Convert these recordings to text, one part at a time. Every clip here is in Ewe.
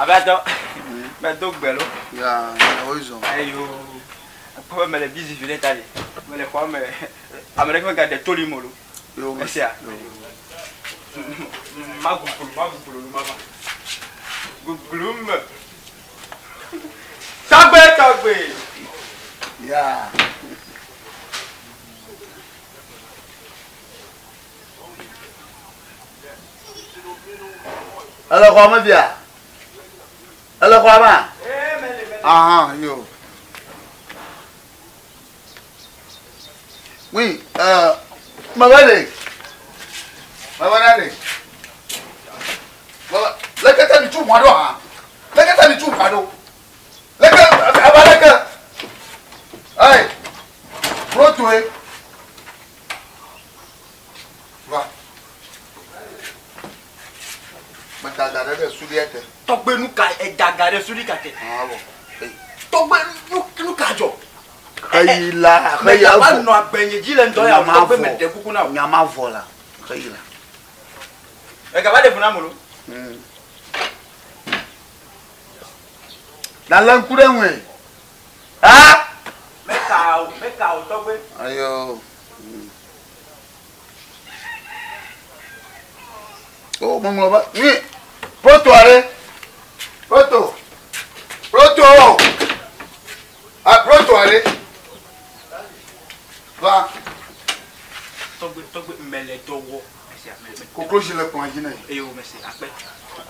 Abatɔ, medo gbe lo. Ya, woizɔ. Ayo, akpɔ be mele busy vi ɖe ta ɖe. Mele xɔa me, ame ɖeke megaɖe to li mo lo. Yo, Esia. Maguglu, maguglu lu mama. Guglu me. Tɔgbe, tɔgbe. Ya. Ele xɔa me fia? Ele xɔa mea? Ee, mele, mele. Ahan, yo. Oui, euh, mebe ɖe. Mebe ɖe ɖe. Mebe, leke te mi tu ʋua ɖo hã? Leke te mi tu ʋua ɖo? Leke, aba leke? Hey, protoe. Va. Meda ga ɖe ɖe suɖia te. Tɔgbe nu ka eda ga ɖe suɖi ka te? Ah, bon. Hey. Tɔgbe nu nu ka dzɔ? Xeyi la, xeyi Mega va evɔ. nɔ agbenye dzi le ŋdɔ ya o, tɔgbe meɖe kuku na wò. Nyama vɔ la, xeyi la. Mega va ɖe fu na mo lo. Na lé ŋku ɖe ŋue. Ha? Meka o, meka o tɔgbe. Ayo. O, meŋlɔ be, nui, proto aɖe. Proto. Proto. Ah, proto aɖe. Va. Tɔgbe, tɔgbe mele dɔ wɔ. Esia, mele, mele. Koklozi le kplɔa dzi nɛ. Eye wo mese akpe.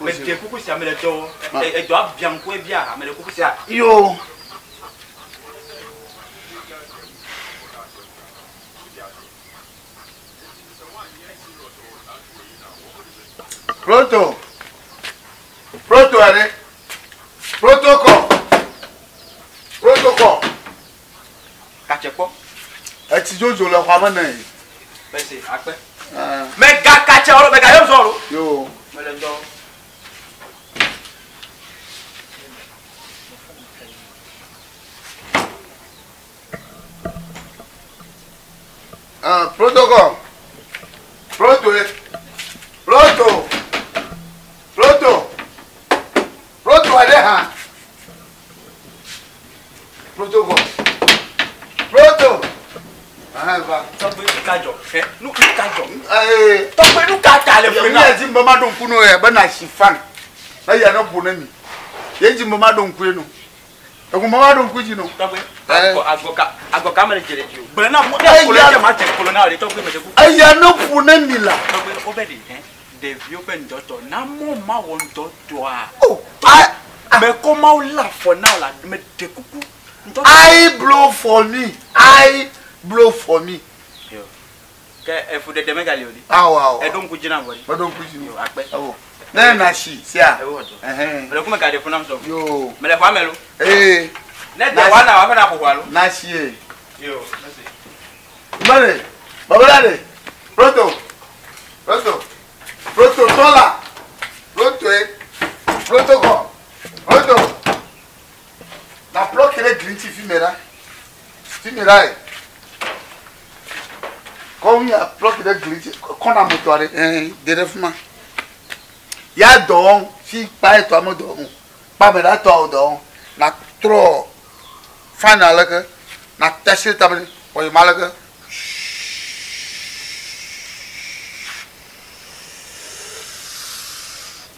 Meɖe kuku sia mele dɔ wɔ. Edɔ abia ŋku ebia mele kuku sia. Yo. Proto. Proto aɖe. Protocol. Protocol. Katse kpɔ. Etsi dzodzo le xɔa me nɛ. Mese akpe. Ah, Mega katse o, mega yɔ zɔ o. yo. Mele dɔ wɔ. Ah, protocol. Proto. Proto. Proto. Proto aɖe hã. Protocol. Proto. Aha, va. Tɔgbe nu ka dzɔ? Ɛ nu nu ka dzɔ? Ee. Tɔgbe nu ka ta le fu Mi na? ya dzi be maɖo ŋku no ya be na si fan. Eya ne ƒo ne mi. Ye dzi be maɖo ŋku ye no. Eŋu be maɖo ŋku dzi no. Tɔgbe Eh. agɔ agɔ ka agɔ ka mele dze le dzi o. Gblẽ na mo Eya- ne kolo dze ma dze kolo na o ɖe tɔgbe mele kuku. Eya ne ƒo ne mi la. Tɔgbe wo be ɖe hɛn ɖeviwo ƒe ŋdɔtɔ na mɔ ma wɔ ŋdɔtɔa. Oh, I Mekɔ mawo le afɔ na o la meɖe kuku. Ŋdɔtɔ. I blow for me. I blow for me. Yo. Ke efu ɖeɖe megali o ɖi. Awo awo. Eɖo ŋku dzi na vɔ ɖi. Meɖo ŋku dzi Yo no. akpe. Awo. Ne na si sia. Ewo dɔ. Ɛhɛn. Mele ku mega ɖe fu nam sɔ. Yo. Mele xɔa me lo. Ee. Ne de wa na wa ƒe na ƒoƒoa lo. Na si ye. Yo. Mese. Mele. Babala de. Proto. Proto. Proto tɔla. Proto ye. Protocol. Proto. Na plɔki ɖe gli ŋuti fi mi ɖa. Fi mi ɖa ye. Kɔ nu ya plɔki ɖe gli ŋuti kɔna motɔ aɖe. Ɛɛ de ɖe fi ma. Ya dɔ wɔm fi kpa etɔa me dɔ wɔm o. Kpa me ɖa tɔa wo dɔ wɔm. Na trɔ fan aleke. Na te asi ɖe tame nɛ. Wɔ yi ma aleke.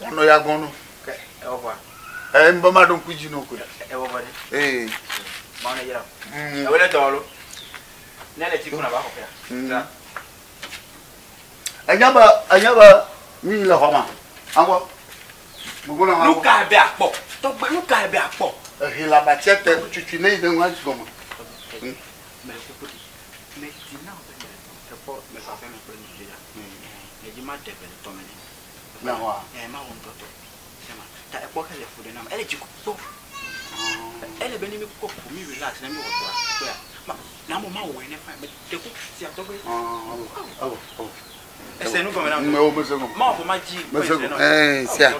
Wɔnɔ ya gbɔn no. Ke ewɔ vɔa. Ɛɛ nbe ma ɖo ŋku dzi no koe. Ewɔ vɔ ɖe. Ee. Mawu ne yra o. Mm. Ewo le dɔ wɔ lo. Ne le tsi kuna va xɔ ƒea. Mm. Enya be enya be mi le xɔ ma. Aŋgɔ. Gbogbo na Nu ka be akpɔ? Tɔgbe nu ka be akpɔ? Ehe le abatsia te tutu ne yi ɖe ŋua gɔme. Mele kuku ɖi. Medi na wo be mele ekpɔ meva aƒe me kple nyɔnuvi la. Medzi ma ɖe gbe le tɔme nɛ. Na xɔa. Ɛ ma wɔ ŋdɔtɔ. Sema. Ta ekpɔ ke le fu ɖe nam. Ele dziku kpɔ. Ele be ne mi kɔ ƒo mi relax ne mi wɔ dɔa kpɔa ma na mo ma wɔe ne fine me ɖe kuku sia tɔgbe. Awɔ awɔ. Ese nu gɔme na mi. Mɛ wo mese gɔme. Ma wɔ ma dzi. Mese gɔme. Ɛɛ sia.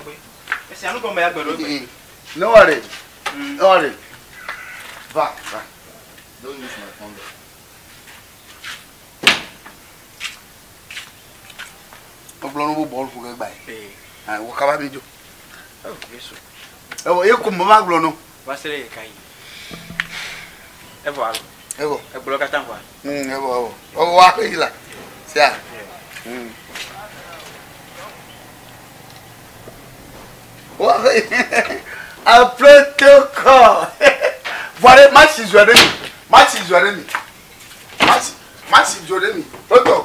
Ese nu gɔme ya gbe ɖo gbe. Ne wa ɖe. Ne wa ɖe. Va va. Don't use my phone. Megblɔ nu bu bɔl ƒo ge gba ye. Ee. Wɔ kaba mi dzo. Oh Yesu. Ewɔ ye ko me va gblɔ no. Va se ɖe ye ka yi. Evɔ alo. Evɔ. Egblɔ katã vɔa. Evɔ evɔ. Evɔ wa yi la. Sia. Wa a protocol. Vɔ ɖe ma si zɔ ɖe mi. Ma si zɔ ɖe mi. Ma si ma si zɔ ɖe mi. Protocol.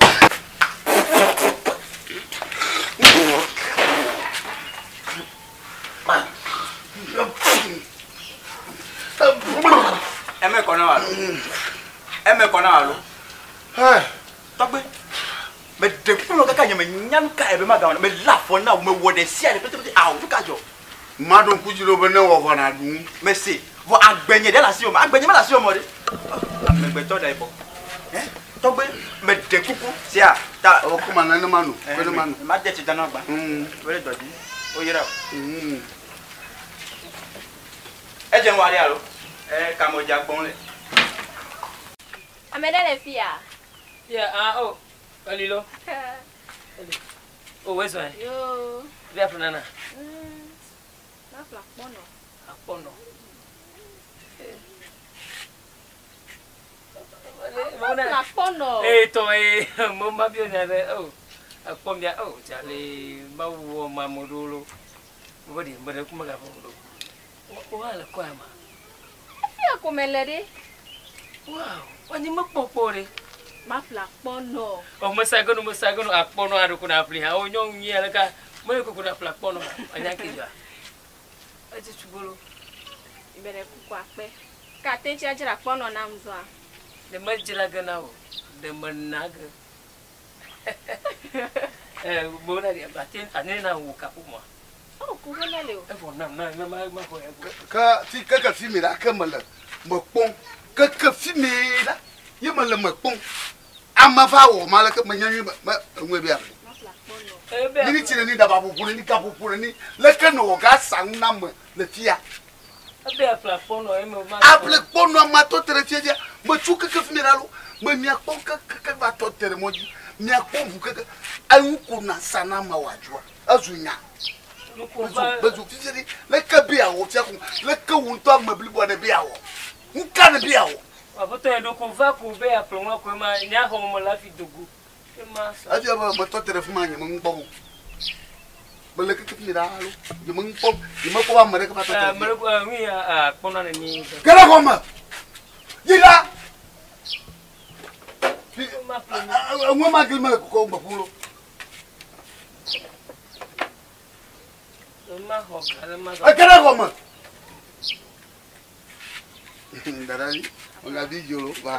Eme kɔ na wa lo. Eme kɔ na wa lo. Tɔgbe. Me ɖe kuku nɔ kaka nye me nya nu ka ebe ma gawɔ me la afɔ na wo me wɔ ɖe sia ɖe pétépété awo nu ka dzɔ. Ma ɖo ŋku dzi ɖo be ne wɔ vɔ na ɖu ŋu. Me se vɔ agbenye ɖe le asi wò me agbenye me le asi wò me ɖe. Amegbetɔ ɖe bɔ. Tɔgbe me ɖe kuku sia ta. Ewɔ kuma na ne ma no. Ne ma no. Ma de tsi da na gba. Wo le dɔ dzi. Wo yra o. Edze ŋu aɖe alo? Kamodza gbɔm le. Ame ɖe le fi ya? Ya, ah, oh. Eli lo. Eli. Oh, where's my? Yo. Via Fernanda. Na fla kpɔnɔ. Akpɔnɔ. Na fla kpɔnɔ. Eh, to eh, mo ma bio nya be oh. Akpɔ mia oh, jale ma wo ma mo do lo. Mo di mo de kuma ga fo do. Wo wa le ko ama. Fia ko me le ɖe. Wow, wani mo kpɔkpɔ ɖe. Ma fla kpɔnɔ. Oh, mo sagono mo sagono akpɔnɔ aɖo na fli ha. O nyɔnu nyi ale ka. Mo ye koko na fla kpɔnɔ. Anya ke ja. Eti tsubolo. Ibe ɖe kuku akpe. Ka te ŋtsi adzra kpɔnɔ nam zɔa. Ɖe me dzra ge na o. Ɖe me na ge. Eh, mo na di ate ane na wo kapo mo. Oh, kuku na le o. Efo na na na ma ma xɔ ya. Ke fi keke fi mi la ke me le me kpɔm. Keke fi mi la ye me le me kpɔm. Ame va wɔ ma le ke me nya nyui me eŋue bia. Ma fla kpɔnɔ. Ni ni tsi ne ni daba ƒoƒo ne ni ka ƒoƒo ne ni leke ne wɔ ga sa ŋu na me le fia. Ebe afla kpɔnɔ eme ma. Able kpɔnɔ ama tɔ te ɖe fia fia. Me tso keke fi mi la lo. Me mia kpɔm keke ke va tɔ te ɖe mɔ dzi. Mia kpɔm ʋu keke. Eŋu ko na sa na me wɔ adzɔa. Ezu nya. Bezu fifia ɖi. Leke be awɔ fia ko. Leke wo ŋutɔ ame bliboa ɖe be awɔ. Ŋka ɖe be awɔ. Aƒetɔ yɛ ɖo ko va ko be aƒle ŋua ko ema nya xɔ me la fi dogo. Ema sa. Efia be me tɔ te ɖe fi ma nye me ŋu kpɔm o. Me le keke fi mi ɖaa lo. Nye me ŋu kpɔm. Nye me kpɔ be ame ɖeke va tɔ te ɖe fi. Me ɖe ŋu ya akpɔnɔ ne mi. Ge ɖe xɔ me. Yi ɖa. Eŋue ma gli me le kɔkɔ me ƒu lo. Ma xɔ ga ne ma. Ege ɖe xɔ me. Dada vi, ɔga vi dzo lo va.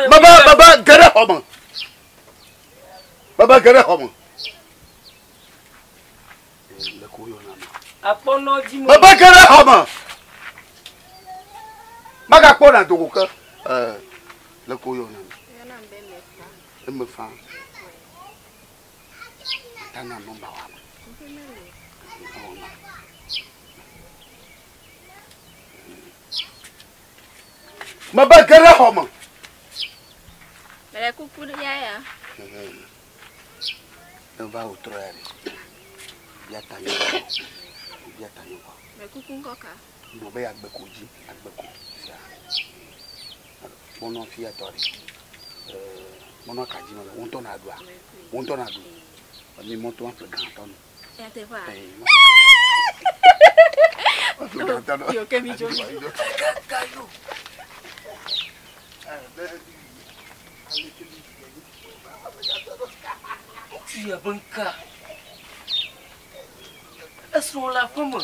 Baba baba ge ɖe xɔ me. Baba ge ɖe xɔ me. Le ko yɔna me. Akpɔnɔ dzi mo. Baba ge ɖe xɔ me. Magakpɔ na dogo ke. Le ko yɔna me. Yɔna be me fa. Eme fa. Tana nɔmba wa me. Awɔ ma. Mebe ge ɖe xɔ me. Mele kuku ɖe ya ya. Ne va wò trɔ ya ɖe. Bia ta nyɔ. Bia ta nyɔ. Mele kuku ŋkɔ ka? Gblɔ be agbeko dzi, agbeko sia. Kpɔnɔ fia tɔ ɖe. Kpɔnɔ ka dzi me le. Wo ŋutɔ na ɖua. Wo ŋutɔ na ɖu. Mi mɔto aƒle gãtɔ nu. Nyateƒea? Aƒle gãtɔ nu. Yo ke mi dzo. Ŋutsu ya be ŋka. Esrɔ̃ le aƒe me.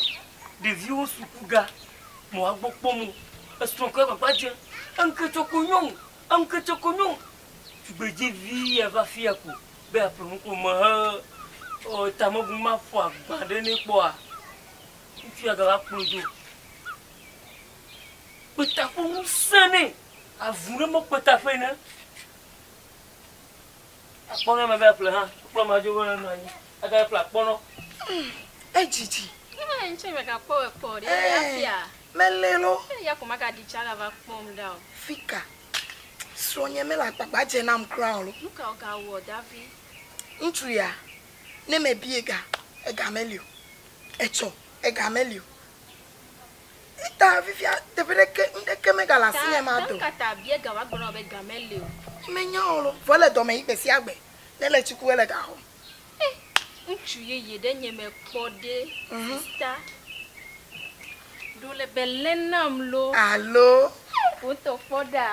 Ɖeviwo suku ga. Mɔ agbɔ kpɔm o. Esrɔ̃ ke gbagba dze. Eŋke tsɔ ko nyɔnu. Eŋke tsɔ ko nyɔnu. Tugbedzevi ya va fia ko. Be aƒle nu ko me he. O tamebu ma fɔ agba ɖe ne kpɔa. Ŋutsu ya gava kplɔe do. Kpetaƒe ŋusẽ nɛ. Avu ɖe mɔ kpetaƒe ne. Akpɔnɔ me be aƒle hã. Kplɔ ma dzo be nɔ anyi. Aga ƒle akpɔnɔ. Edzidzi. Ee, ŋtsɛ megakpɔ wɔ kpɔ ɖe afia. Mele lo. Ya ko magaɖi tsa gava kpɔm ɖa o. Fika. Srɔ̃nye mele agbagba dze nam kura o lo. Nu ka wògawɔ Davi? Ŋutsu ya, ne mebie ga, ega meli o. Etsɔ, ega meli o. Eta fifia teƒe ɖeke ŋɖeke megale asinye ma do. Ta ta bie ga wòagblɔ na wò be ga meli o. Menya o lo. Vɔ ele dɔme yi gbe sia gbe. Ne le tsiku ele ga xɔm. Ŋutsu yeye ɖe nye mekpɔ ɖe sista. Ɖo le be lé nam lo. Alo. Wotɔ kpɔ ɖa.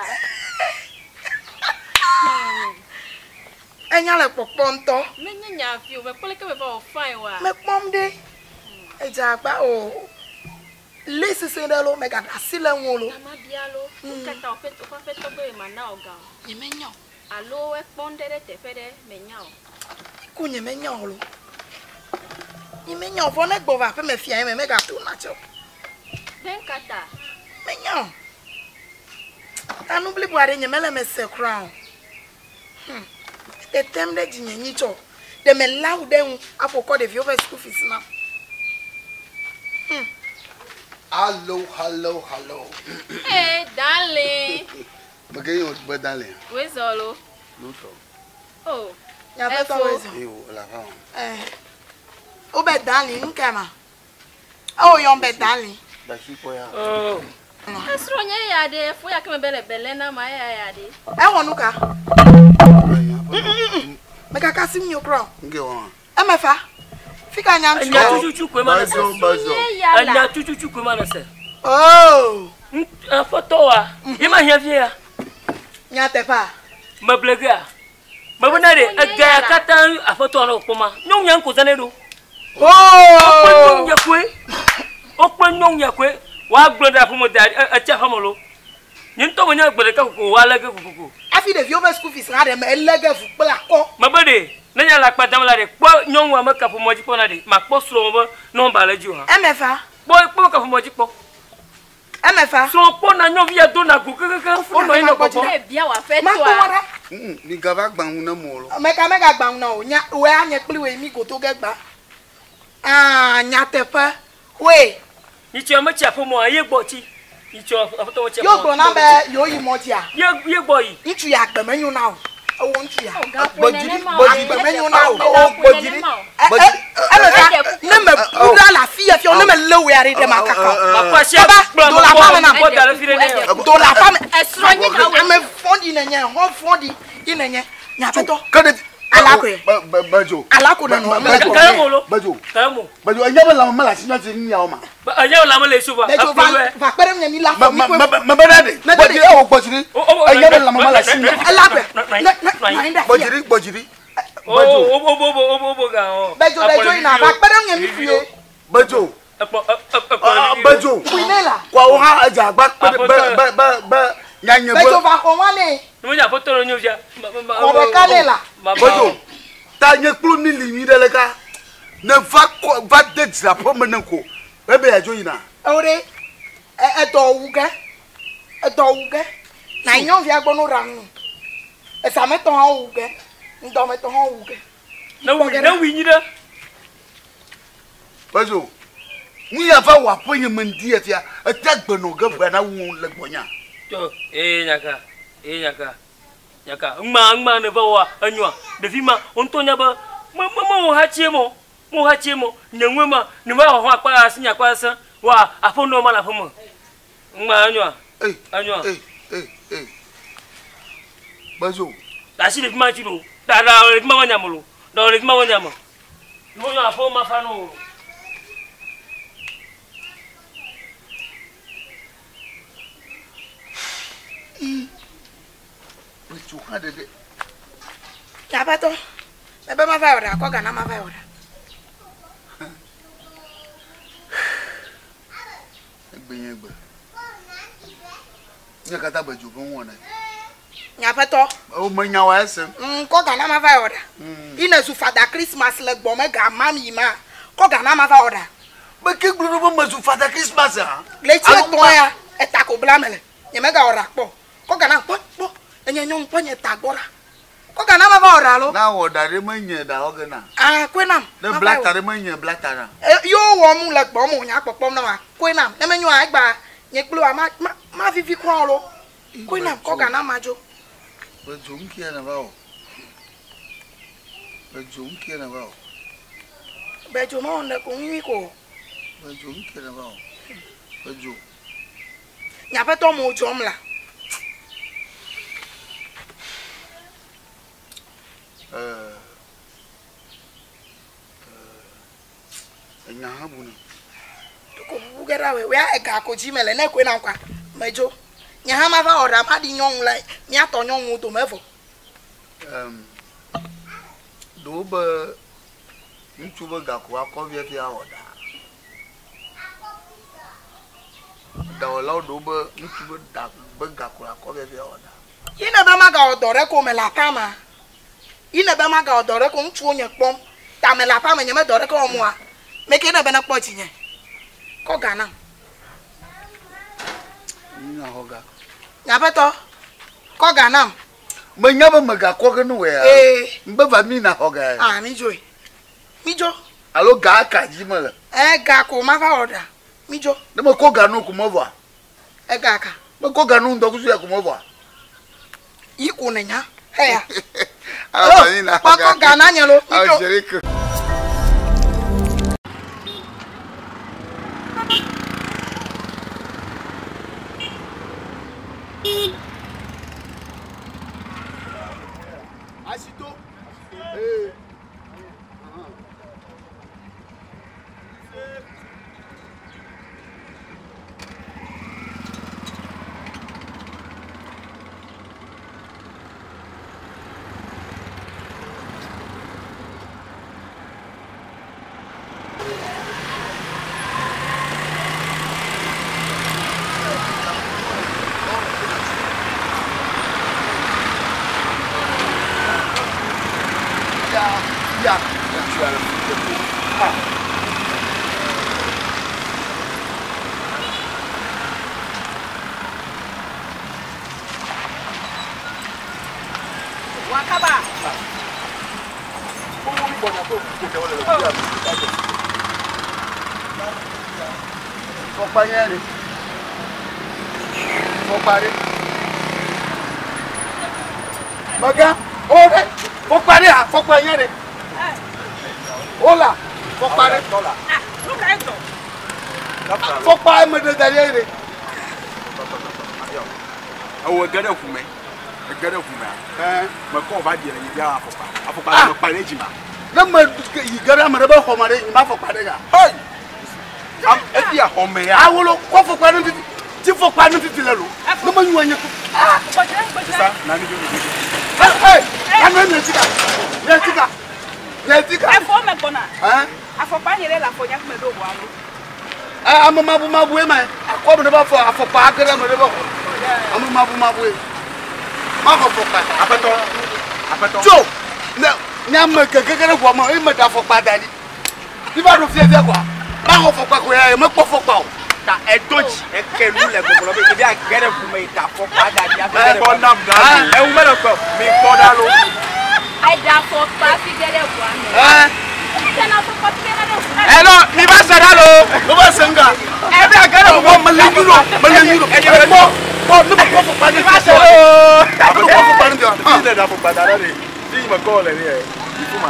Enya le kpɔkpɔ ŋutɔ. Menye nya fi o, mekpɔ leke meva wɔ fine wa. Mekpɔm ɖe. Edze agba o. Le sese ɖe lo, megaɖe asi le ŋu lo. Amabia lo. Nu ka ta woƒe woƒe aƒetɔ be mana wò ga o? Nyemenya o. Alo ekpɔ ŋɖe ɖe teƒe ɖe menya o. Ku nyemenya o lo. Nyemenya o. Vɔ ne gbɔ va aƒeme fia ye me megato na tsɛ o. Ɖe ŋka ta? Menya o. Ta nu blibo aɖe nyemele me se kura o. Tetem ɖe dzinye nyi tsɔ. Ɖe mele awu ɖe ŋu aƒo kɔ ɖeviwo ƒe school fees nam. Hello, hello, hello. Ee, darling. Meke yi be darling. Wezɔ lo. Lutɔ. Oh. Nyaƒetɔ wezɔ. Eyo, la fa. Eh. Wo be darling nu ka ma? Ewo yɔm be darling. Basi kɔ ya. Oh. Esrɔ̃nye ya ɖe, fo ya ke me be le be lé nam eya ya ɖe. Ewɔ nu ka? Mekaka si mi kura o. Nke wɔn. Eme fa. Fika nya ŋutsu. Enya tututu koe ma le se. Bazo, bazo. Esrɔ̃nye ya la. Enya tututu koe ma le se. Oh. Aƒetɔ wa, ye ma hiã vie ya. Nyateƒea. Meble gea. Mebena ɖe ega ya katã aƒetɔ le kpɔ ma. Nyɔnu ya ŋko zãnɛ ɖo. Oh. Wokpe nyɔnu ya koe. Wokpe nyɔnu ya koe. Woagblɔ ɖe aƒeme da etsi aƒeme lo. Nye ŋutɔ menye gbe ɖeka koko woalé ge kokoko. Hafi ɖeviwo ƒe school fees hã ɖe me elé ge ʋu kple akɔ. Mebe ɖe ne nye le akpa dam la ɖe kpɔ nyɔnua me kaƒomɔ dzi kpɔ na ɖe makpɔ srɔ̃ be nɔmba le dzi o hã. Eme fa. Kpɔ kpɔ kaƒomɔ dzi kpɔ. Eme fa. Srɔ̃ kpɔ na nyɔvi ya do na go kekeke. Wonɔ anyi nɔ kpɔkpɔ. Ne bia wò aƒetɔa. Makpɔ wɔ ɖa. Mi gava gbã ŋu ne mo lo. Meka mega gbã ŋu na o. Nya wòe anye kpli wòe mi goto ge gbã. Ah, nyateƒe. Wòe. Nyitsɔ ame tsi aƒemɔa ye gbɔ tsi. Nyitsɔ aƒetɔ me tsi Yo gblɔ na be yewo yi mɔ dzia. Ye ye gbɔ yi. Ŋutsu ya agbe menyo na o. Ewo ŋutsu ya. Gbɔdziri, Agbe menyo na o. gbɔdziri, gbɔdziri. Eme fa ne me bu ɖa le afi ya fia ne me lé wò ya ɖe ɖe ma kaka o. Makɔ asi Baba, kplɔ do le aƒea me nam. kɔ da ɖe fi ɖe ne. Do le aƒea me. Esrɔ̃nye ka wò. Ame vɔ̃ɖi nenye, xɔ vɔ̃ɖi yi nenye. Nye aƒetɔ. Ke ɖe. Alakoe. Bedzo. Alako nɔ nɔ. Bedzo. Kaya mo lo. Bedzo. Kaya mo. Bedzo, enye be lãme mele asi na ti nu ma. Enye lãme le esi va. Bedzo va va kpe ɖe ŋunye mi la xɔ mi koe. Me be ɖe. Gbɔdziri ewo gbɔdziri. Enye be lãme mele asi na. Elakoe. Ne ne nɔ anyi ɖe afi ya. Gbɔdziri gbɔdziri. O o o o o o ga o. Bedzo bedzo yina va kpe ɖe ŋunye mi ƒoe. Bedzo. Ekpɔ ekpɔ. Bedzo. Ƒoe ne la. Kɔawo hã edze agba kpe ɖe be be be be nyanye be. Bedzo va xɔ wa ne. Ne aƒetɔ le nyɔvia. Xɔ ɖeka ne la. Bedzo. Ta nye kplu mi li nyui ɖe le ka. Ne va kɔ va de dzraƒe me ne ko. Ebe ya dzo yina. Ewo ɖe edɔ wu ge. Edɔ wu ge. Na nyɔnuvia gbɔ no ɖa nu. Esametɔ hã wu ge. Ŋdɔmetɔ hã wu ge. Ne wu ne wu nyi ɖe. Bedzo. Nu ya va wɔ aƒe nye me ŋdi ya fia. Ete gbenɔ ge ʋea na wu le gbɔnya. Tɔ ee nyaka ee nyaka nyaka ŋma ŋma ne va wɔa enyoa ɖevi ma wo ŋutɔ nya be me me me wò hatsie mɔ me wò hatsie mɔ nye ŋue ma ne va wɔ hã akpa asi nye akpa sesẽ wa aƒenɔ ma le aƒe me ŋma enyoa enyoa. Ee ee ee. Bedzo. Asi ɖevi ma ŋuti lo ɖa ɖa ɖevi ma me nya me lo ɖa ɖevi ma me nya me ne wo nyɔ aƒe ma fa no o. Bedzo hã ɖeɖe. Nye aƒetɔ, mebe mava wɔ ɖa, kɔ ga na mava wɔ ɖa. Egbe nye gbe. Nye katã bedzo ƒe ŋu wɔna. Nye aƒetɔ. O menya wa esem. Kɔ ga na mava wɔ ɖa. Ine zu Fada Christmas le gbɔ me ga mam yi ma. Kɔ ga na mava wɔ ɖa. Be ke gblɔ ɖo be mezu Fada Christmas hã. Ɣleti etɔ̃ ya. Eta ko bla me le. Nye mega wɔ ɖa kpɔ. Kɔ ga nam kpɔ kpɔ. Enye nyɔnu kpɔ nye ta gbɔ ɖa. Kɔ ga nam mava wɔ ɖa lo. Na wɔ ɖa ɖe menye ɖa wɔ ge na. Ah, koe nam. Ne Mava bla wɔ. ta ɖe menye bla ta na. E, yo wɔm le gbɔm o nya kpɔkpɔm na wa. Koe nam. Ne menyoa egba nye kple wa ma ma ma vivi kura o lo. Koe nam kɔ ga nam madzo. Bedzo ŋkia ne va wɔ. Bedzo ŋkia ne va wɔ. Bedzo mewɔ nu ɖe ko nyui ko. Bedzo ŋkia ne va wɔ. Bedzo. Nye aƒetɔ mo dzɔm la. Enya hã bu ne. Ko bubu ge ɖa wɛ. Wea ega ko dzi mele ne koe nam kwa. Medzo. Nye hã mava wɔ ɖa maɖi nyɔnu le míatɔ nyɔnuwo dome evɔ. Ɖewo be ŋutsu be gako akɔ via fia wɔ ɖa. Dawɔlawo ɖewo be ŋutsu be ɖa be gako akɔ via fia wɔ ɖa. Yi ne be magawɔ dɔ ɖe ko me le aƒea mea. Yi ne be magawɔ dɔ ɖe ko ŋutsuwo nye kpɔm. Ta me le aƒea me nye me dɔ ɖeke wɔm oa. Meke ne be ne kpɔ dzinye. Kɔ ga nam. Nya xɔ ga. Nye aƒetɔ, kɔ ga nam. Menya be megakɔ ge ne wɔe. Ee. Mbe va mi na xɔ ga. Ah, mi dzoe. Mi dzo. Alo ga ka dzi mele. E ga ko mava wɔ ɖa. Mi dzo. Ne mekɔ ga no ko mevɔa. E ga ka. Mekɔ ga no ŋdɔkusu ya ko mevɔa. Yi ko ne nya. Heya. Alo va mi na xɔ ga. Kɔ ga na nye lo. Mi dzo. Angelique. Asito. Ee. Ya, ya. Wakaba. Fɔkpa nye ɖe. Fɔkpa ɖe. Mega, o ɖe. Fɔkpa ɖe a, fɔkpa nye ɖe. Ola, fɔkpa ɖe. Ah, nu ka dzɔ? Fɔkpa eme ɖe da ɖe ɖe. Ewɔ ge ɖe ʋu me. Ege ɖe ʋu mea. Mekɔ va ɖi le yi bia afɔkpa. Afɔkpa le mekpa ɖe dzi ma. Ne me yi ge ɖe ame ɖe be xɔ me ɖe, nye ma afɔkpa ɖe ga. Hey! Am efi xɔ me ya. Awolo kɔ afɔkpa ne fifi. Ti fɔkpa ne fifi le lo. Ne me nyua nye ko. Ah, gbɔdzre gbɔdzre. Sa na mi jo mi jo. Hey, hey! Ame nye tika. Nye tika. Nye tika. Efo me gbɔna. Hein? Afɔkpa nye ɖe le afɔ nya me ɖo ʋua lo. Ame mabu mabu ema. Akɔ me ɖe be afɔ afɔkpa age ɖe ame ɖe be xɔ. Ame mabu mabu ye. Maxɔ fɔkpa. Aƒetɔ. Aƒetɔ. Tso! Ne nye ame gege ɖe ʋua me eye meɖe afɔkpa da ɖi. Mi va ɖo fiafia kɔa. Maxɔ fɔkpa ko ya mekpɔ fɔkpa o. Ta edo dzi eke nu le gbɔgblɔ be ɖevi age ɖe ʋu me yi ta afɔkpa da ɖi afi ge ɖe ʋua me. Ewu mele kpɔ mi kpɔ ɖa lo. Eɖe afɔkpa fi ge ɖe ʋua me. Ɛ. Eɖe afɔkpa fi ge ɖe ʋua me. Ɛlɔ mi va se ɖa lo. Mi va se ŋga. Ebi age ɖe ʋu me. Mele nyu lo. Mele nyu lo. Kpɔ kpɔ ne mekpɔ fɔkpa ne Mi va se lo. lo. Ne mekpɔ fɔkpa ne fia. Fi ne ɖe afɔkpa da ɖe ɖe. Fi yi mekɔ le ɖe. Fi ma.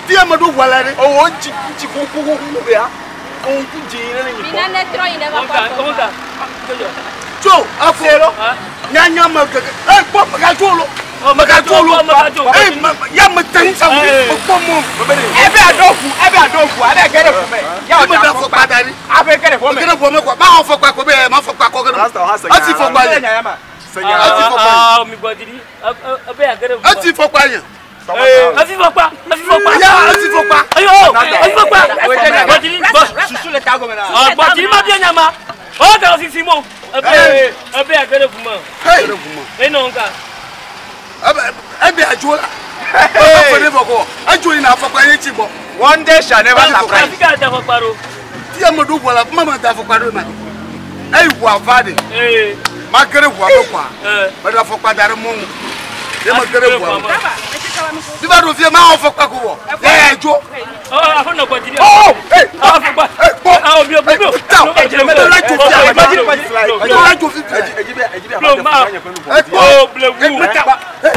Fia me ɖo ʋua la ɖe. Owó ŋtsi ŋtsi kukukuku bea. Ohun ku dzi ɖe le nyi Mi kpɔ. nane trɔ yi ne va kɔ afɔkpa. Tso afɔ lo. Nyanya me gege. Ɛ kpɔ megadzo lo. Megadzo lo. Ɛ ya me te ŋuti awu. Mekpɔ mɔ. Ebe aɖo ʋu ebe aɖo ʋu abe age ɖe ʋu me. Ya Ne meɖe afɔkpa da ɖi. Abe ge ɖe ʋua me. Ge ɖe ʋua me kɔa. Maxɔ fɔkpa ko be ma fɔkpa kɔ ge ɖe. Eti fɔkpa nye. Eti fɔkpa nye. Mi gbɔ dzi ɖi. Ebe age ɖe ʋua. Eti fɔkpa nye. Efi fɔkpa. Efi fɔkpa. Ya eti fɔkpa. Ayo. Efi fɔkpa. Gbɔ dzi ɖi. Gbɔ. Susu le ta gɔme na. Gbɔ dzi ɖi ma bia nyama. O ka fifi mo. Ebe ebe age ɖe ʋu me. Hey. Enɔ ŋka. Ebe ebe adzo la. Ebe ne fɔ kɔ. Edzo yina afɔkpa nye tsi gbɔ. One day shall never Afi surprise. ka da fɔkpa ɖo. Fia me ɖo ʋua la, kuma me da afɔkpa ɖo ma. Eyi ʋua va ɖe. Ma ge ɖe ʋua me kɔa. Meɖe afɔkpa da ɖe mɔ ŋu. Ye me ge ɖe ʋua me. Mi va ɖo fie, ma wɔ afɔkpa ko vɔ. Ya ya dzo. Oh, hey, hey, kpɔ. Hey, ta. Meɖe la dzo fia. Meɖe la dzo fia. Hey, kpɔ. Hey, ta. Hey,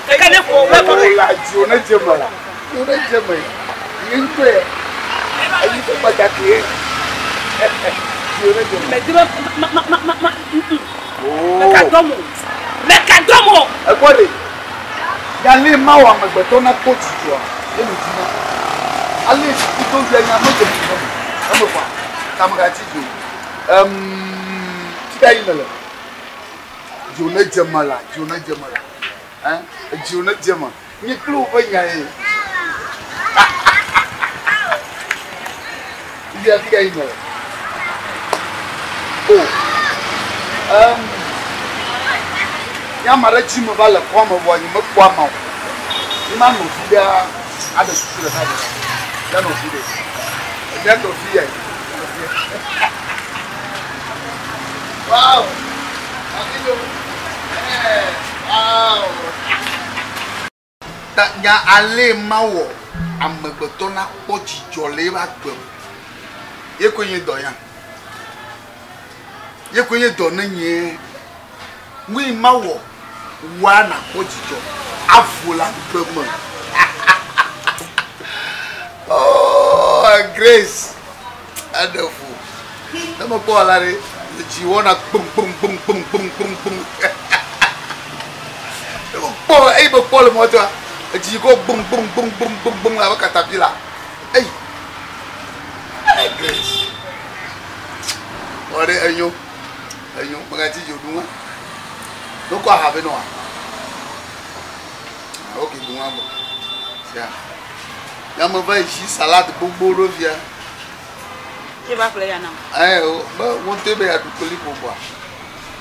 Kaka ne ƒo wo O la dzo ne dze me la. Dzo ne dze me. Ye ŋutɔe. Eyi ƒe pàtàkì ye. Dzo ne dze me. Me di be ma ma ma ma ma. Meka dɔm o. Meka dɔm o. Ekpɔ ɖe. Yali ma wɔ amegbetɔ na kpɔ dzidzɔa ye me dina. Ale kudo via nya me dze me me. Eme kɔa. Tamegatsi dzo. Fika yi nele? Dzo ne dze me la, dzo ne dze me la. Hein? Dzo ne dze me. Nye kple wo ƒe nya ye. Fika fika yi nele? O. Nye ame aɖe dzi me va le kɔa me vɔa nye mekpɔ ama o. Nye ma nɔ fi ɖaa aɖe susu ɖeka ɖeka. Ya nɔ fi ɖe. Mía tɔ fi ya. Wow! Wow! Ta nya ale ma wɔ amegbetɔ na kpɔ dzidzɔ le eƒe agbe me. Ye koe nye dɔ ya. Ye koe nye dɔ ne nye. Nui ma wɔ wa na kpɔ dzidzɔ avo le agbe me. Oh, Grace, aɖe fu. Ne mekpɔ ala ɖe, dzi wɔna gbum gbum gbum gbum gbum gbum gbum. Ne mekpɔ eyi mekpɔ le mɔtoa, edzi kɔ gbum gbum gbum gbum gbum gbum abe katapila. Eyi, Grace, wɔ ɖe enyo, enyo megatsi dzo ɖu ŋua. Nokɔ aha be nɔa. Ok, ɖu ŋua vɔ. Sia. Nyame va yi dzi salade gbogbo ɖo fia. Ye va ƒle ya nam. Ɛ o be wote be yeaɖu koliko kɔa.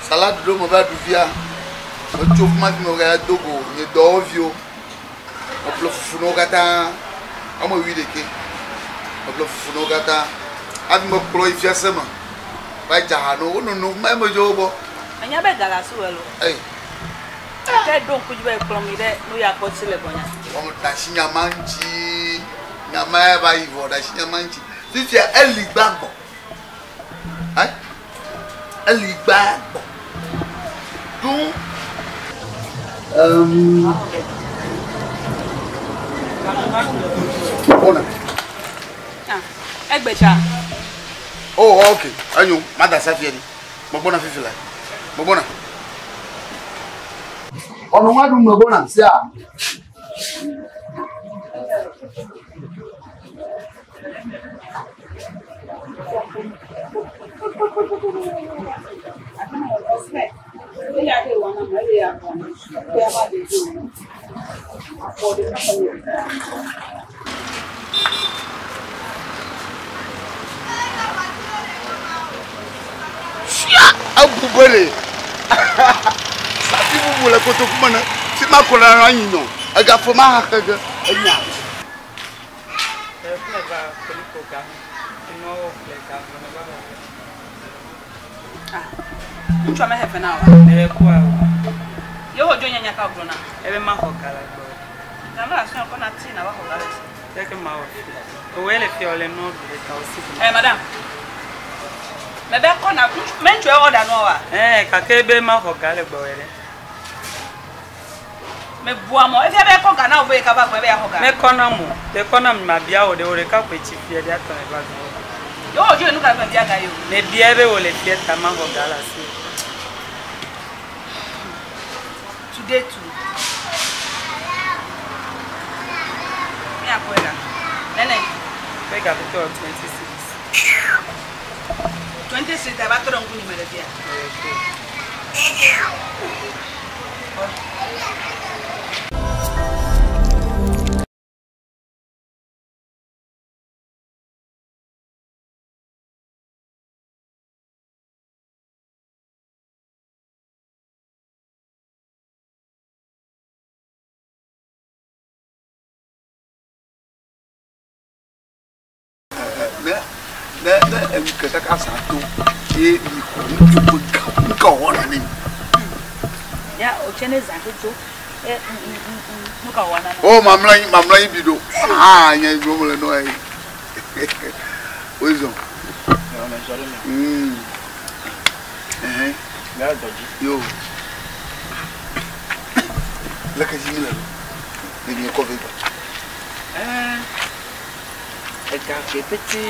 Salade ɖo me va ɖu fia. Metso fima fi me va do go nye dɔwɔviwo. Meƒle fufu na wo katã. Woame wuiɖekɛ. Meƒle fufu na wo katã. Hafi mekplɔ yi fiase me. Va dze aha na wo. Wonono fima eme dzo wo gbɔ. Menya be ga le asiwò loo. Eyi. Gake ɖo ŋku dzi be ekplɔm yi ɖe nu ya kpɔ tsi le gbɔnya. Wɔme ɖe asi nyama ŋuti. Nyama ya va yi vɔ ɖe asi nyama ŋuti. Fifia eli gba gbɔ. Ɛ? Eli gba gbɔ. Ɖo. Bona. Ah, egbetsa. Oh, ok. Enyo, mada safia di. Megbɔna fifi la. Megbɔna. Ɔnɔ wa ɖu megbɔna sia. Ebu be le safi bubu le kotoku me ne fi ma ko la anyi nyɔ egafo ma ha xege enya. Ŋutsua mehe fe na o. Ee, kua o. Yewo dzo nyanya ka gblɔ na. Ebe ma xɔ ga le gbɔ. Game le asi kɔ na tii na va xɔ ga le si. Leke ma wɔ fi. Owó le fia wòle nua ɖu ɖeka o si. Eh, madame. Mebe kɔ na me ŋutsua order nua wa. Ee, gake ebe ma xɔ ga le gbɔ wɛ ɖe. Me bua mɔ efia be kɔ ga na wo be kaba gbɔ ebe ya xɔ ga. Ne kɔ na mo, te kɔ na mi ma bia wo ɖe wo ɖeka koe tsi fia ɖe atɔ ne va gbɔ. Yewo dzo nu ka me bia ga yi o. Me bia be wòle fia ta ma xɔ ga le asi. Today too. Mi akɔe la. Nene. Be ga pete wɔ 26. 26 ta ba tɔ ɖe ŋkunye me le fia. Ne ne ne enu ke kaka sa to ye mi xɔ ŋutsu ƒe ga nu ka wɔna ne mi. Ya o tse ne zã dodo. E nu ka wɔna na. O mamlɔ anyi mamlɔ anyi bi ɖo. Aa nye gblɔ mo le nɔ ye. Wisdom. Yo. Leke dzi mi le ɖo? Ne mi kɔ vɛ gbɔ. Ɛɛ, ega ke pete.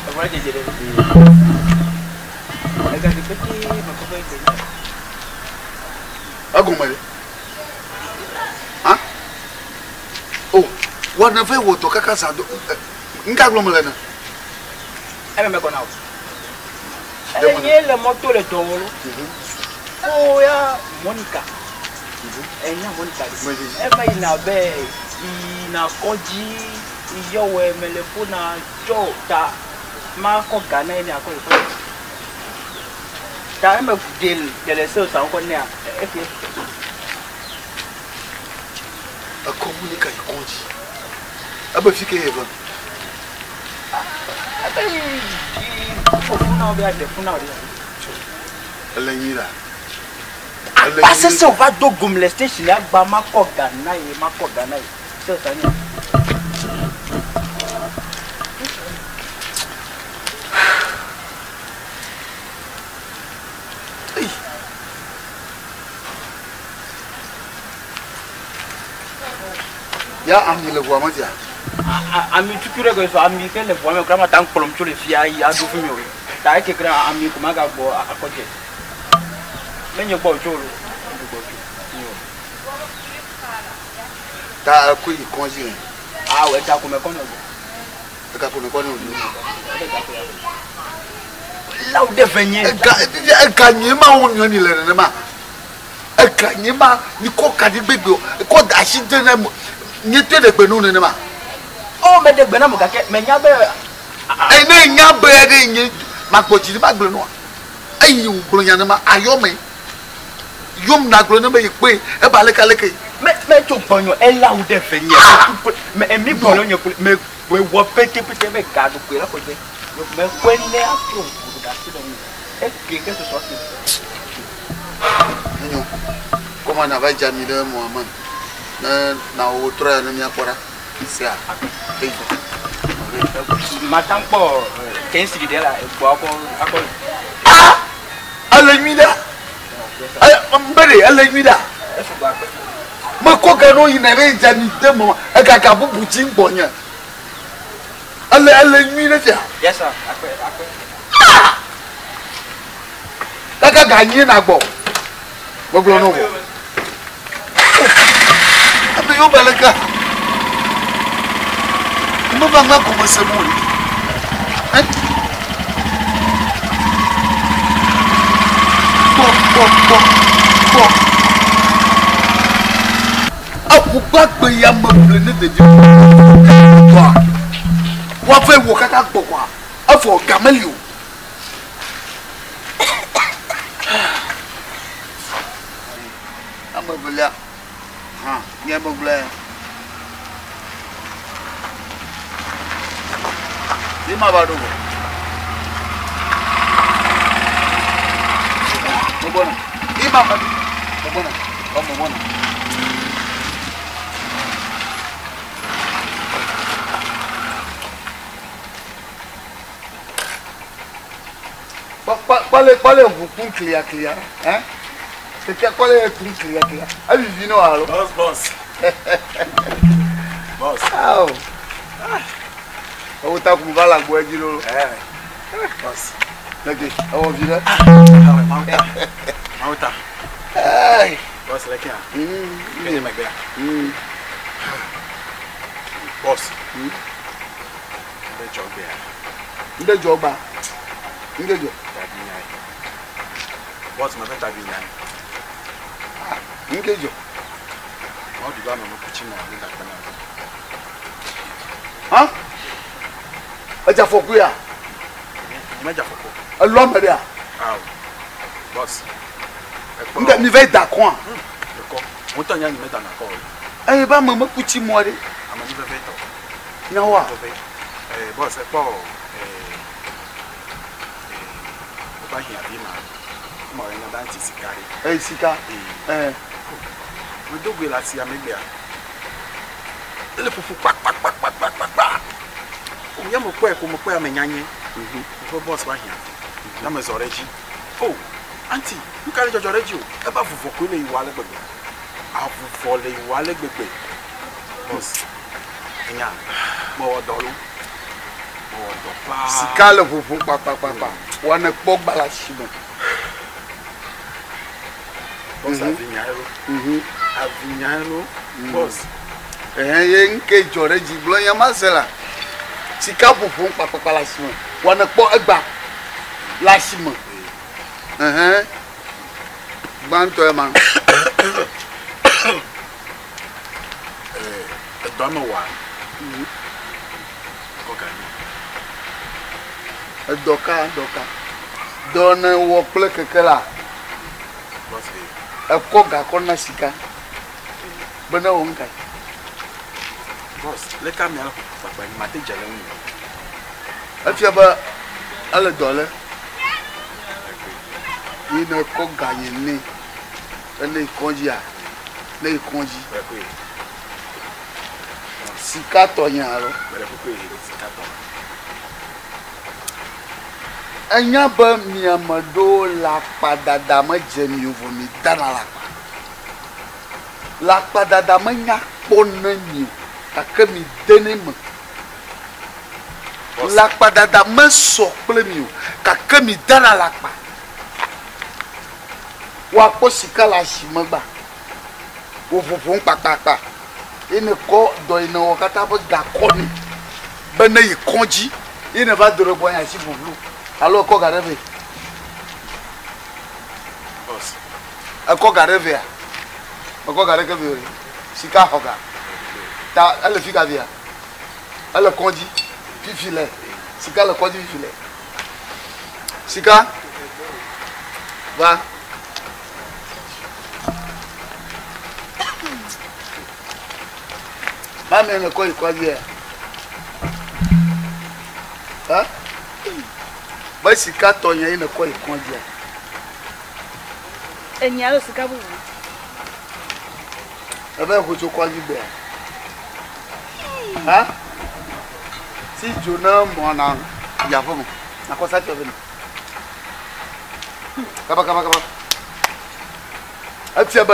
Evɔ dzedze ɖe. Ega ke pete me kɔ vɛ gbɔ. Egɔme ɖe? Hã? O, wɔ ne vɛ wɔ dɔ kaka zã do. Ŋka gblɔm mele ne? Eme mekɔ na o. Enye le mɔto le dɔ wɔ lo. O ya Monica. Enya Monica ɖe. Eva yina be yina kɔdzi yɔwɔe mele fona tsɔ ta makɔ ga na ye ne akɔ yi kɔdzi. Ta eme de de le se sa ŋkɔ nea efi. Ekɔ Monica yi kɔdzi. Ebe fi ke ye va. Ebe yi yi funa wo be aɖe funa wo ɖe. Ele nyui la. Akpa sese wòva do gom le station ya gba makɔ ga na ye makɔ ga na ye. Se sa nye. Ya ami le ʋua me fia? Ami tutu ɖe ke ami ke le ʋua me kura mata kplɔm tso le fia yi aɖo fi mi o. Ta eke kura ami ko maga gbɔ akɔdze. Menye gbɔ tso lo. Menye gbɔ tso. Ta ekɔ yi kɔdzi le. Awo ega ko me kɔ ne gbɔ. Ega ko me kɔ ne o. Lawo ɖe ve nye. Ega ega nye ma wo nyɔ ni le nenema. Ega nye ma ni kɔ kaɖi gbegbe o. Kɔ da asi de ne nye te ɖe gbe no nenema. O me ɖe gbe na mo gake me nya be. Eye ne nya be ɖe nye magbɔ dzi ɖi magblɔ noa. Eyi wògblɔ nya nema ayɔ me. Yom nagblɔ ne be yekpɔe ebe aleke aleke. Me me tso gbɔnyo ela wo ɖe ve nye. Me emi gbɔnyo nye kple me me wɔ pete pete be ga ɖo koe la ko dze. Me kɔe ne atro ŋku ɖe asi le ŋu. Eke ke sɔsɔ ke. Enyo. Kɔma nava dze ami ɖe mɔa me. Ne na wo trɔ ya ne míakpɔ ɖa. Sea. Eyi. Mata kpɔ kɛnsi ɖe la egbɔ akɔ akɔ. Ah! Ele nyui ɖa. Mbe ɖe ele nyui ɖa. Mekɔ ga no yina ɖe dze ami de mɔ egaga bubu dzi gbɔ nye. Ele ele nyui ɖe fia. Yes sir. Akpe akpe. Ah! Kaka ga nyui na gbɔ. Gbɔgblɔ no wɔ. Ame yiwo ba le ka. Meva ŋa gɔme se mo le. Kpɔ kpɔ kpɔ kpɔ. Eʋu gbagbe ya me ble ne ɖevi kɔa. Woava wɔ kaka gbɔ kɔa. Evɔ gameli o. Ame evelia hã nye megblɔe. Yi ma va ɖo vɔ. Megbɔna. Yi ma va ɖo. Megbɔna. Ɔ megbɔna. Kpɔle kpɔle ʋu kum clear clear. Hein? Keke kpɔle kum clear clear. Evivi no alo. Boss boss. Boss. Awo. Ewo ta kum va la gbɔ edzi lolo. Eh. Boss. Leke ewɔ vi ɖe. Ah, Mawuta. Mawuta. Hey. Boss leke ya. Kene megbea. Boss. Ndé dzɔ gbea. Ndé dzɔ gba. Ndé dzɔ. Tabi nya ye. Boss me be tabi nya ye. Ah, ndé dzɔ. Mawu ɖi ba me me kutsi mɔ ne gakpe na. Hã? Edze afɔku ya? Me dze afɔku. Elɔ ame ɖea? Awo. Boss. Ndé mi va yi da kɔa? Ekɔ. Ŋutɔ nya nyi me da na kɔ o. Eye be ame me kutsi mɔ ɖe. Ame nu veve tɔ. Nyawoa? Eh, boss ekpɔ eh eh woba hiã vi ma. Kuma wɔ nya danti sika ɖe. Eyi sika. Eh. Medo goe le asia megbea. Ele ƒoƒo kpakpakpakpakpakpa. Ya mekpɔe ko mekpɔe ame nyanyɛ. Woƒe bɔs va hiã. Ya mezɔ ɖe edzi. O, aunty, nu ka le dzɔdzɔ ɖe edzi o? Ebe avuvɔ koe le yiwɔ ale gbegbe. Avuvɔ le yiwɔ ale gbegbe. Bɔs, enya, mewɔ dɔ lo. Mewɔ dɔ paa. Sika le ʋuʋum kpakpakpakpa. Wɔ ne kpɔ gba le asi me. Bɔs, avinyae lo. Avinyae lo. Bɔs. Ɛhɛn ye ŋke dzɔ ɖe dzi gblɔ nya ma se la. Sika ʋuʋum kpakpakpa le asi me. Wɔ ne kpɔ egba le asi me. Ɛhɛn. Gbãtɔe ma. Edɔ me wɔa. Kɔ ga nɛ. Edɔ ka dɔ ka. Dɔ ne wɔ kple keke la. Bɔs e. Ekɔ ga kɔ na sika. Be ne wɔ ŋka. Bɔs, leke amea le kpakpa nyi mate dze le ŋu. Efia be ele dɔ le. Yi ne kɔ ga nye nɛ. Ene yi kɔdzia. Ne yi kɔdzi. Sika tɔ nye alo. Enya be miame ɖewo le akpadada medze mi o vɔ mi dana le akpa. Le akpadada menya kpɔ ne mi o gake mi denɛ me. Le akpadada mesɔ kple mi o gake mi dana le akpa. Woakpɔ sika le asi me gba. Wò ʋuʋum kpakpakpa. Ye ne kɔ dɔ yi nèwɔ katã ƒe ga kɔ nɛ be ne yi kɔdzi ye nèva do ɖe gbɔnye asi ƒuƒlu alo ekɔ ga ɖe vɛ. Ekɔ ga ɖe vɛa? Mekɔ ga ɖeke vɛ o ɖe. Sika xɔ ga. Ta ele fi ka via? Ele kɔdzi fifi le. Sika le kɔdzi fifi le. Sika va. Mami ne kɔ yi kɔdzi ya. Ha? Be sika tɔ nye yi ne kɔ yi kɔdzi ya. Enyi alo sika bubu. Ebe xotso kɔdzi gbea. Ha? Si dzo ne mɔ na yaƒe me. Nakɔ sati ɔvɛ ne. Kaba kaba kaba. Efia be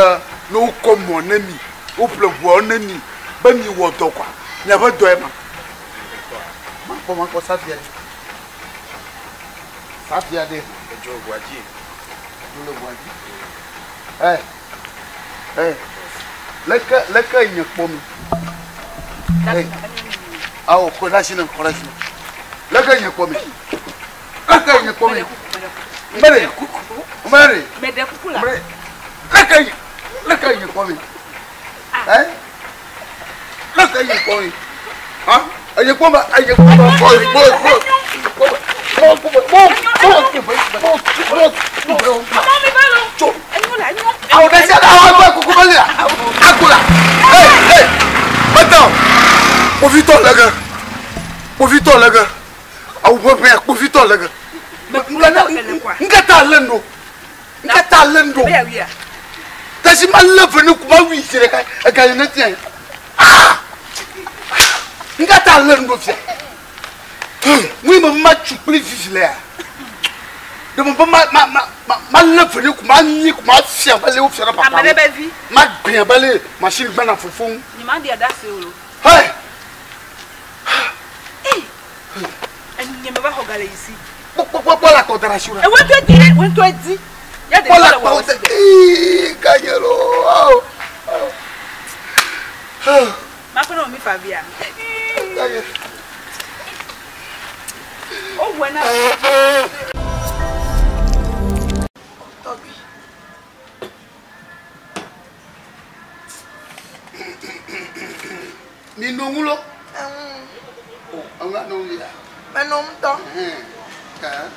ne wokɔ mɔ ne mi, woƒle ʋuawo ne mi be mi wɔ dɔ kɔa, miaƒe dɔe ma. Makpɔ makpɔ safia ɖe. Safia ɖe. Edzo ʋua dzi. Edzo le ʋua dzi. Ɛ ɛ leke leke nye kpɔ mi. Ɛ awo kɔ ɖe asi ne kɔ ɖe asi ne. Leke nye kpɔ mi. Leke nye kpɔ mi. Mbere mbere. Mɛɖe kuku la. Mbere leke nye leke nye kpɔ mi. Ɛ leke nye kpɔ mi. Ha enye kpɔ me enye kpɔ me kpɔ kpɔ kpɔ kpɔ kpɔ kpɔ kpɔ kpɔ kpɔ tso. Awo ɖe sia ɖe awo agbɛ kuku meli la aku la. Ee ee mete o. Kpovitɔ le ge. Kpovitɔ le ge. Awu ʋeʋẽa kpovitɔ le ge. Nkata lé ŋɖo. Nkata lé ŋɖo. Tasi ma lé ve ne ku ma wui zi ɖeka ega yi ne tia yi. Ah! Nkata lé ŋɖo fia. Ŋui me ma tsu kpli vivi lea. Ɖe me be ma ma ma ma ma lé ve ne ku ma nyi ku ma fia be le wo fia ɖe papa. Ame ɖe be vi. Ma gbea be le machine gbana fofo ŋu. Nye ma ɖi aɖase o lo. Hey! Nye me va xɔ ga le yi si. Kpɔkpɔkpɔ la kɔ da ɖe asi o. Ewe ŋutɔ di, ewe ŋutɔ di. Ya Kpɔ la kpɔ te. Ii ganye lo. Awo. Ma kpɔ ne mi fa via. Ganye. O wɔ na. Tɔgbi. Mi no ŋu lo. O, eŋu no ŋu ya. Meno ŋutɔ. Hɛn.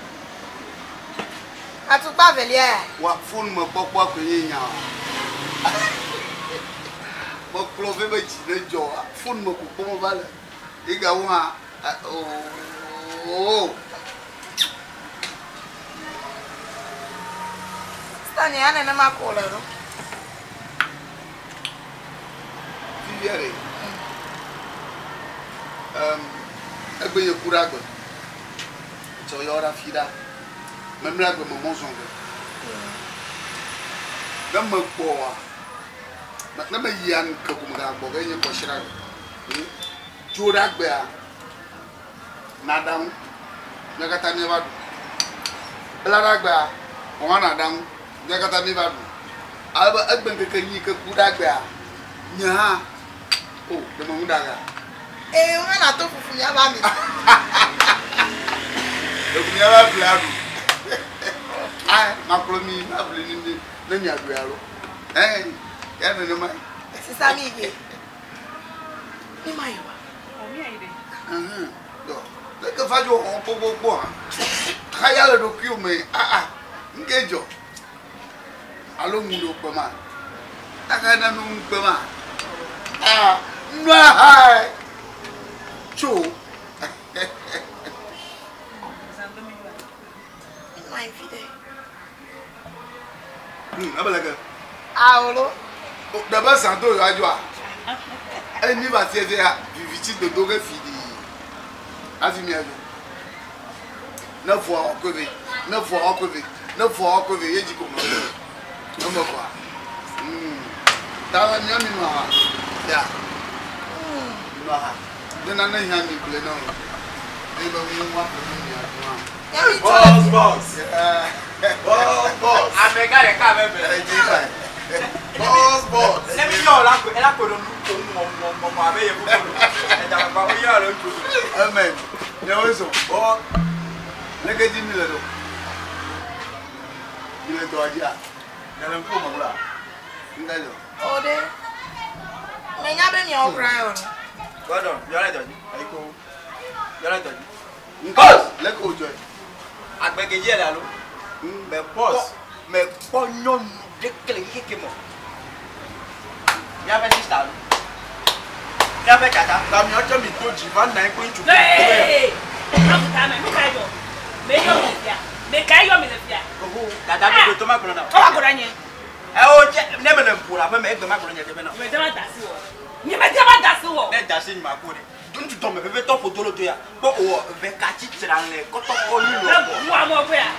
Atukpa velia ya. Wa fone me kpɔkpɔ koe nye nya o. Mekplɔ vɛ be dzi ne dzɔ fone me ko kpɔm va le. Egawo hã ooo. Sista nye ya nenema ko le ɖo. Fifia ɖe. Egbe nye ku ɖe agbe. Etsɔ yɔ ɖe afi ɖa. Memle agbe me mɔ zɔ ge. Ne me gbɔa, ne me yia ŋke ko me ga gbɔ ge nye kɔsi ɖe agbe. Dzo ɖe agbea, na ɖa ŋu. Mía katã míava ɖu. Bla ɖe agbea, wò hã na ɖa ŋu. Mía katã míva ɖu. Ale be egbe ŋkeke nyi ke ku ɖe agbea, nye hã, o, ɖe me ŋu ɖa ga. Ee, wo hã na to fufu míava mi. Ɖeko míava ƒle aɖu. Ayi, makplɔ mi aʋli ni mi ne miaɖui alo. Ɛɛ, ya nenema. Sisa mi yi. Mi ma yi wa. O mi ayi ɖe. Mhm. Dɔ. Leke va dzo xɔ gbogbogbò hã. Xaya le ɖokuiwò me. Aa, ŋke dzɔ. Alo ŋu ɖo kpe ma. Aka na nu ŋu kpe ma. Aa, nua ha tso. Mi ma yi fi ɖe. Ebe leke. Awolo. Ɖe be zã do yewoa dzoa. Eye mi va fia fia viviti dodo ge fi ɖi. Hafi mia dzo. Ne vɔa wakɔe ve, ne vɔa wakɔe ve, ne vɔa wakɔe ve ye dzi ko me. Eme kɔa. Ta mia mi nɔ ha. Ya. Nɔ ha. Ne nane hiã mi gblɔe na wo. Eye be ŋu wa ƒo ne mia dzo hã. Boss, boss. Boss, boss. Amegã ɖeka ame eve. Edzi va. Boss, boss. Ne mi yɔ la ko ela ko ɖo nu ko ŋu mɔ mɔ mɔ abe yevu ko ɖo. Ɛdza gbagba wo yɔ le ŋutsu ɖo. Amen. Miawoe zɔ. Boss. Leke dzi mi le ɖo? Mi le dɔa dzia? Nele ŋkuwò me wla. Ŋka dzɔ? O ɖe. Menya be miawo kura yɔ no. Gordon, yɔ le dɔ dzi. Ayi ko. Yɔ le dɔ dzi. Ŋka leke wòdzɔe? Agbegedzi le alo. Mɛ Boss. Mɛ kpɔ nyɔnu ɖeke le xexe me. Míaƒe sista alo. Míaƒe dada. Ta miawo tse mi do dzi va na kple ŋutsu. Ee, nu ka yɔ? Me yɔ mi le fia. Me ka yɔ mi le fia? Dada mi do to ma gblɔ na o. Ɔwa gɔɖa nye. Ɛwo dze ne me le ƒo le aƒe me egbe ma gblɔ nye teƒe na o. Nye me de ma da si wɔ. Nye me de ma da si wɔ. Ne da si nyima ko ɖe. Ŋutsu dɔme veve tɔ ƒo do lo to ya. Kpɔ owɔ ve katsi tsra le kɔtɔkɔ nu lɔ. Mu amewo ƒe ya.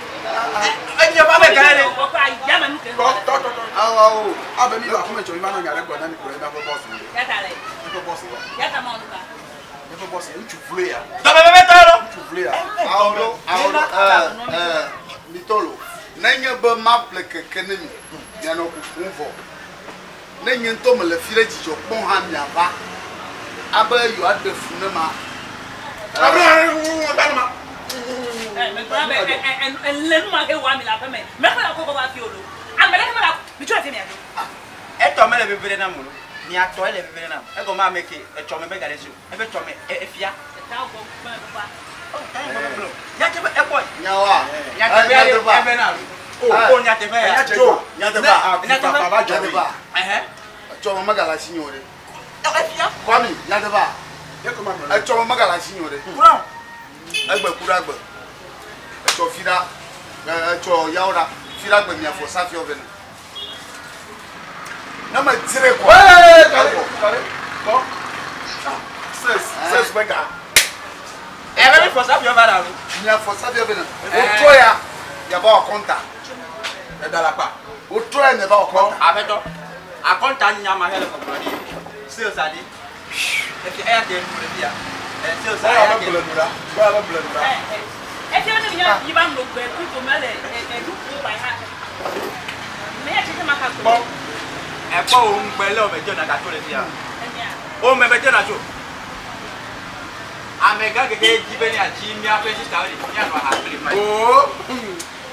Enye ƒe ame gã ɖe. Wɔ ƒe yame nu ke. Tɔ tɔ tɔ tɔ. Awo awo. Abe mi le aƒeme tsɔ mi va nɔ nya ɖe gblɔ na mi ko ɖe míaƒe boss ŋu. Yata le. Míaƒe boss wa. Yata ma nu ka. Míaƒe boss ŋutsu vloe ya. Dɔme veve tɔ lɔ. Ŋutsu vloe ya. Awo ɖo awo ɖo ɛɛ ɛɛ mitɔlo. Nenye be maƒle keke ne mi, mianɔ kukum vɔ. Ne nye ŋutɔ mele fi ɖe dzidzɔ kpɔm hã miava. Abe yewoaɖe fu ne ma. Ɛ me gblɔ be ɛ ɛ ɛ le nu ma he wɔ ami le aƒe me. Me ƒe la kɔ va fi o lo. Ame ɖeke me la mi tsɔ le fi mia do. Etɔ mele veve ɖe nam o. Miatɔ ele veve ɖe nam. Egɔme ame ke etsɔ me mega ɖe si o. Eƒe tsɔ me efia. Eta gbɔ gbɔ gbɔ. Nyateƒe ekpɔ. Nyawoa. Nyateƒe Nyateƒea. ebe na alo. O o nyateƒe ya. Tso nyateƒea. Ne avifafa va dzɔ Nyateƒea. Ɛhɛ. Etsɔ me megale asi nye o ɖe. Efia. Kwami nyateƒea. Ye ko ma gblɔ na. Etsɔ me megale asi nye o ɖe. Kura. Egbe ku ɖe agbe. Etsɔ fi ɖa. Etsɔ yawo ɖa. Fi ɖa gbe miafɔ safiɔ vɛ ne. Ne me dzre kɔ. Ee, kare kare. Kɔ. Six six bɛ ga. Ebe mi fɔ safiɔ va ɖa alo. Miafɔ safiɔ vɛ ne. Wotrɔ ya yava wɔ kɔnta. Ɛda la kpa. Wotrɔ ya miava wɔ kɔnta. Aƒetɔ. Akɔnta nyama hele gbɔgblɔ ɖi. Sales adi. Efi eya ke nu le fia. Ɛ sales Bɔyɔ eya bɛ ke. ble nu ɖa. Bɔyɔ bɛ ble nu ɖa. Ɛ ɛ efia ne mi nya yi ba ŋlɔ gbe kuto me le ɛ ɛ nu ko ba ha. Me ya tsetse ma ka Kpɔ. gbe. Ɛkpɔ wo ŋugbe lé wo me dze na gato le fia. Enya. Wo me me dze na tso. Amegã gege dzi be ne atsi míaƒe sistawo ɖi míanɔ aha kpli ma. Oo.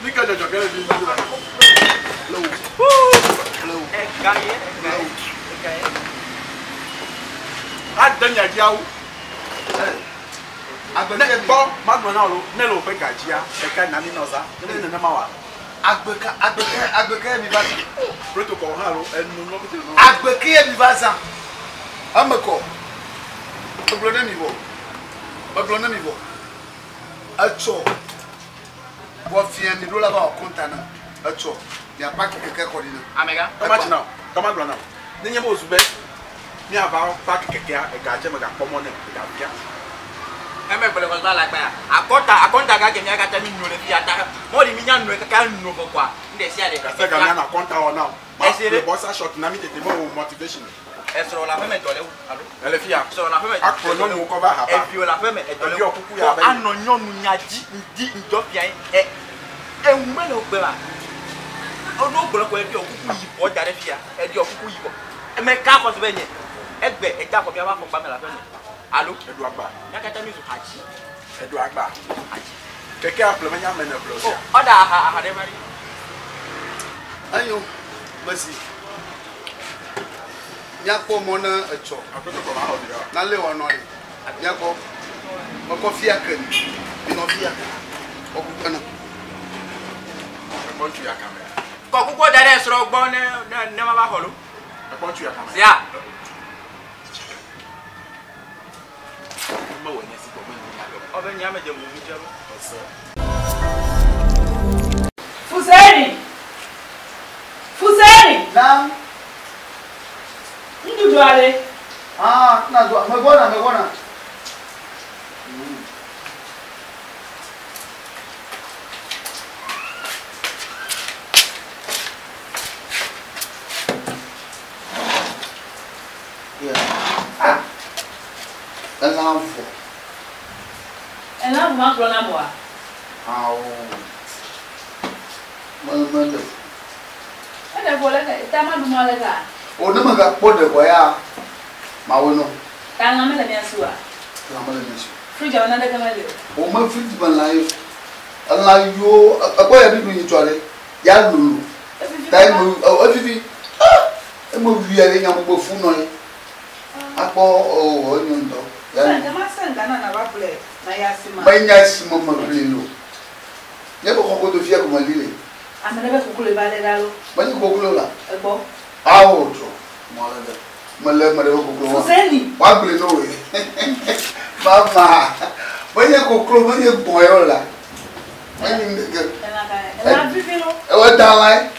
Mi ke dzɔdzɔ ke le fi mi la. Blewu. Blewu. Ega ye ega ye ega ye. Ade nya dzi awu. Agbe Ne ke mi. kpɔ ma gblɔ na wo lo ne le woƒe ga dzia ɖeka na mi nɔ za. Ne mi nenema wa. Agbe ka agbe ke agbe ke mi va zã. Protocol hã lo enu nɔ kete nɔ. Agbe ke mi va zã. Eme kɔ. Egblɔ ne mi vɔ. Egblɔ ne mi vɔ. Etsɔ. Vɔ fia mi ɖo la va wɔ kɔnta na. Etsɔ. Mia paki keke xɔ ɖi na. Amegã. Tɔma tsi na o. Tɔma gblɔ na o. Ne nye be wozu be miava paki kekea ega dze me gakpɔ mɔ nɛ ega fia. Eme gblɔ kɔ va la gba ya. Akɔta akɔnta ga ke mia katã mi no le fi ata. Mɔli mi nya no kaka no vɔ kɔa. Ŋɖe sia ɖe. Gase ga mia na akɔnta wɔ na o. Ma Esi le ɖe. boxer short na mi tete me wo motivation. Esrɔ̃ le aƒeme dɔ le wu alo. Ele fi ya. Srɔ̃ le aƒeme. Akplɔ nyɔnuwo kɔ va haba. Eviwo le aƒeme edɔ le Eviwo wu. kuku ya Kɔ be. anɔ nyɔnu nya dzi ŋdi ŋdɔ fia ye. Ɛ eŋu mele wo gbe ma. Ɔno gblɔ kɔ eɖɔ kuku yibɔ da ɖe fia. Eɖɔ kuku yibɔ. Eme ka xɔ se be nye. Egbe eda xɔ mia va xɔ gba me le aƒeme. Alo. Eɖo agba. Mia katã mi zu hadzi. Eɖo agba. Keke aƒle menye ame ne ƒle o sia. Ɔda aha aha ɖe va ɖi. Enyo, mesi. Míakpɔ mɔ ne etsɔ. Aƒetɔ kɔ ma xɔ vi ɖe. Nalé wòanɔ ɖe. Míakpɔ. Mekɔ fia ke ni. Minɔ fia. Kɔ kuku na. Ekpɔ ŋutsu ya kame. Kɔ kuku da ɖe srɔ̃ gbɔ ne ne ne ma va xɔ lo. Ekpɔ ŋutsu ya kame. Sia. Mewɔ nye si gbɔ me nya lɔ. Ɔbɛ nye ame dze mumu dze lo. Ɔsɛ. Fuseni! Fuseni! Na. Nuɖuɖu aɖe. Ah, na do. Megbɔna, megbɔna. Yeah. Ah. Elã vɔ. Elã vɔ ma gblɔ na mɔa? Awo. Me me ɖe. Eɖe vɔ le ke ta ma ɖu ma le ka? O ne megakpɔ ɖe vɔ ya, mawo nɔ. Ta lã mele mia si oa? Lã mele mia si o. Fridge me naneke meli o. O me fridge me lã ye. Elã yiwo ekpɔ ya ɖuɖu nyitsɔ ɖe ya lolo. Ta eme evivi. Ah! Eme wui aɖe nya gbogbo fu nɔ ye. Akpɔ o enyo ŋutɔ. Ya Sɛ ma sɛ nka na na va ƒle na ya si ma. Menya esi me meƒli lo. Nye be xɔ godo fia ko meli le. Ame ɖe be koklo va lé ɖa lo. Menye koklo la. Egbɔ. Awo trɔ. Mɔ le ɖe. Mele ame ɖe be koklo wa. Fuseni. Woagblɔe ne woe. Mama. Menye koklo menye gbɔ̃ ye o la. Menye nu ɖeke. Elã ka ye? Elã vivi lo. Ewo edã lã ye.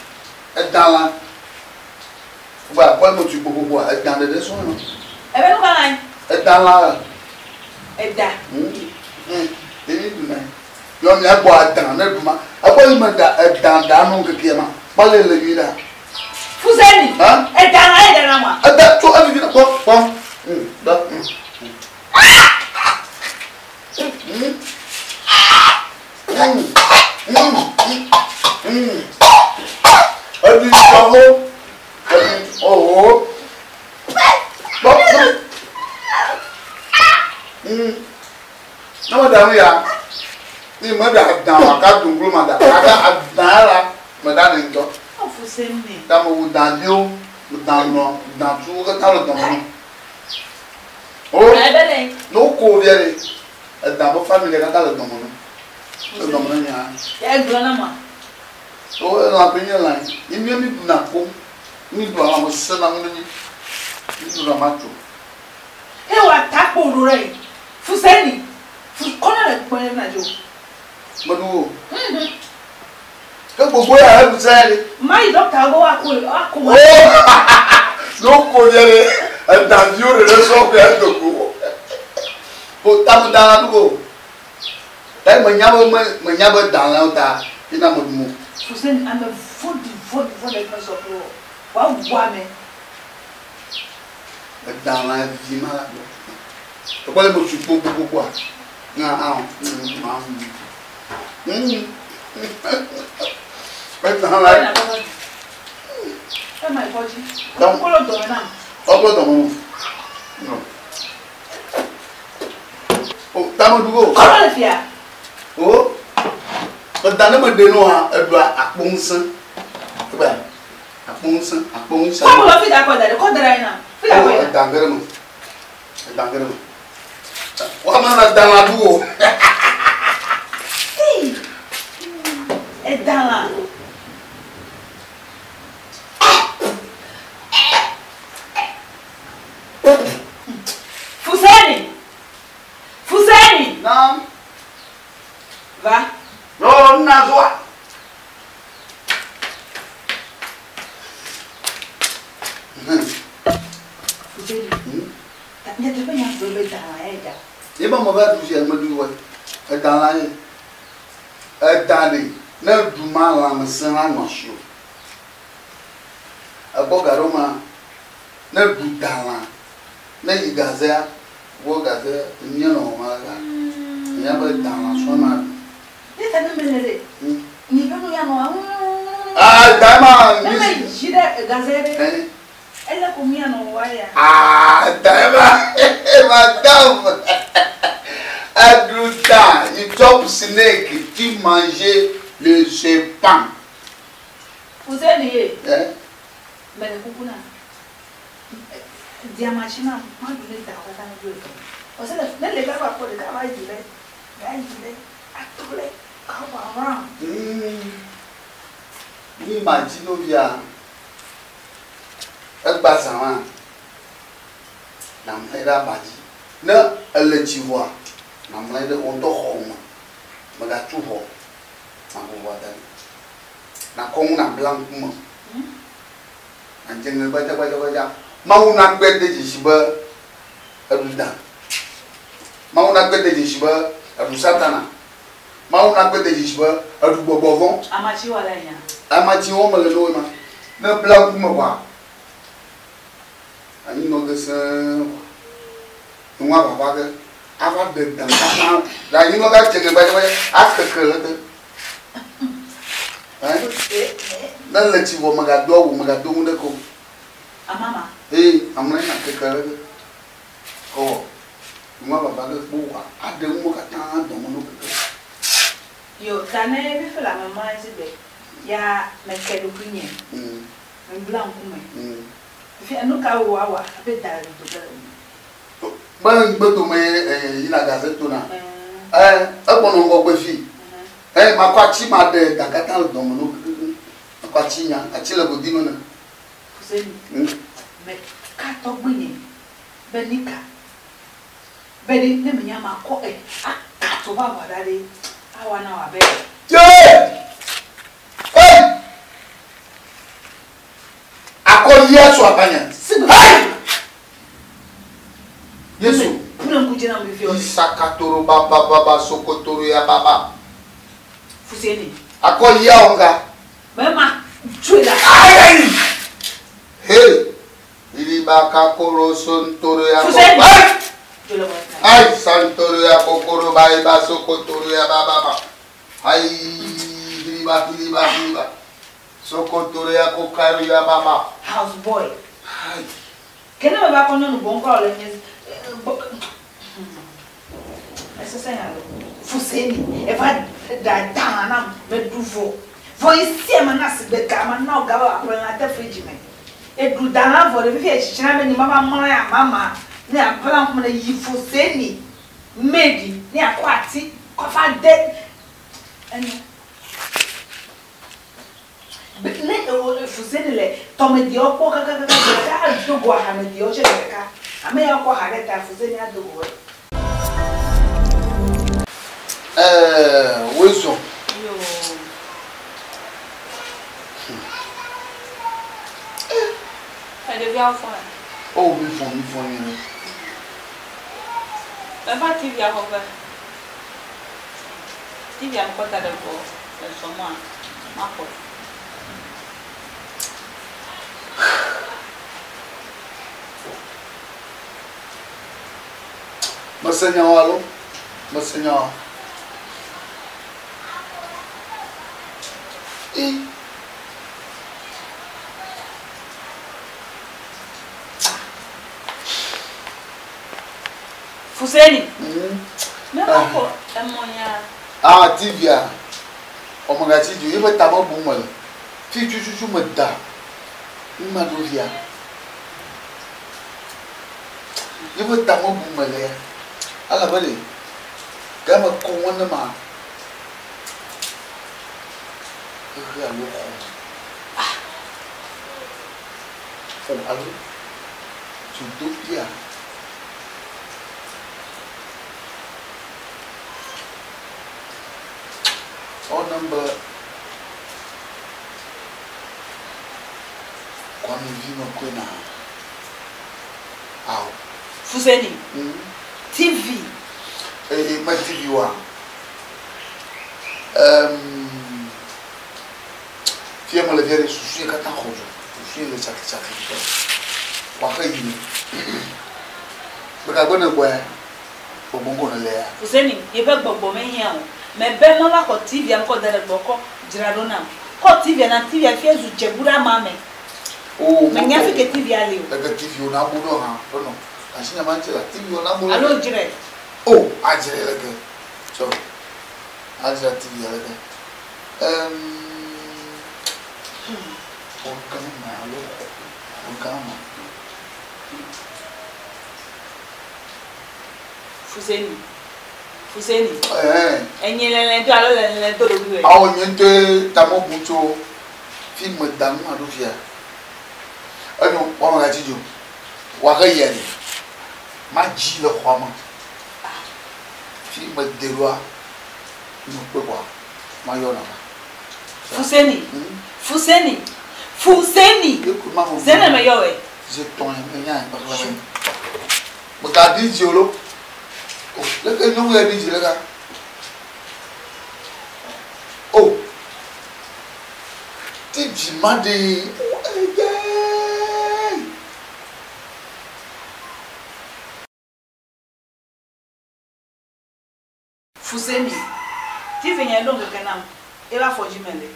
Edã lã. Gba akpɔ eme tu gbogboa edã ɖeɖe sɔŋ nɔ. Ebe nu ka lã ye? Edã lã la. Eda. Ɖevi ɖuna ye. Yɔ mia gbɔ adã ne ɖu ma. Ekpɔ yi me da edã ɖa nu ŋkekea ma. Kpɔ le le nyui ɖa. Fuseni. Hã? Edã lã ye ɖe lã ma. Eda tso evivi na kpɔ kpɔ. Da. Eɖu sɔwo. Eɖu owo. Kpɔ kpɔ. Ne me ɖa nu ya, ni me ɖa adã o, aka dunglo ma ɖa. Gake adã la, me ɖa ne ŋutɔ. Ɔ Fuseni. Ta me wu dã viwo, dã nɔ, dã tuwo katã le dɔme nɔ. O, Ebe le. ne woko via ɖe, edã be family katã le dɔme nɔ. Le dɔme nɔ nya. Ya egblɔ na ma. O, elã koe nye lã ye. Ni mía mi ɖuna ko. Mi ɖua lã me sesẽ na ŋu ne mi. Mi ɖuna matso. He wa takpo ɖo ɖe. Fuseni. Fu kɔna le kpɔe na dzo. Meɖu o. Ke gbogbo ya eɖu sɛ ɖe. Ma yi dɔkita gbɔ wa ko wa ko. O! Ne woko via ɖe, edã viwo ɖeɖe sɔ koe edo go. O tame da lã ɖu o. Ta menya be me menya be da lãwo ta yina me ɖum o. Fuseni ame vɔ̃ɖi vɔ̃ɖi vɔ̃ɖi ɖe sɔ kple wɔ. Wa wu ame. Edã lã vivi ma la gbɔ. Ekpɔ le me tu gbogbogbogboa. Na ahɔ. Edã lã. Ema yi kɔdzi. Kolo dɔme nam. Ɔklo dɔme nɔ. O tame ɖu o. Kɔlɔ le fia. O. Eda ne me ɖe nua eɖua akpo ŋusẽ. Egbe akpo ŋusẽ akpo ŋusẽ. Kɔ bolo fi da kɔ da ɖe kɔ da ɖe na. Fi da O kɔ yi na. edã ge ɖe me. Edã ge ɖe me. Wa me na da lã ɖu o. Ee. Edã lã. Fuseni. Fuseni. Naam. Va. No na zoa. Fuseni. Nyateƒe nya gblɔ be da lã ye da. Ye be me va ɖu fia me ɖu wɔ. Eda la ye. Eda ɖe ne ɖu ma lãmesẽ la nɔ asi o. Egbɔ ga ɖo ma ne ɖu da lã ne yi gazea wɔ gaze nye nɔ ma la. Nya be da lã sɔ ma ɖu. Ne ta ne mele ɖe. Ni be nu ya nɔ. Ah, da ma. Ne me dzi ɖe gaze ɖe. Ele ko mi anɔ wa ya. Ah, da ma. Madame. Adouta, you chop snake, tu manges le serpent. Fuseni ye. Eh? Mele kuku na. Diamatsi na ma ɖu ne da katã ne ɖu etɔ. Ɔsɛ le ne le gaba kpɔ ɖeka va yi le, va yi le, atɔ le, kaba round. Ni ma dzi novia. Egba zã ma. Na mlɛ ɖe aba dzi. Ne ele tsi vɔa, na mlɛ ɖe wo ŋutɔ xɔ me. Mègatu ʋɔ, nàʋu ʋɔa da ɖi. Nàkɔ ŋu nàbla ŋkume. Nàdze ŋe gbadzagbadzagbadza. Mawu nakpɔe de dzesi be eɖu da. Mawu nakpɔe de dzesi be eɖu Satana. Mawu nakpɔe de dzesi be eɖu gbɔgbɔ vɔ̃. Amatsi wɔla nya. Amatsi wɔm mele ne wo ma. Ne bla ŋkume vɔa, anyi nɔ ge sẽe vɔa, nua vava ge ava ɖe dan katã le anyi nɔ ge adze ŋe gbadzagbadza akeke le te. Ne le tsi vɔ mègado awu mègado nu ɖeke o. Amama. Ee, amlɔ na keke le te. Kɔwɔ nua vava ge kpo vɔa aɖe nuwo katã dɔme no keke. Yo, ta ne fifi le ame ma dzi be ya meke ɖokui nye. Mebla ŋkume. Fifia nu ka wo awa abe da le dodo ge le ŋu. Be ŋgbedome yina gaze tona. Egbɔnɔ ŋgɔgbe fi. Makɔ atsi ma ɖe da katã le dɔme no keke. Makɔ atsi nya, atsi le godi me ne. Fuseni. Me ka tɔgbi nye be nika. Be ɖe ne menya makɔ akato va ʋua ɖa ɖe awa na wa be. Ye! Hey! Akɔ Yesu abanya. Hey! Yesu. Puna ŋku dze na mi fi. Isakatoro baba baba sokotoro ya baba. Fuseni. Akɔ ya onga. Mema tsoe la. Ayi! Hey! Ilibaka koro sontoro ya. Fuseni. Hey! Ay, santoro ya kokoro ba iba sokotoro ya baba baba. Ay, iliba iliba iliba. Sokotoro ya kokaro ya baba. House boy. Ay. Kene me ba kɔ nyɔnu bɔ ŋkɔ le nye. Esese ya lo. Fuseni. Eva da da na me du vɔ. Vɔ yi sie ma na sigbe ga ma na ga ba aƒe la te fridge me. Edu da na vɔ ɖe fifi etsitsi na be ni mama mlɔ ya mama. Ne abla ŋkume ne yi fuseni. Medi ne akɔ ati kɔfa de. Enyo. Ne ewo fuseni le tɔmediawo kpɔ kakakaka ɖeka ado go ahamediawo tse ɖeka. Ame ya kɔ aha ɖe ta fuseni ado go. Wezɔ. Yo. Ɖeviawo fɔ. Oh, mi fɔ, mi fɔ nyuie. Eva TV xɔ ƒe. TV a mekɔ da ɖe gbɔ le zɔmɔa, maxɔe. Mese nyawo alo? Mese nyawo. I. Fuseni. Ne ma kɔ emɔ ya. Ah, TV a. Ɔmɔ gatsi dzo yeƒe tame bum mele. Fi tututu me da. Numa ɖo via. Yeƒe tame bum mele ya. Alabe le game kɔ ŋu ne ma. Xexe alo xɔ. Ah. O alo dzodoƒea. Ɔnam be Kwame vi me koe na. Awo. Fuseni. TV. Eye me TV wa. Ehm fie me le fia ɖe susu ye katã xɔ dzo. Susu ye le tsaki tsaki ŋutɔ. Wa xe yi me. Gbegagbe ne gbɔe gbɔgbɔ ŋgɔ ne le ya. Fuseni, yeƒe gbɔgbɔ mehiã o. Mebe mava xɔ TV-a mekɔ da ɖe gbɔ kɔ dzra ɖo nam. Kɔ TV-a nam, TV-a fia zu dzebu ɖe ama me. Oo, Menya fi ke TV-a li o. Leke TV wo na bu ɖo hã, ƒenɔ. Asi nya ma ŋuti la, TV wo na bu ɖo. Alo dzrae. O, adzrae leke. Tsɔ, adzra TV-a leke. Ehm, xɔ gã me alo xɔ gã me. Fuseni. Fuseni. Ɛhɛn. Enye lɛlɛ do alo lɛlɛ do ɖokui wɛ. Awo nye ŋutɔe ta me bu tso fi me da nu aɖo fia. Enyo woame gatsi dzo. Woaxe yia ɖe. Madzi le xɔa me. Fi me de ɖoa, ne mekpɔe kɔa, mayɔ na va. Fuseni. Fuseni. Fuseni. Zene me yɔ wɛ. Ze tɔn ye me nya kpakple me. Mega ɖi dzi o lo. O, leke nyɔnu ya ɖi dzi le ka? O, ti dzi ma ɖe. O, eye. Fuseni, TV nye ɖo ŋkeke nam, eva afɔ dzi mele.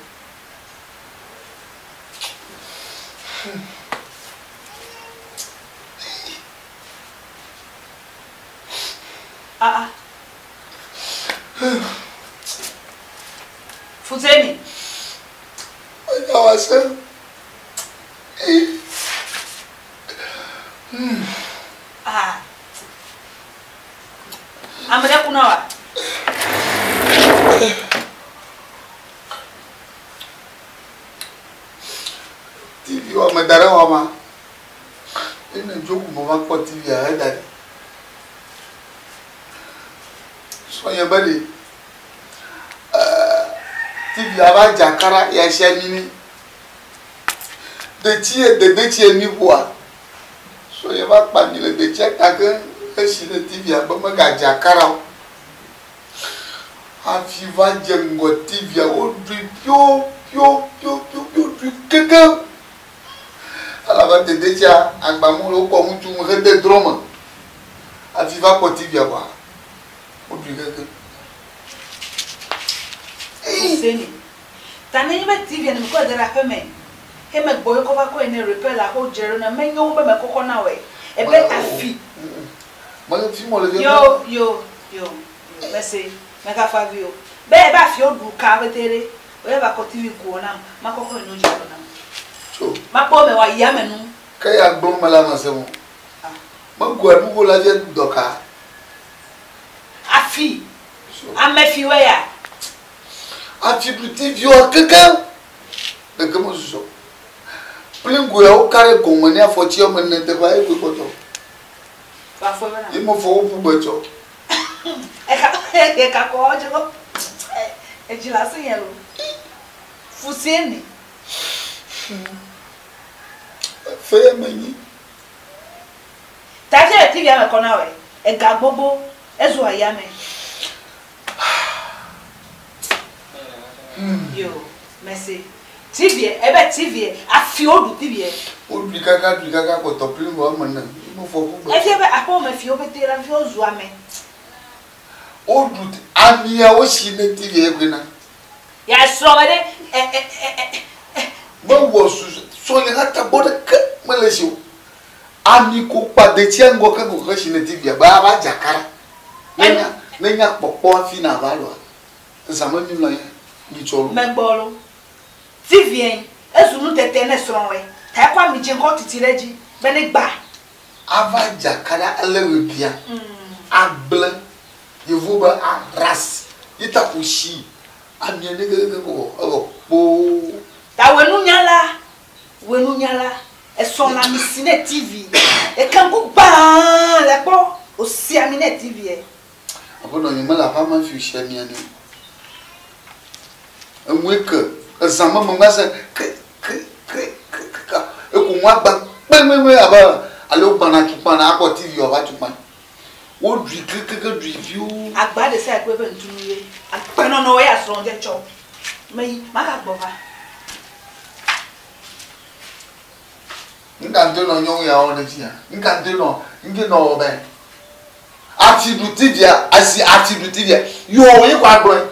Ah ah. Fuseni. Enya wa se. Ah. Ame ɖe ku na wa. TV wa me da ɖe xɔ ma. Ene dzo ku me va kpɔ TV a heda ɖi. Sɔnye be ɖe TV a va dza kara ya si anyi ni. Detsi ye de detsi ye mi ƒoa. Sɔnye va kpa mi le detsia ta ke esi ɖe TV a be megadza kara o. Hafi va dze ŋgɔ TV a woɖui pio pio pio pio pio ɖui kekeŋ. Elabe dedetsia agbamu le wokɔ ŋutsu ŋu hede drɔ me. Hafi va kpɔ TV a kɔa, woɖui kekeŋ. Fuseni. Ta nenye be TV ne mekɔe da ɖe aƒe me, he megbɔ ye kɔ va kɔe ne repair le aƒe dzrae ɖo na menyo wu be mekɔkɔ na wɔe. Ebe afi. Mele fi mɔ le fi. Yo yo yo yo mese megafa vi o. Be ebe afi woɖu ka pete ɖe. Oye va kɔ TV ku nam makɔkɔ eno dzra ɖo nam. Tso. Makpɔ me wa yi ame nu. Ke ya gblɔ me la mese mo. Megua nugo la dze dɔka. Afi. Ame fi wɔ ya. Afi ɖu TV wa kekeŋ. Ɖeke me susɔ. Plingo ya wo ka ɖe gɔme ne afɔtsi wɔme ene teƒea ye koe kpɔtɔ. Ye me fɔ wo ƒu gbe tsɔ. Eka eka kɔ dze kɔ. Edzi le asi nye lo. Fuseni. Efe ye me nyi. Ta fi le TV ame kɔ na wɛ. Ega gbogbo ezu ayame. Yo, merci. TV, ebe TV, afi woɖu TV. Woɖui kaka ɖui kaka kpɔtɔ plingo wɔme ene. Ye me fɔ ƒu gbe. Efia be aƒewo me fiwo pete la fi wozu ame. Woɖu amiawo si ne TV ye koe na. Ya srɔ̃ me ɖe ɛ ɛ ɛ ɛ. Mewɔ susu sɔle hã tagbɔ ɖeke mele esi o. Ami ko kpa detsia ŋgɔ ke ko xe si ne TV be ava dzakara. Ne nya ne nya kpɔkpɔ hafi na va lɔa. Zã me mi mlɔ anyi mi tsɔ lo. Megbɔ lo. TV ezu nutete ne srɔ̃ wɛ. Ta ekɔ ami dze kɔ titi ɖe edzi be ne gba. Ava dzakara ele ɣebia. Agble yevu be aras yi ta ko si amia ne keke ko evɔ kpoo. Ta wɔ nunyala wɔ nunyala esɔ la mi si ne TV. Ekanku gbaa le kpɔ osi ami ne TV yɛ. Aƒenɔ nye mele aƒea me fi si amia ne. Eŋue ke ezã me me se ke ke ke ke ke eko ŋua gba kpekpekpe abe alo gbana tukpa na akpɔ TV wòava tukpa. Woɖui kekeke ɖui viwo. Agba ɖe sia kpe be ŋutunu ye. Agbenɔnɔ ya srɔ̃ dze tsɔ. Meyi, magagbɔ va. Ŋka ŋutɔ nɔ nyɔnu ya wɔ ɖe dzia? Ŋka ŋutɔ nɔ ŋke nɔ wɔ be ati ɖu tivia asi ati ɖu tivia yoo ye kɔ agblɔe.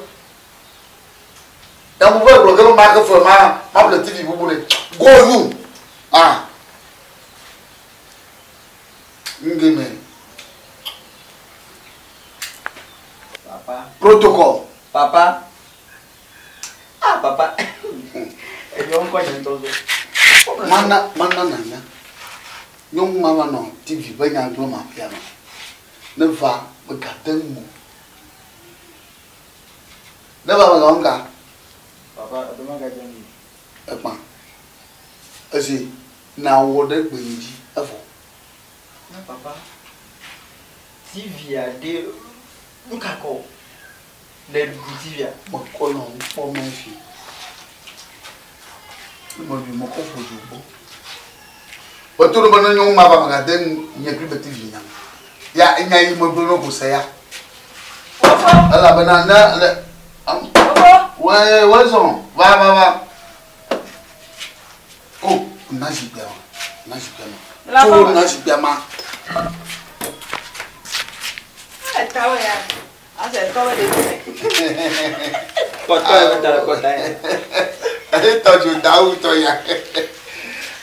Yamu ve gblɔ ke be ma ke fe ma ma ƒle TV bubu ɖe. Go you. Ah. Ŋge me. Papa. Protocol. Papa. Ah, papa. Enyɔ ŋkɔ nye ŋutɔ so. Mana mana nanya. Nyɔnu ma va nɔ TV ƒe nya gblɔm aƒea me. Ne va megate ŋu o. Ne va megawɔ nuka? Papa, eɖo magadze ŋu. Ekpã. Esi nawɔ ɖe gbenye dzi evɔ. Na papa. TV aɖe nuka kɔ le ɖu TV a? Mekɔ nɔ nu kpɔm efi. Ne meɖui mekɔ ƒo dzo gbɔ. Meto ɖo be ne nyɔnu ma va megade nye kple be TV nya. Ya enya yi megblɔ ne ko se ya. Elabena ne le wɛ wɛ zɔn va va va. O na zikpuia ma na zikpuia ma. Tso na zikpuia ma. Etawo ya. Ase tɔwɔ ɖe fi. Kɔtɔ yɛ bɛ ta kɔta yɛ. Etɔ dzo dawu tɔ ya.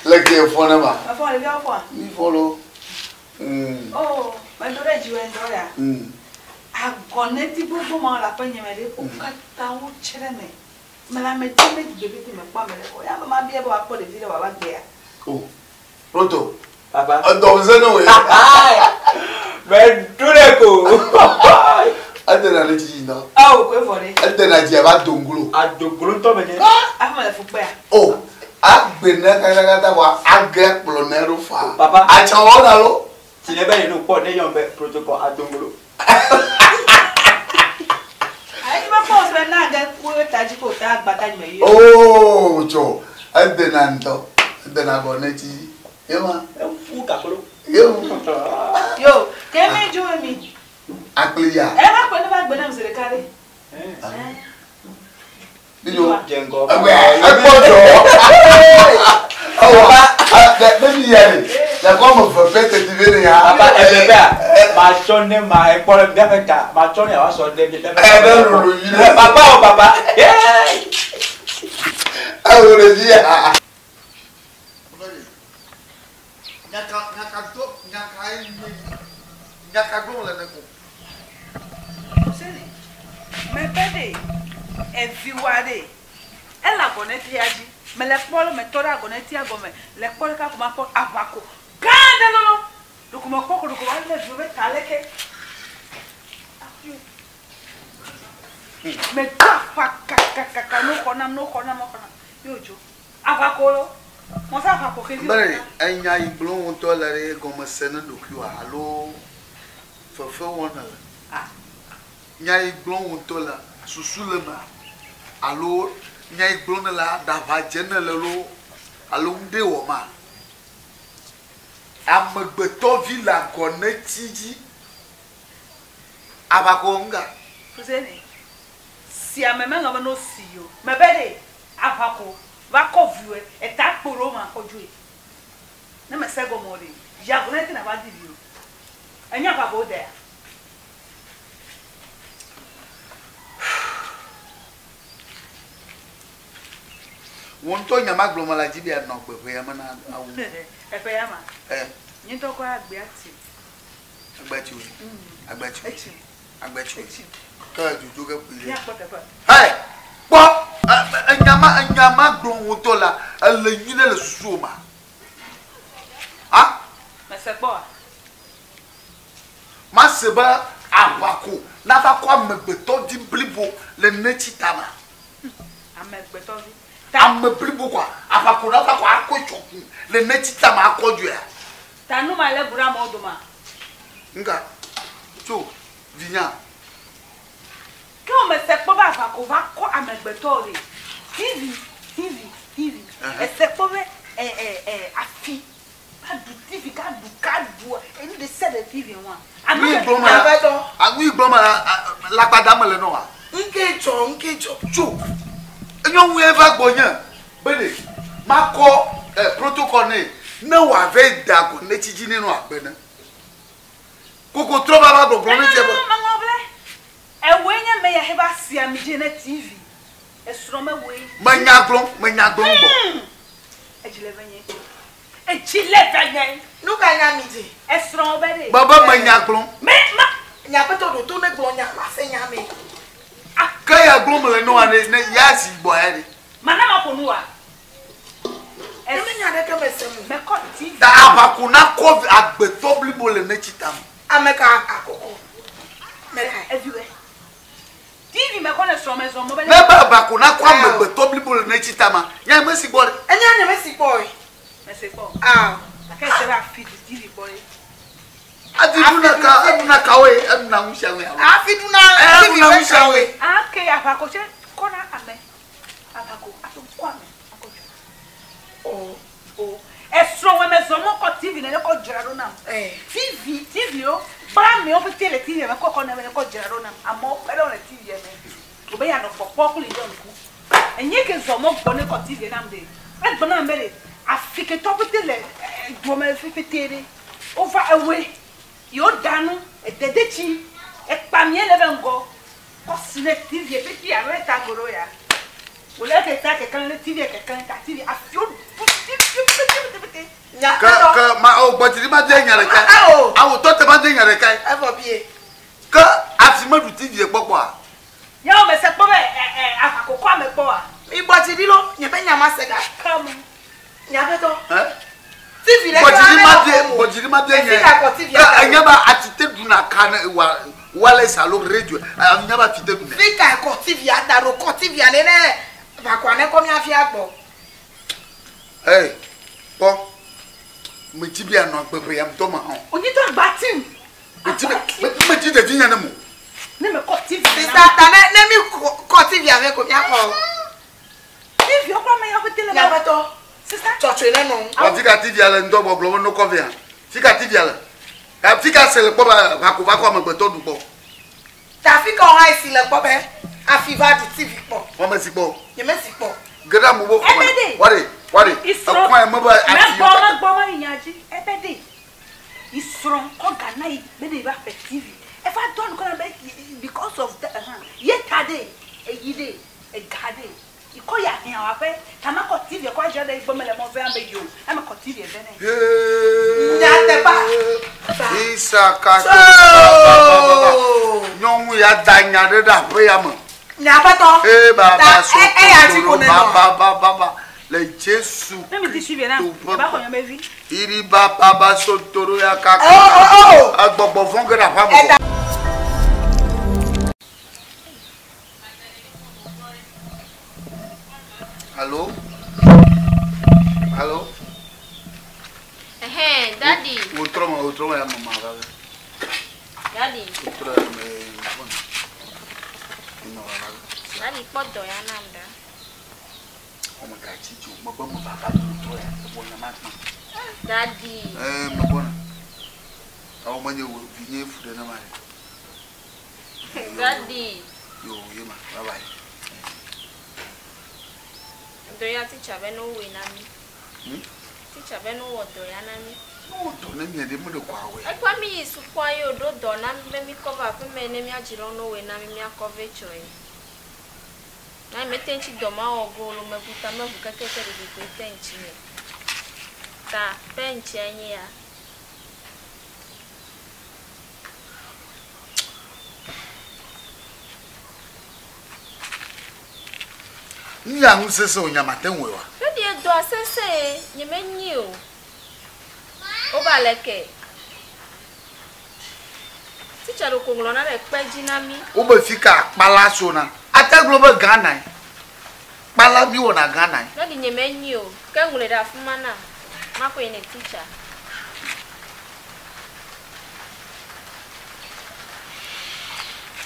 Le ke fɔ ne ma. Efɔ ɖevi afɔa? Mi fɔ lo. Oh, medo ɖe dziwɔ ŋdɔ ya. Agɔneti gbogbo ma le aƒe nye me ɖe, wo katã wotsi ɖe eme. Mele ame dim me gbe pete mekpɔ ame ɖe o. Ya be mabia be wòakpɔ ɖevi ɖe wòava gbea. O, Roto. Papa. Edɔ ŋusẽ ne wòe. Meɖo ɖe ko. Edena ɖe dzi ŋutɔ. Awo koe vɔ ɖe. Edena dzi abe adonglo. Adonglo ŋutɔ menye. Afi mele fu kpea. O, agbe ne katakata vɔ age kplɔ ne ɖo faa. Papa. Atsã wɔna lo. Tsi ne be ne no kpɔ ne yɔm be protocol adonglo. Ayi be kpɔ srɛ na ge ku ta dzi ko ta agba ta nyme yi. Oo, tso edena ŋutɔ. Edena gɔ ne tsi. Yema. Efu kaklo. Yewu. Yo, ke mi dzo mi. Akpli ya. E va kpe ne va gbe nam zi ɖeka ɖe. Nínú Dze ŋgɔ. ẹgbẹ́ ẹgbọ́jọ. Ọwọ́ ne mi yẹ de yàtọ̀ ọmọ fẹfẹ tètè bẹ ne ya. Papa eve bea matsɔ ne ma ekpɔ ɖe míaƒe ta matsɔ ne wòasɔ ɖe míaƒe ta. Ẹ bẹ lolo yi dẹ. Papa o papa. Ẹ wò le fi ya. Nyaka nyaka do nyaka ye nyaka gbɔn le ne ko. Seni, mebe ɖe eviwa ɖe ele agɔnetia dzi mele kpɔ ɖe metɔ ɖe agɔnetia gɔme le kpɔ ɖeka ko makpɔ aʋako gã ɖe lolo ɖeko mekpɔ ko ɖeko alé viwo be ta leke medo aʋa kakakaka no xɔ nam no xɔ nam no xɔ nam ye wòdzo aʋako lo mɔsa aʋako xevi Bẹ́ẹ̀ni enya yi gblɔ ŋutɔ le ɖe gɔmese ne ɖokuiwòa alo fefe wɔm nèle. Nya yi gblɔ ŋutɔ le susu le mea alo nya yi gblɔ ne le aɖaʋa dze ne le loo alo nu ɖe wɔ ma. Amegbetɔvi le agɔneti dzi. Aʋako ŋga. Fuseni, si ame meŋlɔ be no si o mebe ɖe aʋako va kɔ viwoe eta kpo ɖe wo ma kɔ dzoe ne mese gɔme o ɖe yi agɔneti na va di vi o enye aʋako dea. Wò ŋutɔ nya ma gblɔ me le dzi be yeanɔ agbe ƒe ya me na awu. Eƒe ya ma. Ɛ. Nye ŋutɔ kɔ agbea tsi. Agbea tsi o. Agbea tsi o. Etsi. Agbea tsi o. Etsi. Ke dzodzo ke kpui ɖe. Míakpɔ teƒe. Hɛ! Kpɔ enya ma enya ma gblɔ wò ŋutɔ la ele nyui ɖe le susu ma. Ha? Mese kpɔa? Mase be aʋako nava kɔ amegbetɔ di blibo le netsi tame. Amegbetɔvi. Ame blibo kɔa aʋako nava kɔ akɔ tsɔku le netsi tame akɔ dzoea. Ta nu ma le bu ɖe amewo dome. Nga tso vinya. Ke wo mese kpɔ be aʋako va kɔ amegbetɔ ɖe. Hivi hivi hivi. Ese kpɔ be ɛ ɛ ɛ afi. Aɖu TV ka ɖu ka ɖu enu ɖe sia ɖe TV ŋua. Nu yi gblɔm la, nu yi gblɔm la, lakpada me le nɔ wa. Ŋke dzɔ, ŋke dzɔ. Tso, nyɔnu ye va gbɔ nye be ɖe makɔ eh, protocol nɛ ne wòave da agɔ ne tsi dzi ne nɔ agbe ne. Koko trɔ va va gbɔgblɔ ne tse be. Meŋlɔ ble. Ewoe nye me ya heva si ami dzi ne TV. Esrɔ̃ mewoe. Menya gblɔm, menya gblɔm gbɔ. Edzi le venye. Edzi le venye. Nu ka nye ami dzi? Esrɔ̃ be ɖe. Baba menya gblɔm. Me ma. Nye aƒetɔ ɖo to ne gblɔ nya ma se nya me. Ke ya gblɔm le nɔa ne ne ya si gbɔ ya ɖe. Mana ma ƒo nu wa. Ne me nya ɖeke me se mo. Mekɔ TV. Ta aʋako na kɔ agbetɔ blibo le ne tsi ta me. Ame ka akɔkɔ. Me ka. Eviwɛ. TV mekɔ le srɔ̃ me zɔ mɔ be. Ne be aʋako na kɔ amegbetɔ blibo le ne tsi ta ma, nya me si gbɔ ɖe. Enya nye me si gbɔ ye. Me si gbɔ. Ah. Gake ese be afi ɖu TV gbɔ ye. Afi ɖuna ka, eɖuna kawoe, eɖuna nu sia nu ya. Afi ɖuna TV ƒe kawoe. Ah, ke aʋako tse kɔna ame. Aʋako ato kɔ ame akɔ dzo. Oh. Oh. Esrɔ̃ wɔ me zɔ mɔ kɔ TV ne kɔ dzra ɖo nam. TV, TV wo, kple amewo pete le TV me kɔ kɔ ne kɔ dzra ɖo nam. Amewo kpe ɖe wo le TV me. Wo be yanɔ kpɔkpɔ kple yi ŋku. Enye ke zɔ mɔ gbɔ ne kɔ TV nam ɖe. Egblɔ nam be ɖe afi ke tɔ pete le doa me pete ɖe. Wova ewoe. Yewo ɖa nu, edede tsi, ekpa mie le be ŋgɔ. Kɔ si ne TV pete alo eta go ɖo ya. Wòle eke ta keklẽ ne TV keklẽ ta TV afi wo ɖu TV pete pete pete. Ke ke ma o gbɔdzi ma bia nya ɖeka. Awo tɔ te ma bia nya ɖeka. Evɔ bie. Ke afi me ɖu TV kpɔkpɔa. Yawo me se kpɔ be ɛ aʋakokɔ ame kpɔa. Mi gbɔdzi ɖi lo nye be nya ma se ga. Kamu. Nya be tɔ. Ɛ? TV ɖe Gbɔdzi ɖi ma bia gbɔdzi ɖi ma bia nya. Efi ka kɔ TV Ke enya be ati te ɖuna ka ne wa wireless alo radio enya be ati te ɖuna. Fi ka kɔ TV ada ɖo kɔ TV ne ne ʋakɔa ne kɔ mia fia gbɔ. Hey, kpɔ. Medzi be anɔ agbe ƒe ya ŋutɔ ma hã. Onyitɔ agba tim. Medzi be medzi ɖevi nya ne mo. Ne me kɔ TV. Sista ta ne ne mi kɔ TV ave ko mia kɔ. TV ɔkɔ me ya ƒe tele. Nya ƒe tɔ. Sista. Tsɔtsɔe ne nɔ. Wa fi ka TV le ŋdɔ gbɔgblɔ be no kɔ via. Fi ka TV le. Fi ka se le kpɔ be ʋako va kɔ amegbetɔ ɖu kpɔ. Ta fi ka hã si le kpɔ be afi va ɖu TV kpɔ. Wɔme si kpɔ. Nye me si kpɔ. Ge ɖe amewo xɔ me. Wɔɖe wɔɖe. Ekɔe me be afi. Megbɔ megbɔ me yi nya dzi. Ebe ɖe. Isrɔ̃ kɔ ga na yi be ne va ƒe TV. Eva do anu kɔ na be because of that ye ta ɖe eyi ɖe ega ɖe. Ikɔ ya hiã wa ƒe kama kɔ TV kɔ adze ɖe gbɔ mele mɔ vea be yo ame kɔ TV ve ne. Nyateƒe. Isaka to nyɔnu ya da nya ɖe ɖe aƒe ya me. Nyaƒetɔ. Ee baba so eya dzi ko ne nɔ. baba baba baba le Jesu Ne mi di TV na Kristo eba xɔ nyɔ be vi. iri baba ba so toro ya kaka. Oh oh oh. Agbɔgbɔ vɔ̃ ge ɖe aƒea me. Eda. Allô? Allô? Hey, daddy. Wòtrɔ me, wòtrɔ me ya mama va. Daddy. Wòtrɔ ya me. Mama va. Daddy, kpɔ dɔ ya nam ɖa. Wɔme ga tsi dzo, megbe me va va wòtrɔ ya, ebɔ nya ma kpã. Daddy. Ee, megbɔna. Awo menye wo vi nye fu ɖe ne ma ɖe. Daddy. Yo, ye ma, bye bye. Dɔ ya teacher be no wɔe na mi. Teacher be no wɔ dɔ ya na mi. No dɔ ne mia ɖe me ɖe kɔ awɔe. Ekpa mi yi sukua ye wòɖo dɔ na mi be mi kɔ va aƒe me ne míadzi no wɔe na mi míakɔ ve tsɔe. Na mi mete ŋuti dɔ ma wɔ go lo mebu ta meʋu kekeke ɖeɖe koe te ŋuti nye. Ta pe ŋutia nye ya. Nu ya nu sese o nya ma te ŋue wa. Daddy edɔa sese nye menyi o. Woba le ke. Teacher ɖo ko ŋlɔ na ɖe kpe dzi na mi. Wobe fi ka akpala sona. Ate gblɔ be Ghana ye. Kpala mi wɔna Ghana ye. Daddy nye menyi o. Ke ŋlɔe ɖe afi ma nam. Makɔ yi ne teacher.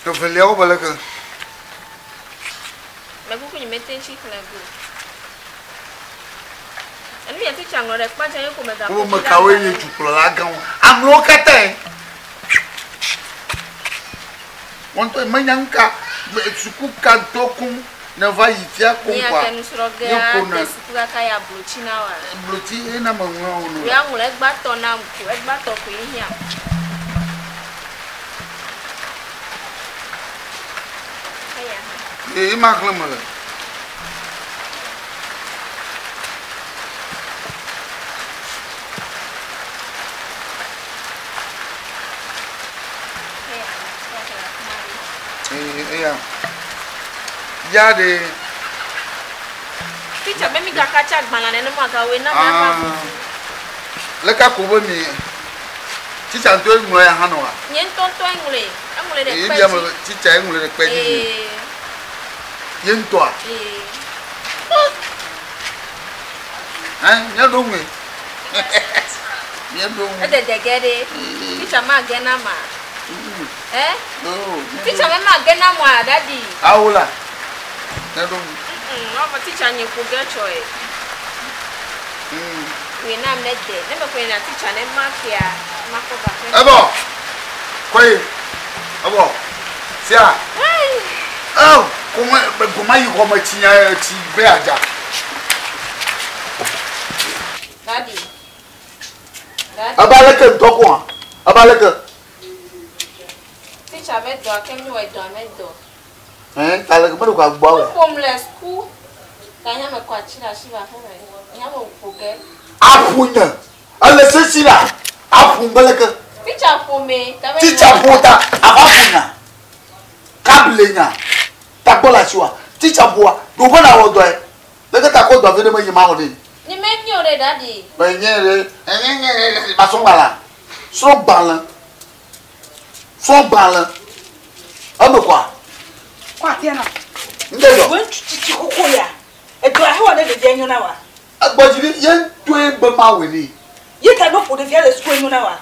Evelia wobe le ke. Mekuku nye mete ŋuti xlẽ go. Enu ya titsa ŋlɔ ɖe kpadza ye ko mega. Wo me kawoe nye dukplɔla gãwo. Amewo katãe. Wɔn ŋutɔ menya nu ka suku ka ŋutɔ koŋ neva yi fia koŋ Nye kɔa. ke nusrɔ̃ Ye gea ko ne de suku kaka ya blotsi na wa. blotsi ye na me ŋlɔ wo no. Ya ŋlɔ egbatɔ nam ko egbatɔ koe hiã. Eya hã. Ye ma xlẽ me le. Eya hã. Eya ke le afi ma ɖe. Eya. Ya ɖe. Teacher be mi gakatsa agbalẽ nenema gawoe na ma va Ah. Leke ko be mi teacher ŋutɔe ŋlɔ ya hã nɔ wa. Nye ŋutɔ ŋutɔe ŋlɔe. Eŋlɔe ɖe Ye kpe bia me dzi. teacher ye ŋlɔe ɖe kpe dzi. Ee. Ye ŋutɔa. Ee. Hɛn míaɖo ŋue. Míaɖo ŋue. Edede ge ɖe. Teacher ma ge na ma. Eh? Oh, Teacher me ma ge na moa daddy. Awo la. Míaɖo ŋue. Ɔfɔ teacher nye ƒo ge tsɔe. Koe nam ne de. Ne me koe na teacher ne ma kea ma kɔ va ƒe. Ebɔ. Kɔyi. Ebɔ. Sia. Hey. Oh, kome goma yi xɔ me tsi nya tsi be adza. Daddy. Daddy. Ebe aleke ŋutɔ koa? Ebe aleke? Teacher be dɔa ke mi wɔ dɔa me dɔ. Ɛn, ta aleke meɖo kɔ agbɔ awɔ. Ƒom le suku. Ta nya me kɔ atsi ɖe asi va aƒe me. Nya me ƒo ge. Aƒu nye. Ele sesi la. Aƒu ŋgbe leke. Teacher ƒome. Ta be Teacher ƒo ta ava ƒo nya. Kable nya. Tagbɔ le asiwa. Teacher ƒoa. Ɖo be na wɔ dɔe. Leke ta kɔ dɔ vi ɖe me yi ma wɔ ɖe. Ni me nyo ɖe daddy. Me nye ɖe. Nye nye ɖe. Ma srɔ̃ gbalẽa. Srɔ̃ gbalẽ. Srɔ̃ gbalẽ. Eme kɔa. Kɔ atia na. Ŋdɛ dzɔ. Wo ŋutsu tsitsi xoxo ya. Edɔ ahewɔ ne ɖevia nyo na wa. Egbɔdzi ɖi ye ŋutɔe be ma wɔe nɛ. Ye ta no ƒo ɖevia le suku enyo na wa.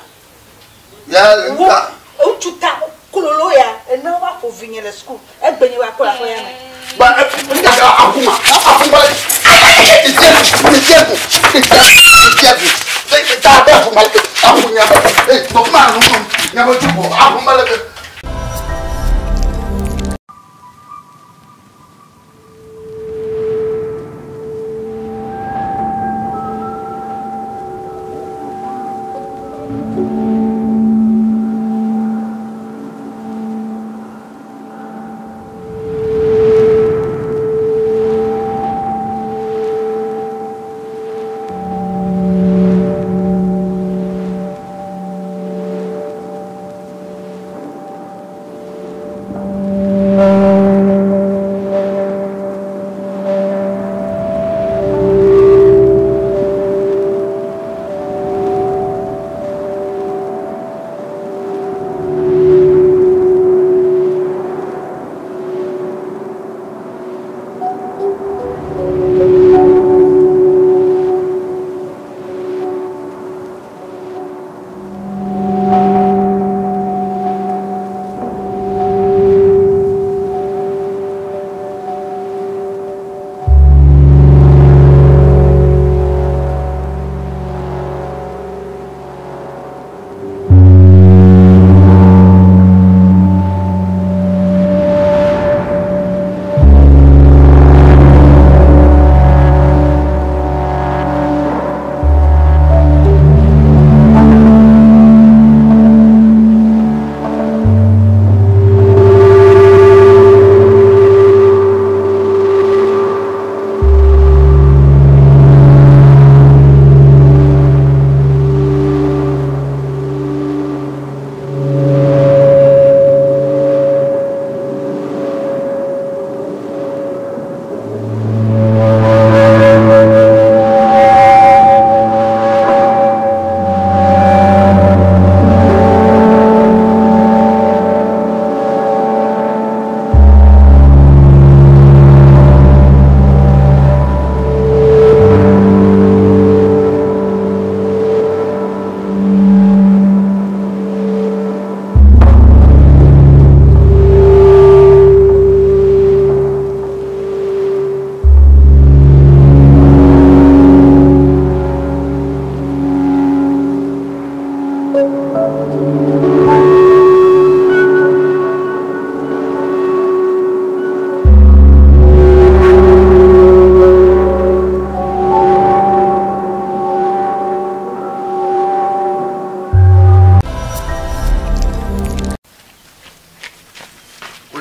Ya Wo ŋka. ŋutsu ta kololo ya ene wa ƒo vinye le suku. Egbe nye wa kɔ le aƒe ya me. Ba ŋka akuma akuma le. Ɖevia ko ɖevia ko ɖevia ko. Ta be akuma le akunya be. Ee tɔkuma nu nu nyabe tso ko akuma le ke.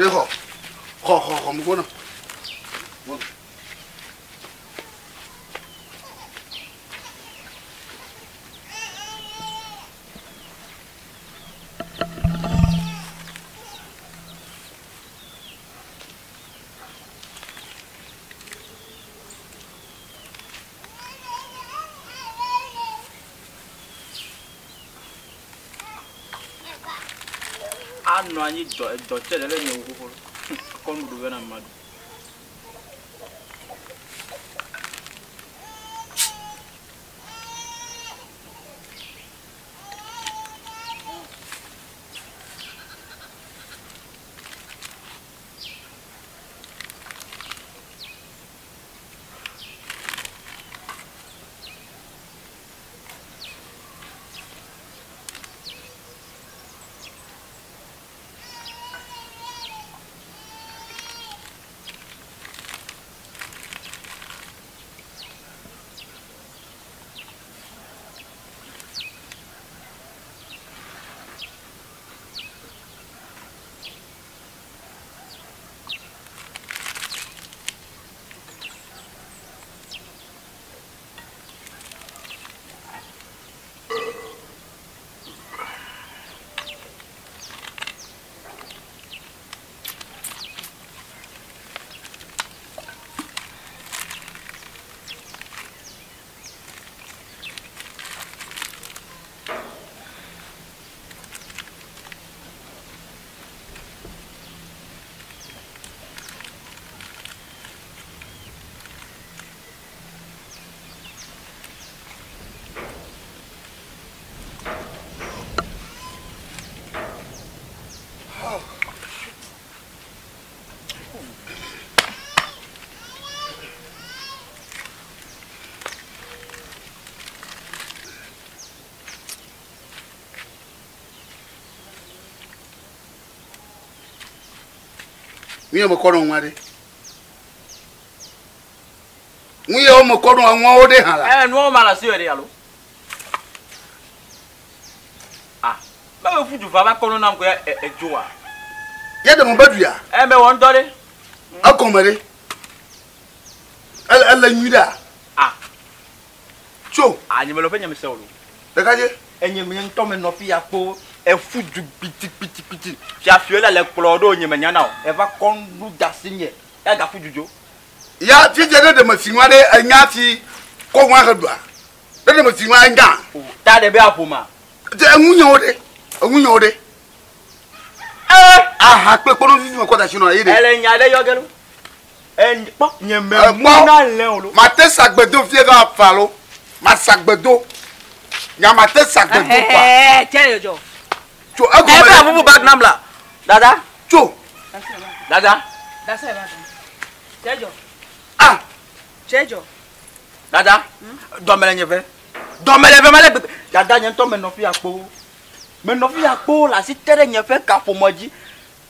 ɖe xɔ. Xɔ xɔ xɔ me gbɔna. Anɔ anyi dɔ edɔ tse ɖe le nye wu xoxo. Kɔ nuɖuɖu vɛ na maɖu. Nu ya mekɔ nɔ ŋua ɖe. Nu ya mekɔ nɔ ŋuawo ɖe hã la. Ɛ nuawo ma le asi wɔ ɖe alo? Ah, be me ƒu du va va kɔ nu nam ko ya edzoa. Ye ɖe me be du ya? Ɛ me wɔ ŋutɔ ɖe. Ekɔme ɖe. Ele ele nyui ɖea? Ah. Tso. Ah, nye me le ƒe nye me se o lo. Ɖekadze. Enye me ŋutɔ me nɔ fi ya kpo efu du kpitikpitikpiti. Fiafio le le kplɔ ɖo nye me nya na o. Eva kɔ nu da si nye. Ya gafu dzudzo. Ya fifia ɖe ɖe me fi nua ɖe enya fi kɔ ŋua he ɖua. Ɖe ɖe me fi nua enya. Ta ɖe be aƒoma. Te enu nyawo ɖe. Enu nyawo ɖe. Ee. Aha kple kpɔnɔ vivi me kɔ da si nɔ ye ɖe. Ele nya ɖe yɔ ge lo. Ɛ kpɔ nye me mu na lɛ o lo. Mate sagbedo fie va fa lo. Masagbedo. Nya mate sagbedo kwa. Ɛɛ tse le dzɔ. Tso egɔme. Ebe abubu bag nam la. Dada. Tso. Dada. Dasa ba dɔn. Tse dzɔ. Ah. Tse dzɔ. Dada. Dɔme le nye ve. Dɔme le ve ma le gbegbe. Dada nye ŋutɔ menɔ fi ya kpo. Menɔ fi ya kpo le asi te ɖe nye ƒe kaƒomɔ dzi.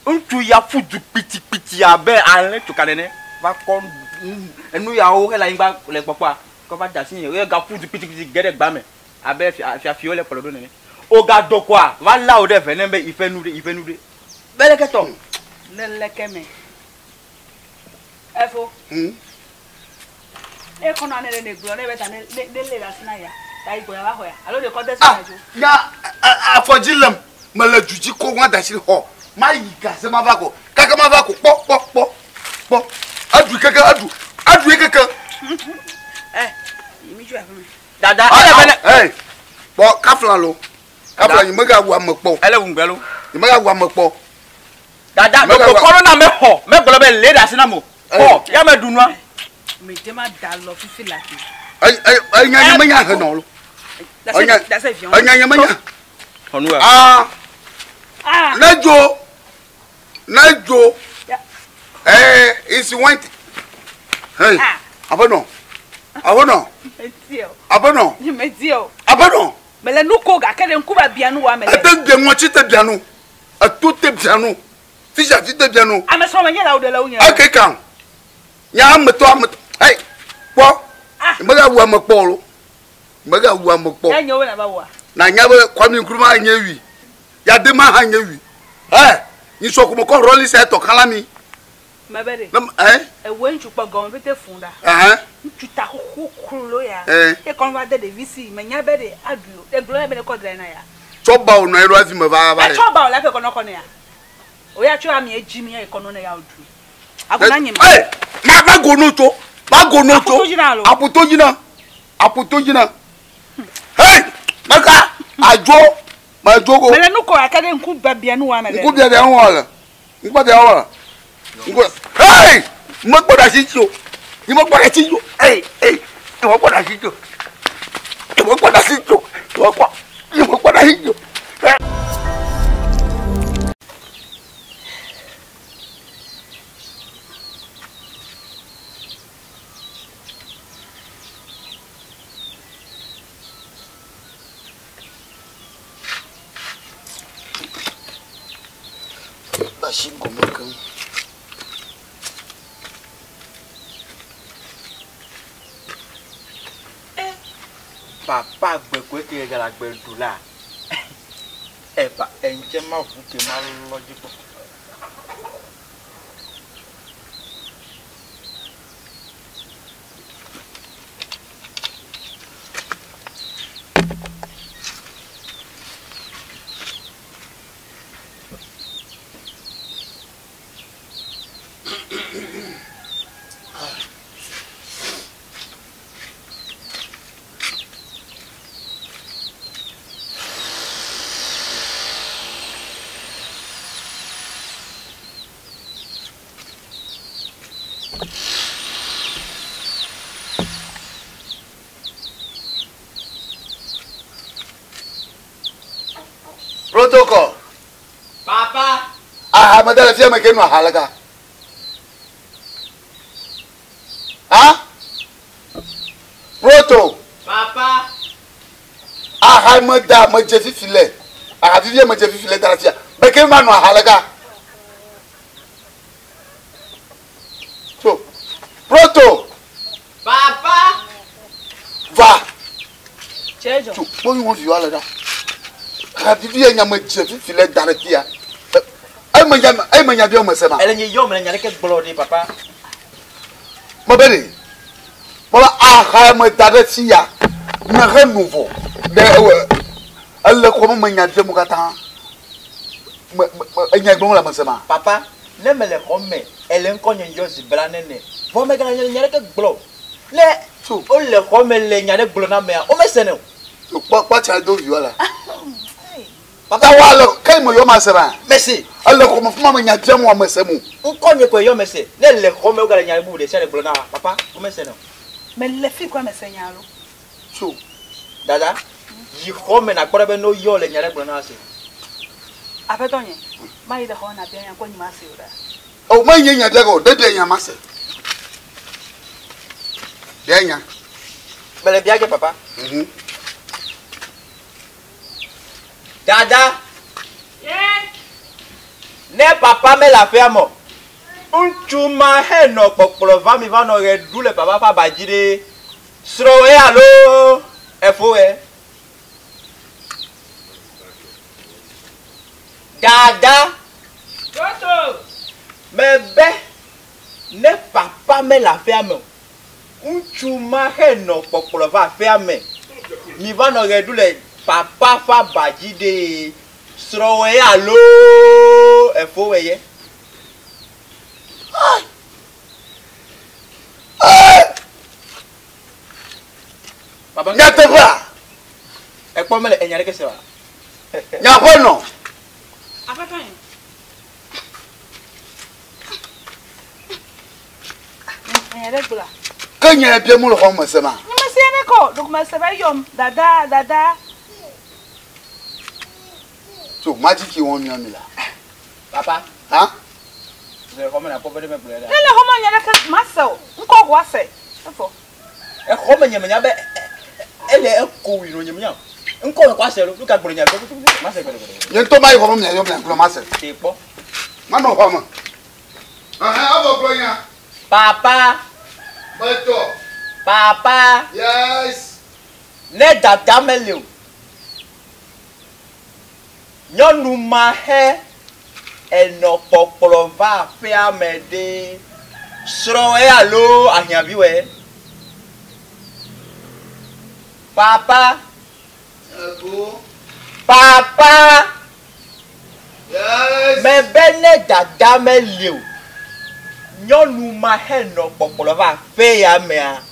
Ŋutsu ya ƒu du kpitikpiti abe alẽ tsoka nene va kɔ enu yawo hele anyigba le gbɔkpɔa kɔ va da asi nye ye gaƒu du kpitikpiti ge ɖe gba me abe fiafiwo le kplɔ ɖo nene. Wogadɔ kɔa va la wo ɖe eve ne be yiƒe nu ɖe yiƒe nu ɖe. Be leke tɔ? Ne leke me. Efo. Ne kɔnɔ ne le ne gblɔ ne be ta ne ne le asi na ya. Ta yi gbɔ ya va xɔ ya. Alo de kɔ de Ah, ya afɔdzi lem mele du dzi ko ŋua da asi xɔ mayi gaze ma va ko kaka ma va ko kpɔ kpɔ kpɔ kpɔ edu keke edu edu ye keke. Ɛ mi tso afi me. Dada ele be ne. Hey, kpɔ kafla lo kafla nyi mega wu ame kpɔ. Ele ŋugbe lo. Nyi mega wu ame kpɔ. Dada me ko kɔnɔ na me xɔ me gblɔ be le ɖe asi na mo xɔ ya me ɖu nua. Me te ma da lɔ fifi la ke. Enya nye menya henɔ lo. Enya nye menya. Ah. Ne dzo. Ne dzo. Eh, it's went. Hey. Abenɔ. Abenɔ. Abenɔ. Abenɔ. Mele nu ko gake ɖe ŋku ba bia nu wa mele. Ete bia ŋɔtsi te bia nu. Eto te bia nu. Fisia fi te bia nu. Ame srɔ̃ menye la wo ɖe le wo nye. Eke kan. Nya ametɔ ametɔ. Hey, kpɔ. Mega wu ame kpɔ lo. Mega wu ame kpɔ. Ya nye wo na ba wa. Na nya be Kwame Nkrumah nye wi. Ya de ma hã nye wi. Hey. Nyi sɔ ko me kɔ rɔli sia tɔ kala mi. Mebe ɖe. Ne ɛ. Ewoe ŋutsu kpɔ gɔme pete fũ ɖa. Ɛhɛn. Ŋutsu ta xoxo klo ya. Ɛ. Ye kɔn va de ɖevi si menya be ɖe aɖui o. Egblɔ be ne kɔ dra na ya. Tsɔ ba wo nɔ anyi ɖo hafi me va va. Etsɔ ba wo le hafi kɔ nɔ kɔ ne ya. O ya tsɔ ami edzi mi ye kɔ nɔ ne ya o ɖui. Ago na nye ma. Ɛ, ma va go no tso. Va go no tso. Aƒuto dzi na alo. Aƒuto dzi na. Aƒuto dzi na. Hey, meka adzo. Ma dzo go. Mele nu kɔ ake ɖe ŋku biabia nu wa me le. Ŋku biabia nu wa le. Ŋku biabia wa le. Ŋku. Hey, me kpɔ ɖe asi tso. Ni me kpɔ ɖe asi tso. Hey, hey, ni me kpɔ ɖe asi tso. Ni me kpɔ ɖe asi tso. Ni me kpɔ. Ni me kpɔ ɖe asi tso. Hey. Asi gɔme keŋ. Papa gbe koe ke gale agbe ɖu la. Epa eŋtse ma ʋu ke ma lɔ dzi kpɔ. Protocol. Papa. Aha, me da le fia me ke nu aha le ga. Ha? Proto. Papa. Aha me da me dze fifi le. Aha fifi me dze fifi le da le fia. Me ke ma nu aha le ga. So, Proto. Papa. Va. Tsedzo. Tso, kpɔ yi wɔn vi wa le ɖa. Aha fifi nya me dze fifi le da le fia. Eye me nya biɔ me se ma. Ele nye yɔ me le nya ɖeke gblɔ ɖi papa. Me be ɖe. Me be aha me da ɖe fia. Me he nu vɔ. Ɖe ewe. Ele xɔ me me nya biɔ mo katã. Me me enya gblɔ le me se ma. Papa, ne me le xɔ me, ele ŋkɔ nye yɔ zi bla nene. Vɔ me gale nya ɖeke gblɔ. Ne o le xɔ me le nya ɖe gblɔ na mea, o me se ne o. Kpɔ kpɔ tsa do vi wa la. Papa wa le ke me yɔ ma se ma. Merci. Ele xɔ me fuma me nya biam wa me se mo. Ŋkɔ nye koe yɔ me se. Ne le xɔ me wo gale nya bubu ɖe sia ɖe gblɔ na wa. Papa, wo me se ne o. Me le fi koa me se nya lo. Tso. Dada, yi xɔ me nakpɔ ɖe be no yɔ le nya ɖe gblɔ na wa se. Aƒetɔ nye, ma yi ɖe xɔ me na bia nya kpɔ nyi ma se o ɖa. O me nye nya bia go, ɖe bia nya ma se. Bia nya. Me le bia ge papa. Dada. Ne papa me le aƒea me, ŋutsu ma henɔ kpɔkplɔ va mi va nɔ ɣe ɖu le papa ƒe aba dzi ɖe. Srɔ̃wòe alo efowòe? Dada. Toto. Mebe ne papa me le aƒea me, ŋutsu ma henɔ kpɔkplɔ va aƒea me, mi va nɔ ɣe ɖu le papa ƒe aba dzi ɖe. Srɔ̃wòe alo efowòe ye? Papa, Nyateƒea? Ekpɔ mele enya ɖeke se wa. Nyaƒe nɔ. Aƒetɔ nye. Enya ɖe gblɔa. Ke nye bia mu le xɔ me se ma. Nye me se ne kɔ, ɖeko me se be yɔm dada dada. So majiki wɔn miɔ mi la. Papa. Ha? Le xɔ me na kpɔ be ɖe me gblɔe ɖa. Ne le xɔ me nya ɖeke ma se o. Ŋkɔ ko ase. Efɔ. Exɔ me nye me nya be ele eko wi no nye me nya. Ŋkɔ me ko ase lo. Nu ka gblɔ nya ma se gblɔ gblɔ. Nye ŋutɔ ma yi xɔ me mia yɔ mia gblɔ ma se. Te kpɔ. Ma nɔ xɔ me. Ɛhɛn, avɔ gblɔ nya. Papa. Betɔ. Papa. Yes. Ne dada meli o. Nyɔnu ma he. Enɔ kpɔkplɔ va aƒea me ɖe, srɔ̃wɔe alo ahiãviwɔe? Papa. Papa. Mebe ne dada meli o, nyɔnu ma henɔ kpɔkplɔ va aƒe ya mea,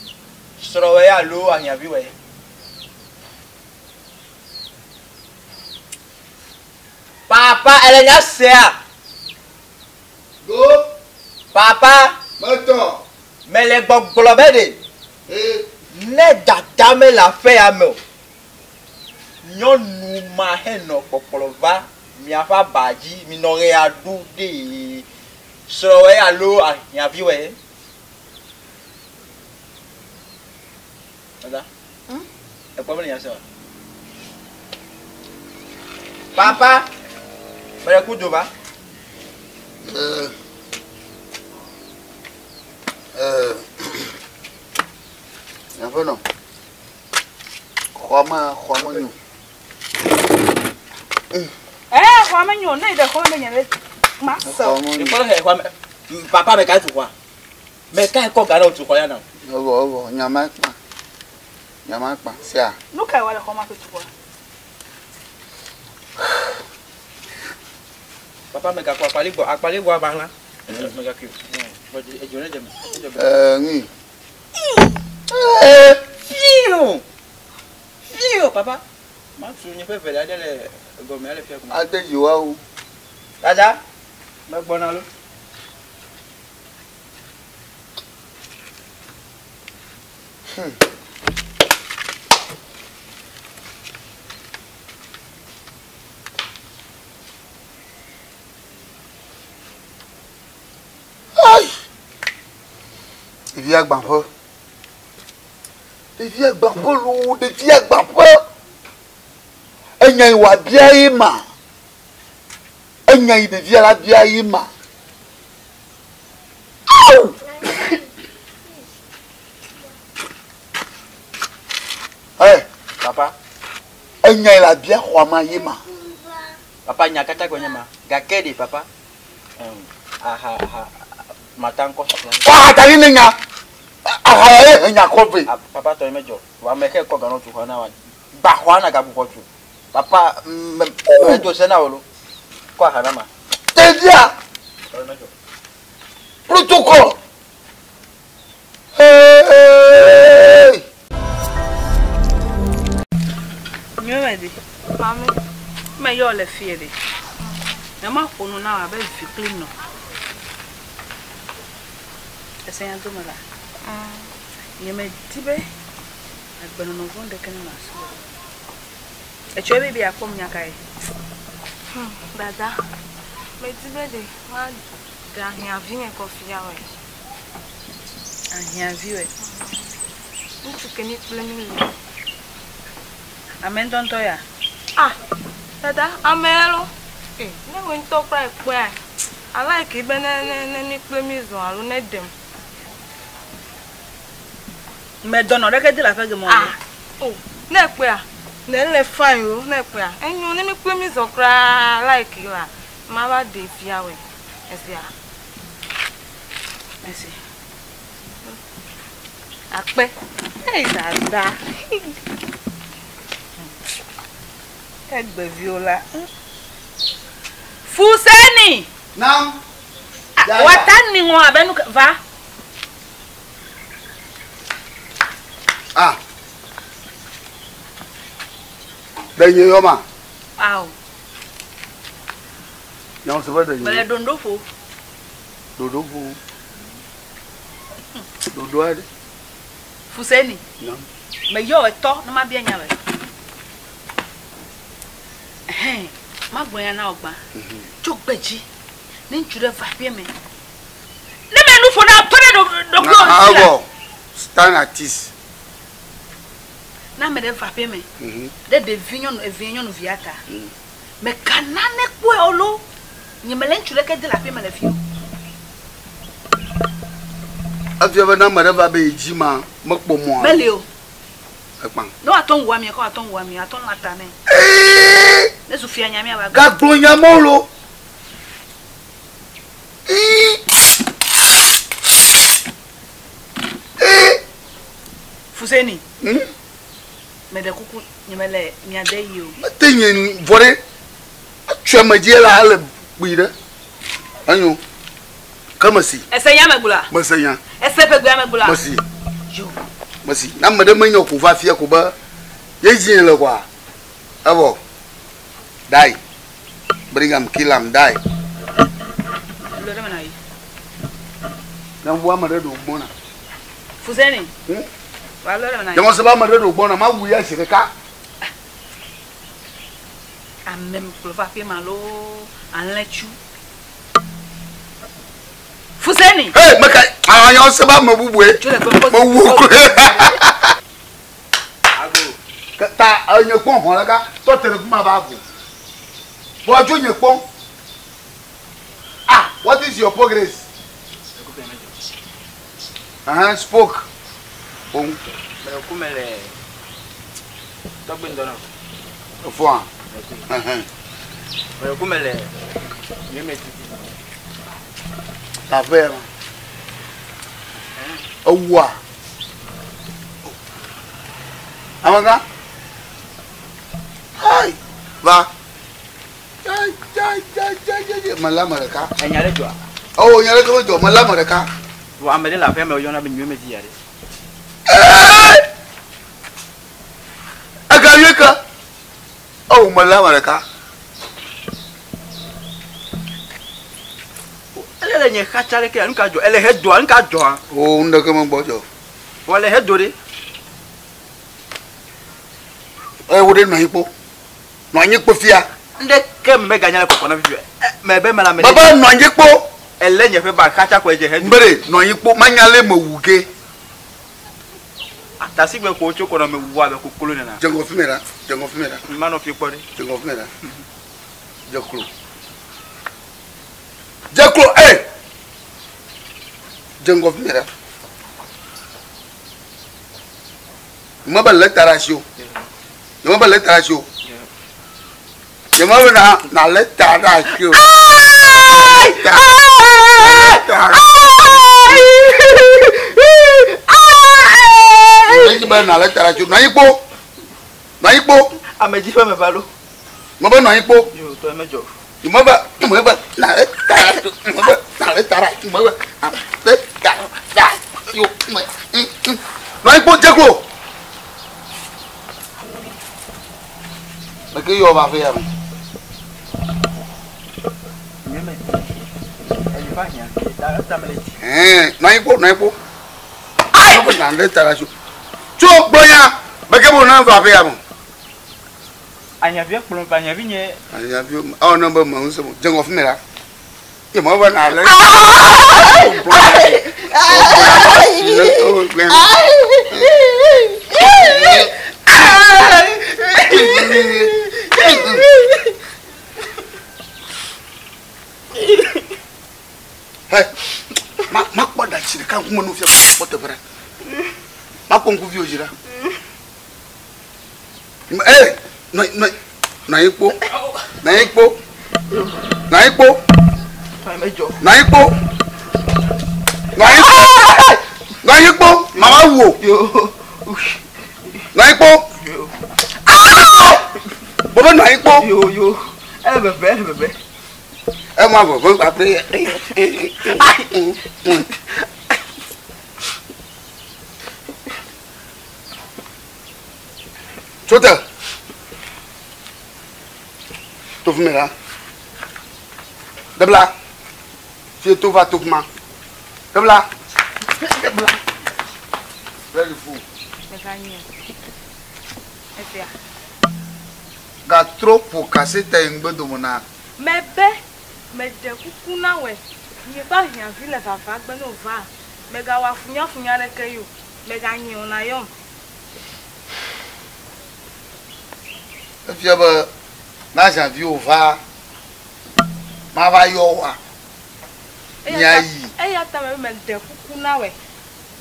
srɔ̃wɔe alo ahiãviwɔe? Papa, ele nya sea? Go. Papa. Metɔ. Mele gbɔgblɔ be ɖe. Ee. Ne dada mele aƒe ya me o, nyɔnu ma henɔ kpɔkplɔ va miaƒe aba dzi, minɔ ɣea ɖu ɖee. Srɔ̃wɔe alo ahiãviwɔe? Dada, ekpɔ mele nya se oa? Papa, mele ku do va. Eh, eh, aƒenɔ, xɔa me, xɔa me nyo. Eh, xɔa me nyo, ne yi ɖe xɔa me nye ɖe, ma se. Xɔa me nyo. Ekpɔ ɖe xɔa me, papa me ka tu xɔa? Me kae kɔ ga ɖe wòtu xɔ ya nam? Evɔ evɔ nya ma kpa. Nya ma kpa sia. Nu kae wɔ le xɔ ma ƒe tu xɔa? Papa me gakɔ akpali gbɔ akpali gbɔ aba hla. Me gakui. Edzo ne dze me. Eh ŋui. Eh fiu. Fiu papa. Ma tu nye ƒe vele aɖe le gɔme ale fia gɔme. Ade dzi wa wo. Dada, me gbɔna lo. Hmm. Ɖevi agbaƒe. Ɖevi agbaƒe loo, ɖevi agbaƒe. Enya yi wòabia ye ma. Enya yi ɖevia la bia ye ma. Ao! Hey, papa. Enya yi la bia xɔa ma ye ma. Papa nya kata gɔnye ma. Gake ɖe papa. Um, aha aha mata ŋkɔ sɔsɔ. Kɔ aha da ɖi ne nya. Aha ya ye he nya kɔ vɛ. Ah, papa tɔ ye medzɔ. Wa me ke kɔ ganɔ tu xɔ na wa. Gba xɔa na gabu xɔ tu. Papa me me do se na wo lo. Kɔ aha na ma. Ɖevia. Tɔ ye medzɔ. Protocol. Hey! Nyɔe ɖe. Mami. Me yɔ le fie ɖe. Ne ma ƒo nu na wò abe vi kple nɔ. Ese nya do me la. Nye me di be agbenɔnɔ vɔ̃ ɖeke nenɔ asiwò. Etsɔe be be yeakpɔm nya kae? Dada, medi be ɖe maɖe ahiãvi nye kɔ fia wɔe. Ahiãvi wɔe? Ŋutsu ke mi kple mi le. Ame ŋutɔŋutɔ ya? Ah, dada, ame lo. Eh, ne wò ŋutɔ kura ekpɔea, a like be ne ne ne mi kple mi zɔ alo ne ɖem. Me dɔnɔ ɖeke de le aƒe geme o. Ah, oh, ne ekpɔea, ne ele fine o, ne ekpɔea, enyo ne mi kple mi zɔ kura like la, ma va ɖe fia wɔe. Esia. Esi. Akpe. Hey, dada. Egbeviwo la. Fuseni. Nam. Wata ni ŋɔ abe nu va. Ah. Ɖe nye yɔ ma? Ao. Nyawo se be ɖe nye. Mele ɖoɖo ƒo. Ɖoɖo ƒo. Ɖoɖo aɖe. Fuseni. Nam. Meyɔ etɔ ne mabia nya le. Ɛhɛn, magblɔ nya na wò gbã. Tso gbe dzi ne ŋutsu ɖe va aƒea me. Ne me nu ƒo na tɔ ɖe ɖokuiwò ŋuti la. Awɔ stand artist. Ne ame ɖe va aƒea me ɖe ɖevi nyɔnu evia nyɔnuvia ta. Meka nane kpɔe o lo. Nye mele ŋutsu ɖeke de le aƒea me le fi o. Efia be ne ame ɖe va be yi dzi ma mekpɔ mɔa. Meli o. Ekpã. Ne woatɔ ŋu ami kɔ atɔ ŋu ami atɔ lã ta nɛ. Ne zu fia nya mía va. Gagblɔ nya mɔ lo. Fuseni. Meɖe kuku nye mele mia de yi o. Mete nye vɔ ɖe. Etsɔe me dzi la ele kpui ɖe. Enyo. Ke mesi. Ese nya me gblɔa? Mese nya. Ese ƒe gbea me gblɔa? Mesi. Yo. Mesi. Na ame ɖe menye ko va fia ko be ye dzi le koa. Evɔ. Die. Bring am, kill am, die. Lɔ ɖe me na yi. Ne wu ame ɖe ɖo gbɔna. Fuseni. Wa lɔ ɖe me na yi. Jẹmọ sebe ame ɖe ɖo gbɔna, ma wu ya zi ɖeka. Ame kplɔ va aƒe ma loo, alẽtsu. Fuseni. Hey, meka anyɔ sebe ame bubue. Me wu koe. Ta enye kpɔn hɔn ɖeka tɔ te ɖe fi ma va go. Bɔ dzo nye kpɔn. Ah, what is your progress? Uh-huh, spoke. Ohun. Mele tɔgbe ŋdɔ nɔ. Efɔa. Uh-huh. Mele ku mele nye me titi. Taƒe ya ma. Ewua. Amegã. Hai, va. Jai, jai, jai, jai, jai, jai. Mele ame ɖeka. Enya ɖe dzɔa? Oh, nya ɖeke medzɔ, mele ame ɖeka. Vɔ ame ɖe le aƒea me woyɔna be nyuie medi ya ɖe. Ega yue ke. Oh, mele ame ɖeka. Ele le nye xatsa ɖe ke nu ka dzɔ? Ele he doa, nu ka dzɔa? Oh, nu ɖeke megbɔ dzɔ. Vɔ le he do ɖe. Eye wo ɖe nɔ anyi kpo. Nɔ anyi kpo fia. Ndeke meganya le kɔkɔ na fifi. Mɛ be mele ame. Baba nɔ anyi kpo. Ele nye ƒe ba xatsa kɔe dze he. Mbere nɔ anyi kpo manya le me wu ge. Atasigbe ko tso kɔnɔ me wu abe koklo nena. Dze ŋgɔ fi me ɖa. Dze ŋgɔ fi me ɖa. Manɔ fi kpɔ ɖe. Dze ŋgɔ fi me ɖa. Dze klo. Dze klo e. Dze ŋgɔ fi me ɖa. Nyeme be lé ta ɖe asi o. Nyeme be lé ta ɖe asi o. Nyeme be na na lé ta ɖe asi o. Ta. Ta. Nye be na lé ta ɖe asi o. Nɔ anyi kpo. Nɔ anyi kpo. Ame dzi ƒe me va ɖo. Nyeme be nɔ anyi kpo. Yo tɔ eme dzɔ. Nyeme be nyeme be na lé ta ɖe asi o. Nyeme be na lé ta ɖe asi o. Nyeme be na lé ta ɖe asi o. Nɔ anyi kpo dze klo. Meke yɔ va aƒe ya me. Nɔ anyi kpo, nɔ anyi kpo. Ayi! Na lé ta ɖe asi o. Tso gblɔ nya. Meke be wòna va aƒe ya me. Anyavi kplɔ va anyavi nye. Anyavi ɔ ne be me ŋusẽ mo. Dze ŋgɔ fi mi la. Ye me be na lé. Hey, ma ma kpɔ ɖatsi ɖeka ŋkume nu fia kpɔ teƒe ɖe. Ma kpɔ ŋkuviwo dzi ɖa. Ee, nɔ nɔ nɔ anyi kpo, nɔ anyi kpo, nɔ anyi kpo, nɔ anyi kpo, nɔ anyi kpo, nɔ anyi kpo, mama wu o. Nɔ anyi kpo. Bɔbɔ nɔ anyi kpo. Ele veve, ele veve. Ema veve kpakple. Tso te. To fi mi ɖa. Ɖebla. Fie to va to fi ma. Ɖebla. Ɖebla. Ready full. Gatrɔ ƒo kasete yi ŋgbe dome na. Mebe meɖe kuku na wòe. Nye ƒe ahiãvi le vava gbe ne wòva, mègawɔ afunyafunya aɖeke yi o. Mèganyè o nàyɔm. Efia be ne ahiãviwo va, mava yɔ woa, miayi. Eya ta mebe meɖe kuku na wòe.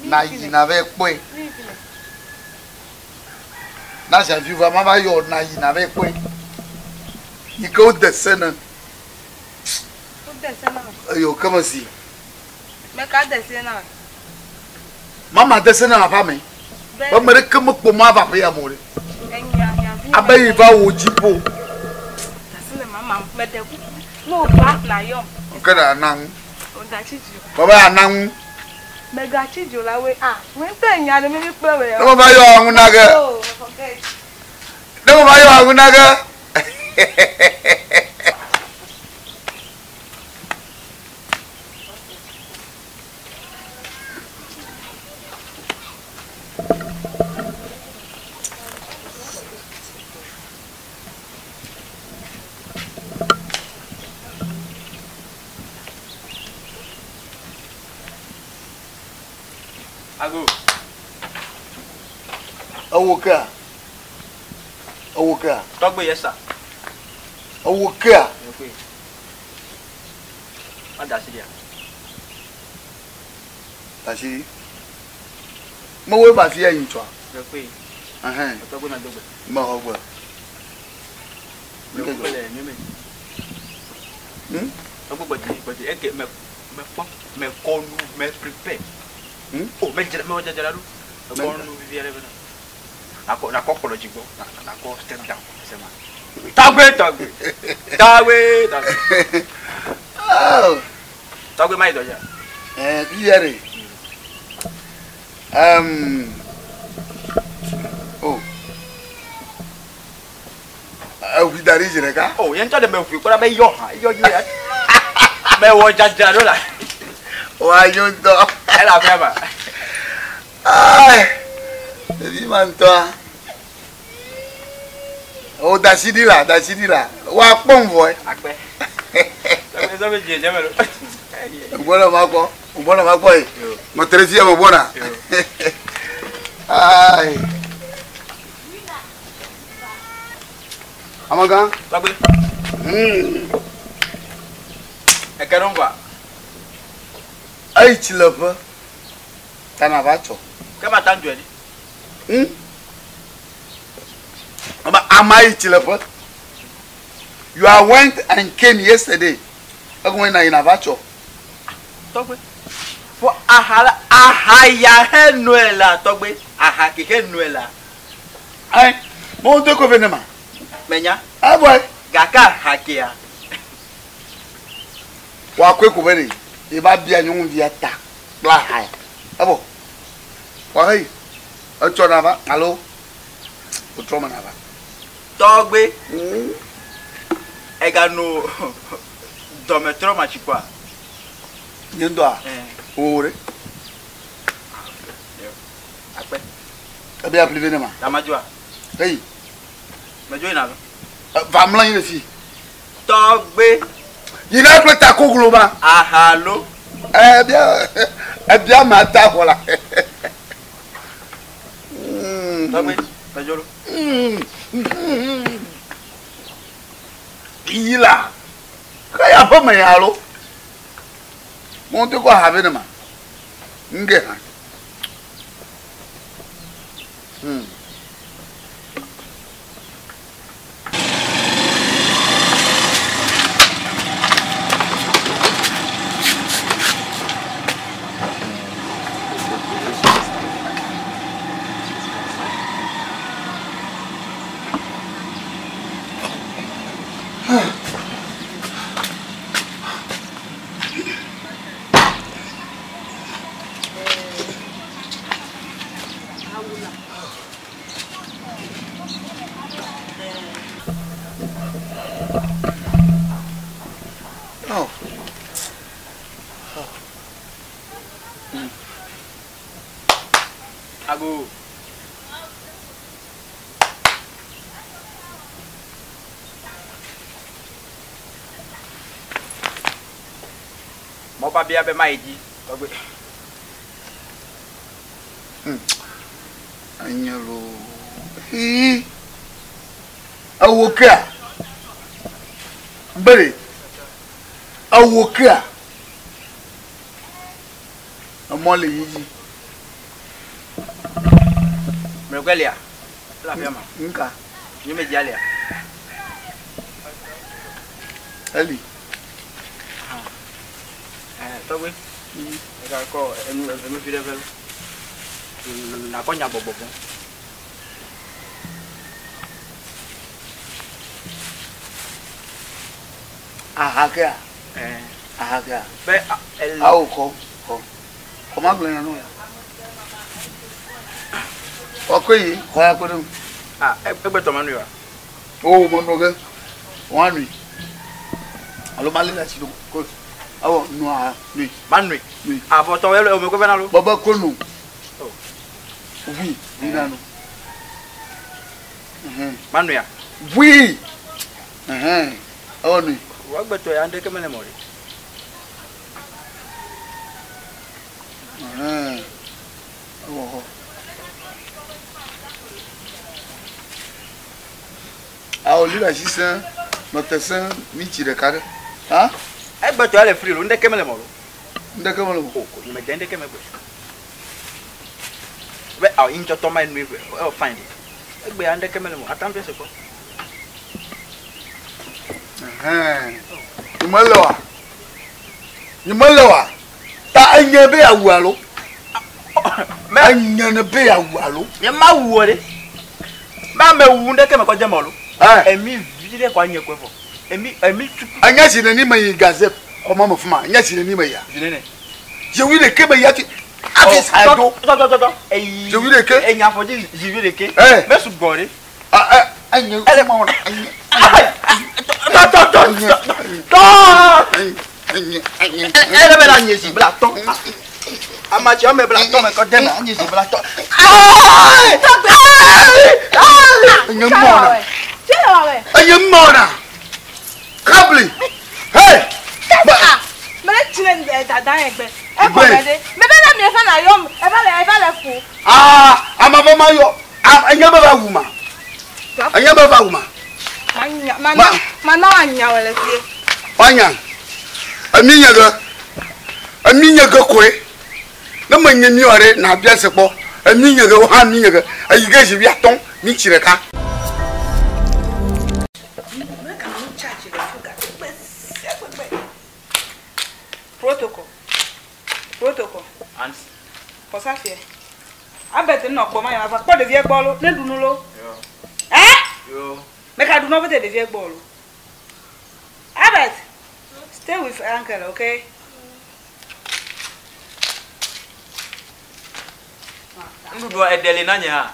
Nayi nava kpɔe. Ne ahiãviwo va, mava yɔ nayi nava kpɔe. Yi ke wode se ne. Wode se na wò. Eyo ke mesi. Meka de se na wò. Mama de se na aƒea me. Be ame ɖeke mekpɔ mɔ ava aƒe ya me o ɖe. Abe yi va wò dziƒo. Asi le mama meɖe kuku. Ne wòva nayɔm. Ke na na ŋu. Wògatsi dzi. Baba ya na ŋu. Megatsi dzo la woe. Ah, wòe ŋutɔ nya ɖe mími kple wòe. Ne wova yɔ ŋu na ge. Oh, forget. Ne wova yɔ ŋu na ge. Ago. Ewo kea? Ewo kea? Tɔgbe yesa. Ewo kea? Yekwe. Ada asi ɖia. Asi. Mewoe va fi ya yi tsɔa? Yekwe. Ɛhɛn. Tɔgbe ma dogbe. Mexɔ gbe. Yekwe le nyuie me. Hmm? Tɔgbe gbɔdzi gbɔdzi eke me me kpɔ me kɔ nu me prepare. Hmm? Oh me dzra me wɔ dzadzra ɖo. Me kɔ nu vivi aɖe vɛ na. Nakɔ nakɔ kplɔ dzi gbɔ. Nakɔ step down ɛsɛ ma. Tɔgbe tɔgbe. Tɔgbe tɔgbe. Oh. Tɔgbe ma yi dɔ dzia. Eh, fifia ɖe. Oh. Eʋui da ɖi zi ɖeka. Oh, ye ŋutɔ ɖe me ʋui kpɔ ɖa be yɔ hã, yɔ nyuie ya. Me wɔ dzadzra ɖo la. Wòanyo ŋutɔ. Ele aƒea ma. Ai, ɖevi ma ŋutɔa. O da asi ɖi la, da asi ɖi la. Woakpɔ ŋvɔe. Akpe. Tɔgbe sɔ be dze dze me ɖo. Gbɔna ma kpɔ, gbɔna ma kpɔ ye. Mɔtere fia me gbɔna. Ai. Amagã. Tɔgbe. Eke ɖo ŋgɔa. Eyi tsi le ƒe. Tana va tsɔ. Ke ma ta ŋdzɔe ɖi. Ame ama yi tsi le ƒe. You are went and came yesterday. Egɔme na yina va tsɔ. Tɔgbe. Fɔ aha la aha ya he noe la tɔgbe. Aha ke he noe la. Ayi, mo do ko ve ne ma. Menya. Aboy. Gake aha kea. Wa koe ko ve ne. E ba bia nyɔnuvia ta kple aha ya. Ebo. Wa heyi. Etsɔ na va alo wòtrɔ me na va. Tɔgbe. Egano dɔmetrɔ ma tsi kpɔa. Nye ŋutɔa? O ɖe. Akpe. Ebe aƒli ve ne ma. Tamadzoa. Heyi. Medzo yina lo. Va mlɔ anyi le fi. Tɔgbe. Yina kple takoglo ma. Aha lo. Ebia ebia ma ta xɔ la. Tɔgbe medzo lo. Yi la. Ke ya ƒe me ya lo. Mo ŋutɔ kɔ aha ve ne ma. Ŋge hã. Oh. Ago. Mɔ babia be ma yi dzi. Tɔgbe. Enye loo. Ii. Ewo kea? Bere. Ewo kea? Emɔ le yi dzi. Mlɔkpe lia. Ele afia ma. Nka. Nye me dzia lia. Eli. Tɔgbe. Eka kɔ enu enu vi ɖe vɛ lo. Nakɔ nya gbɔgbɔ vɔ. Aha kea? Ɛɛ. Aha kea? Be ele. Awo kɔ kɔ. Kɔ ma gblẽ na ya. Kɔ yi xɔ ya kpe ɖe ŋu. Ah, egbe tɔ ma nu ya. O mo no ge. Wa nui. Alo ma le la si do. Ko. Awo nu aha nui. Ma nui. Nui. Avɔ tɔ ele o me ko vena lo. Bɔbɔ ko nu. Vui, vui na nu. Ma nui ya. Vui. Ɛhɛn. Awo nui. Wa gbe tɔ ya ndeke mele mɔ ɖe. Ɛhɛn. Awo xɔ. Awo li le asi sẽ, nɔte sẽ, mi tsi ɖeka ɖe. Ha? Egbe tɔ ya le fri lo, ndeke mele mɔ lo. Ndeke mele mɔ. O, ko nyeme de ndeke me gbe. Be awo yi ŋutɔ tɔ ma nui gbe, ewɔ fine ɖe. Egbe ya ndeke mele mɔ, atam fi se kpɔ. Ɛhɛn. Nyemele oa? Nyemele oa? Ta enye be yeawu alo? Enye ne be yeawu alo? Nye ma wu o ɖe. Be ame wu ŋɖeke me kɔ dze mɔ lo. Emi vi ɖe kɔ anye kɔe vɔ. Emi emi tu. Enye zi neni me yi gaze xɔ ma me fima. Enye zi neni me ya. Zi nene. Zi wi ɖeke me ya ti. Afi sa do. Tɔ tɔ tɔ tɔ. Eyi. Zi wi ɖeke. Enya fɔ dzi zi wi ɖeke. Me sugbɔ ɖe. Enye. Ele ma wɔna. Enye. Tɔ tɔ tɔ tɔ. Enye enye. Ele be na nye zi bla tɔ. Amatsi ame bla tɔ me kɔ de me nye zi bla tɔ. Enye mɔna. Enye mɔna. Kabli. Hey. Mele tsi le dada yẹn gbẹ. Ẹ kọ mẹ de. Mẹ bẹ lẹ mi ẹ fẹ na yọ ẹ bá lẹ ẹ bá lẹ fò. Aa ama fɔ ma yɔ. Enye bɛ va wu ma. Enye bɛ va wu ma. Ma na wa nya wẹlẹ fie. Wa nya. Emi nye ge. Emi nye ge koe. Ne me nye mi wɔ ɖe na bia se kpɔ. Emi nye ge wo hã mi nye ge. Eyi ge zi wi atɔ̃ mi tsi ɖeka. Protocol. Protocol. Auntie. Kɔsafie. Abet nɔ kpɔ ma yɛn va kpɔ ɖevia gbɔ lo ne ɖu nu lo. Ɛ? Yo. Meka ɖu nɔ pete ɖevia gbɔ lo. Abet, stay with uncle, okay? Nuɖuɖu eɖe li na nye hã.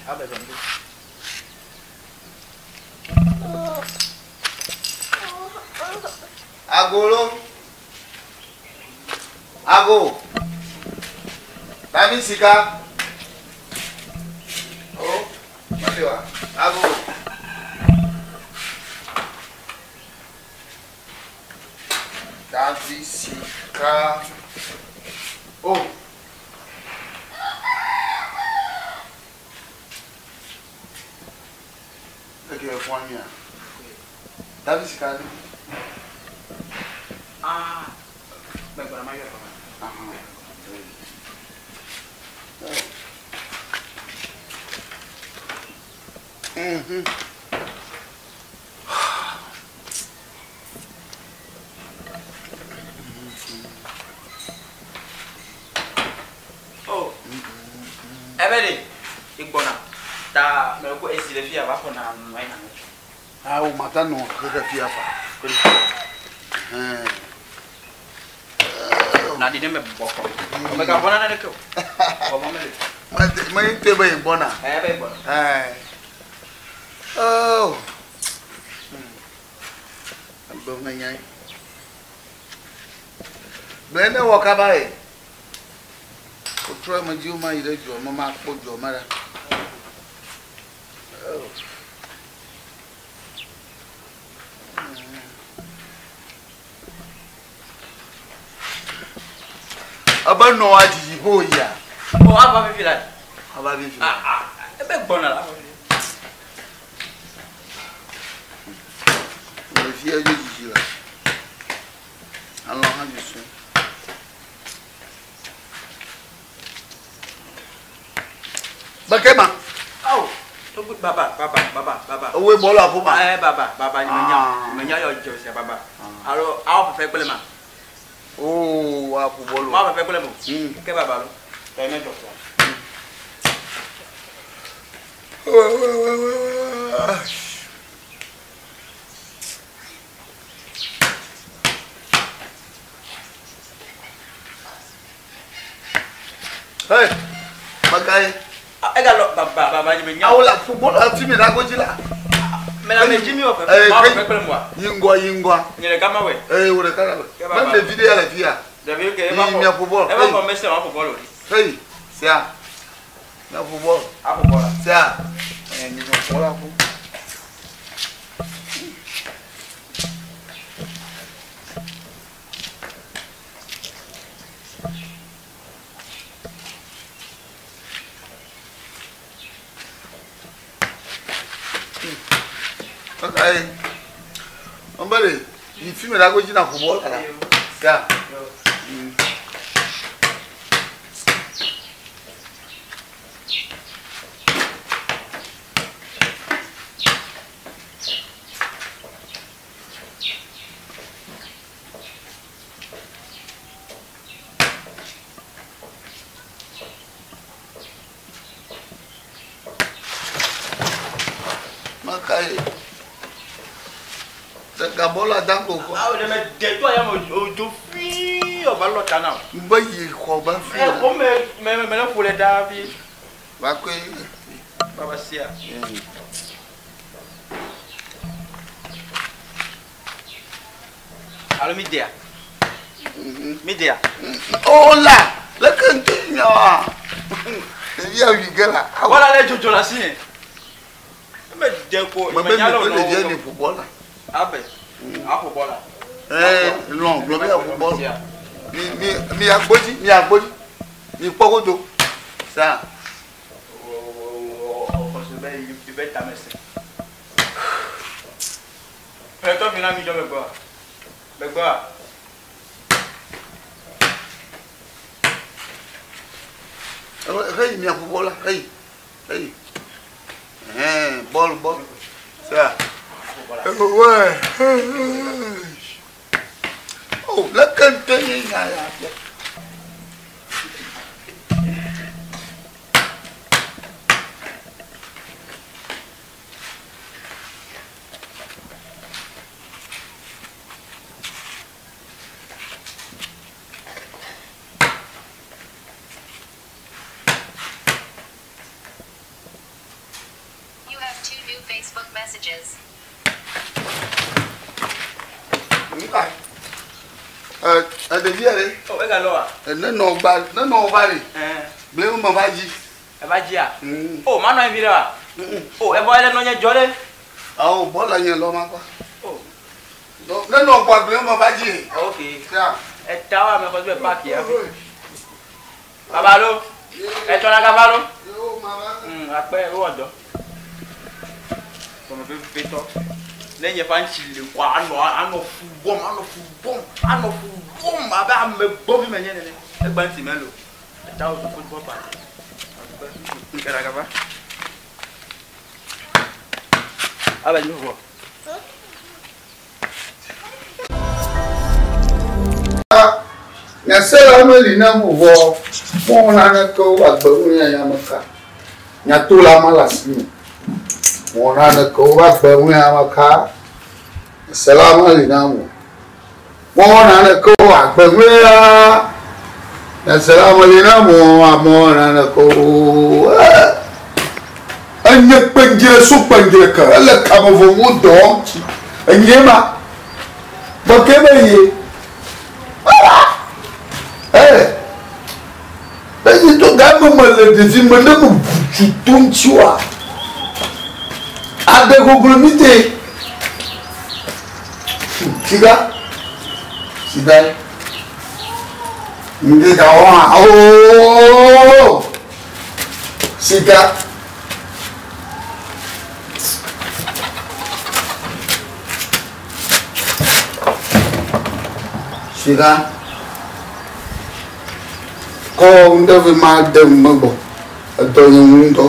Abet ŋdu. Agolo. Ago. Dami sika. Oh, Malewa. Ago. Dami sika. Oh. Eke fún mi à. Dami sika ni. Ah, mẹ gbọ́dọ̀ máa yọ ẹ̀fọ́ mi. Oh, ebe de igbɔna ta mɛ ko esi le fi ya va xɔ na nɔ yen. Awo mata nɔ keke fi afa. Na di ne mɛ bɔ kɔ. Mɛ ka bɔ na ne ke o. Bɔ mɛ le. Me te be gbɔna. Ɛ bɛ gbɔna. Ɛɛ. Oh. Agbe me nya ye. Gblẽ ne wɔ kaba ye. Wotrɔ eme dzi wo ma yi ɖe dua me ma kpɔ dua me ɖa. Oh. Ebe nɔa dzidzi ƒe yia. O ava fifi la. Ava fifi la. Ah ah. Ebe gbɔna la. Ava fifi. Le fia dzo dzidzi la. Alɔ hã dzi sue. Beke ma. Awo. Togbe. Baba baba baba baba. Ewoe bɔlu aƒo ma. Ɛ baba baba nye menya menya yɔ dzɔ sia baba. Alo awɔ fefe kple ma. Oo aƒo bɔlu. Ma fefe kple mo. Ke baba lo. Tɔ ne dzɔ sia. Hey, Magaye. Ega lɔ baba baba nye menya. Awo la ƒo bɔlu afi mi la godzi la. Mɛ la me dzi mi wɔ fefe. Ma fefe kple moa. Yi ŋgɔ yi ŋgɔa. Nye ɖeka ma wɔe. Ee wo ɖeka la wɔ. Mɛ ɖevi ɖe ya le fi ya. Ɖevi ke eva Yi miaƒo bɔlu. Eva xɔ mesi ma ƒo bɔlu. Hey, sia. Miaƒo bɔlu. Aƒo bɔlu. Sia. Ɛ mi ƒo bɔlu aƒo. Magaye. Ɔnbɛle yi fi mi la godzi na ƒo bɔlu la. Sia. Magaye. Sɛka bɔlu adango kɔ. Awo ɖe me de to ya me o do fii ɔva lɔ ta na o. N bɛ yi xɔ bɛ fi. Ɛ ko me me me le ƒo le da fi. Va koe. Baba sia. Alo mi dea. Mi dea. O la leke ŋutɔ nya wa. Ɖevi awi ge la. Wala le dzodzo le asi nye. Me de ko Me me be nya mi le ƒe ɖevia o ne ƒo bɔl la. Abe aƒo bɔl la. Ɛɛ lɔn gblɔ be aƒo bɔl. Mi mi mi agbodzi mi agbodzi mi kpɔ godo. Sa. Xɔse be yi be tame se. Fɛtɔ fi na mi dzɔ megbea. Megbea. Heyi mi aƒo bɔl la heyi heyi. Ɛɛ bɔl bɔl. Sa. Wɛ. O leke ŋutɔ nye nya ya fia. You have 2 new Facebook messages. Nuka? Ɛ ɛ ɖevia ɖe. O ega lɔ wa. Ne nɔ gba ne nɔ va le. Ɛɛ. Gble me va dzi. Eva dzia. O ma nɔ anyi vi ɖe wa. O evɔ ele nɔ nye dzɔ ɖe. Awo bɔl nye lɔ ma kɔ. O. Ne nɔ gba gble me va dzi. Ok. Eta wa me xɔ be parki ya. Baba lo. Etsɔ na kaba lo. Akpɛ wowɔ dɔ. Kɔmɛ pepetɔ. Ne nye fa ŋtsi le kɔ anɔ anɔ fu bɔm anɔ fu bɔm anɔ fu bɔm abe ame gbɔvi me nye nene. Egba ŋtsi melo. Eta wo football party. Akpɛ. Kɛra kaba. Abe nyi vɔ. Nyasela meli na vuvɔ mɔ naneke wo agbe ŋu ya ya me ka. Nyato la ma le asi me. Mɔ naneke wo agbe ŋu ya me ka. Nyasela meli na mo. Mɔ naneke wo agbe ŋu ya. Nyasela meli na mo amɔ naneke wo. Enye kpendzre so kpendzre ke ele kame vovo dɔm tsi. Enye ma. Gbɔke be ye. Eyi to game me le ɖevi me ne me ʋu to ŋuti oa, aɖe goglo mi te. Siga, siga ye. Ŋdi ga wɔ hã, ooo, siga. Siga. Kɔ ŋɖe vi ma de megbɔ. Edɔ nye ŋutɔ.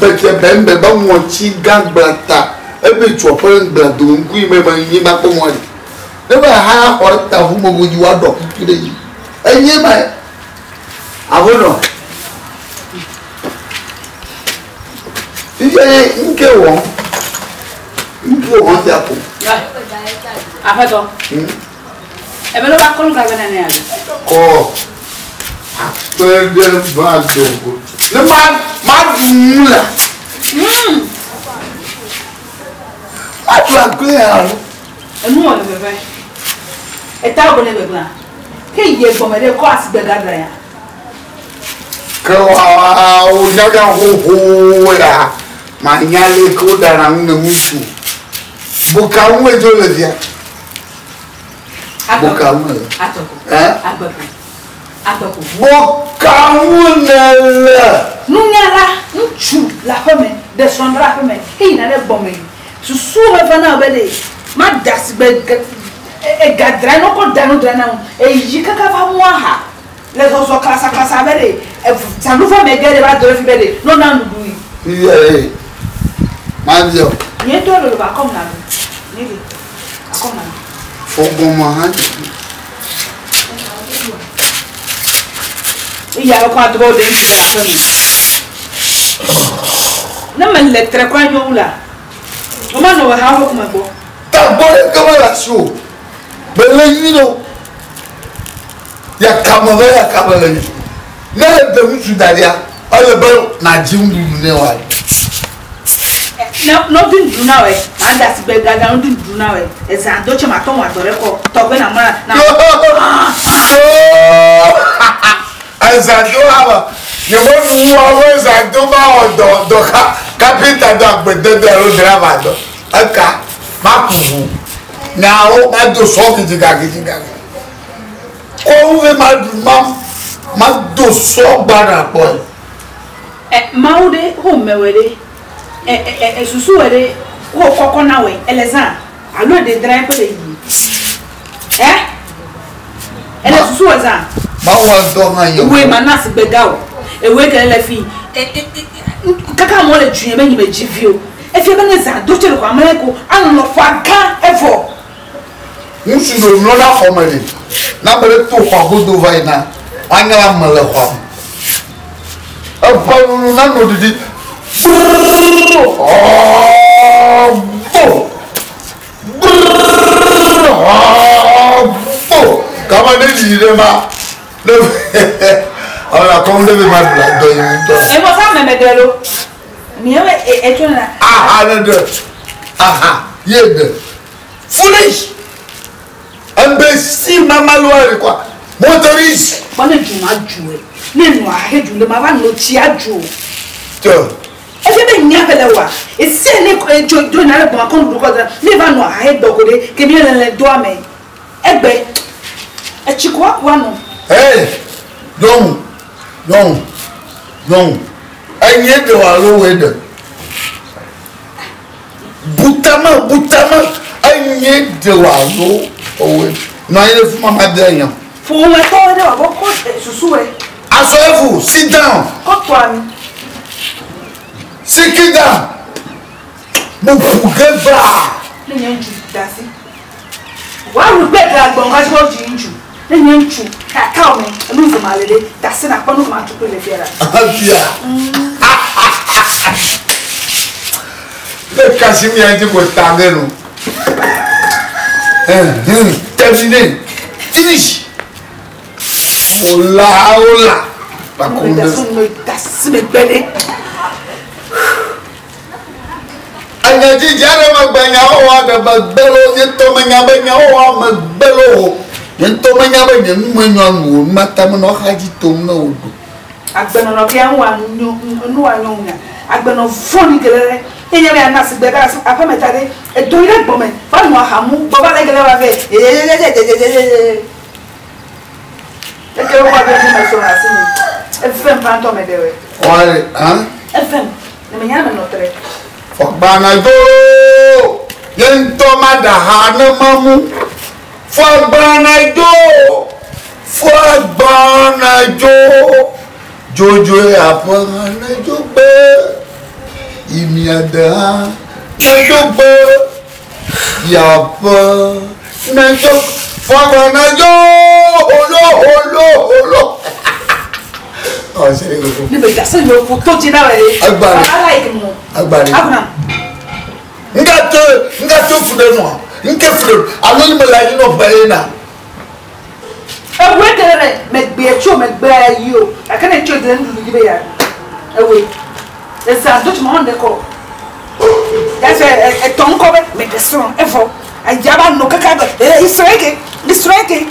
Bɛtɛ bɛnbɛ ba ŋɔtsi gã gblã ta ebe tsɔ ƒe gblã do ŋku yi me me nyi ma kpɔ mɔ li. Ne be ha xɔ ɖe ta ʋu me godzi wa ɖɔ kuku ɖe dzi. Enye ma ye. Aƒenɔ. Fifia ye ŋke wɔm. Ŋke wɔm sia ko. Aƒetɔ. Ebe ló va kɔlu gagbe nene alo? Kɔ akpe ɖe va do go. Ne ma ma ɖu nu la. Ma ɖu agble alo. Enu wɔ le veve. Eta wo ne gbegblã. Ke yi gbɔme ɖe kɔ asigbe gadra ya. Ke wa wo nyaga xoxo ya. Ma nya le ke wo ɖana nu ne ŋutsu. Boka ŋue dzo le fia. Boka ŋue le. Atɔko. Eh? Agbeko. Agbeko. Boka ŋue ne le. Nunyala ŋutsu le aƒeme ɖe srɔ̃ ɖe aƒeme ke yina ɖe gbɔme susu me va na wo be ɖe ma da sigbe egadra ne wokɔ da nu dra na wo eyi kaka va mu aha le zɔzɔ klasaklasa be ɖe zanuvɔ me ge ɖe va do ɖe fi be ɖe ne wona nuɖuɖu yi. Fifia ye ma biɔ. Nye ŋutɔ lolo ba akɔm na nu. Nye ɖe akɔm na nu. Fɔgbɔmɔ hã ɖe. Eya ekɔ adɔ ɖe ŋuti le aƒe me. Ne mele tre kura nyo wu la, womanɔ wɔ ha woƒe kume gbɔ. Tagbɔ ɖeke mele asi o. Mele nyui ɖo. Yakame be yakame le nyui. Ne eɖe ŋutsu da ɖia, ele be nàdzi nuɖuɖu nɛ wòaɖu. Ne ne wodi nuɖuɖu na wòe, màda asi gbe gaga ne wodi nuɖuɖu na wòe, ezã do tse matɔ ŋu adɔ ɖe kɔ, tɔgbe na mla na. Ezã do hã nye me nu wa wo ezã do ma wɔ dɔ dɔ ka kapita dɔ agbedede alo driver dɔ eka ma ku ʋu nyawo ma do sɔ gidiga gidiga kɔ ŋu ma ɖu ma ma do sɔ gbana kpɔe. Ɛ mawu ɖe ho mewɔ ɖe ɛ ɛ ɛ susu wɔ ɖe ho kɔkɔ na wɔ ele zã alo ɖe dra eƒe le yi ɛ ele susu wɔ zã. Mawu dɔ hã yɛ. Ewoe ma na sigbe ga o ewoe ke le fi ɛ ɛ kaka amewo le dzu yɛ be nyi me dzi vi o efia be ne zã do tse le xɔ ame ko anɔ xɔa gã evɔ. Ŋutsu ɖo mlɔ ɖe xɔ me ɖi na ame ɖe to xɔa godo va yina woanya ame le xɔa me. Eƒe nunu nanɔ ɖiɖi brrrr bo brrrr bo kama ne ɖiɖi ɖe ma ne ame la kɔm ɖe be ma ɖu la dɔ yi ŋutɔ. Emɔ sa mɛmɛ ɖe lo miawo etso na. Aha ne ɖe aha ye ɖe foolish imbécile mamaloa ɖe quoi motoriste. Kpɔ ne dzu ma dzu e ne nɔ ahe dzu le ma va nɔ tsi adzu o. Tɔ. Efe be nya be le wa ese ne dzo do na le gbɔn akɔ nuɖu kɔ dra ne va nɔ ahe gbɔ ko ɖe ke mi le le doa me egbe etsi ko aku anɔ. Hey nyɔnu nyɔnu nyɔnu enye ɖe wa alo woe ɖe butame butame enye ɖe wa alo woe nɔ anyi ɖe fi ma ma de nya. Ƒometɔwo ɖe wà bɔ kɔ susu wɛ. Asɔ efu sit down. Kɔ tɔ ami. Sit down. Mo ƒu ge va. Ne nye ŋutsu da asi. Wà á gbɛ gla gbɔn kasi wọ́n dzi ŋutsu. Ne nye ŋutsu kaka wo me enu ve ma le ɖe da asi na kpɔ nu ma tukui le fia la. Fia. Ne kasi mi ya dzi ko ta ge nu. Terminé. Finish. Ola ola. Bakunde. Enyadzidzi aɖe megbe nyawo wɔ aɖe megbe lo nye ŋutɔ menya be nyawo wɔ megbe lo o. Nye ŋutɔ menya be nye nu menyɔ nu o. Numata menɔ xa dzi tom ne wo ɖo. Agbenɔnɔ ke nu wa nyo nu wa nyɔ ŋunya. Agbenɔ vɔ̃ɖi ke ɖe enye be ana sigbe ka aƒemeta ɖe edo yi ɖe gbɔme va nɔ ahamu gbɔ va le gele wa vɛ yeyeyeyeyeyeyeye. Eke wokɔ abe nu me sɔ le asi me. Efem ƒãtɔ me ɖe wɛ. Wɔle hã. Efem ne me nya me nɔ tre. Fɔgbanadzo ye ŋutɔ ma ɖe ha ne mamu. Fɔgbanadzo fɔgbanadzo dzodzo aƒe ne dzo gbe. Yi mia de hã nedzo gbe yaƒe nedzo fɔgbɔ nedzo holo holo holo. Ɔ seri koko. Ne bɛ dase le ƒo to dzi na wɛ de. Agbale. Ala yi mɔ. Agbale. Abuna. Nga te nga te fu ɖe nua nke fu ɖe alo yi me le anyi nɔƒe ye na. Ewoe ke ɖe megbe tso megbe yi o gake ne tso de nuɖuɖu dzi be ya ewoe eza do tuma wɔn de kɔ yasɛ etɔ ŋkɔ be mɛ de srɔ̃ evɔ aya ba nɔ kaka be ee isrɔ̃ eke isrɔ̃ eke.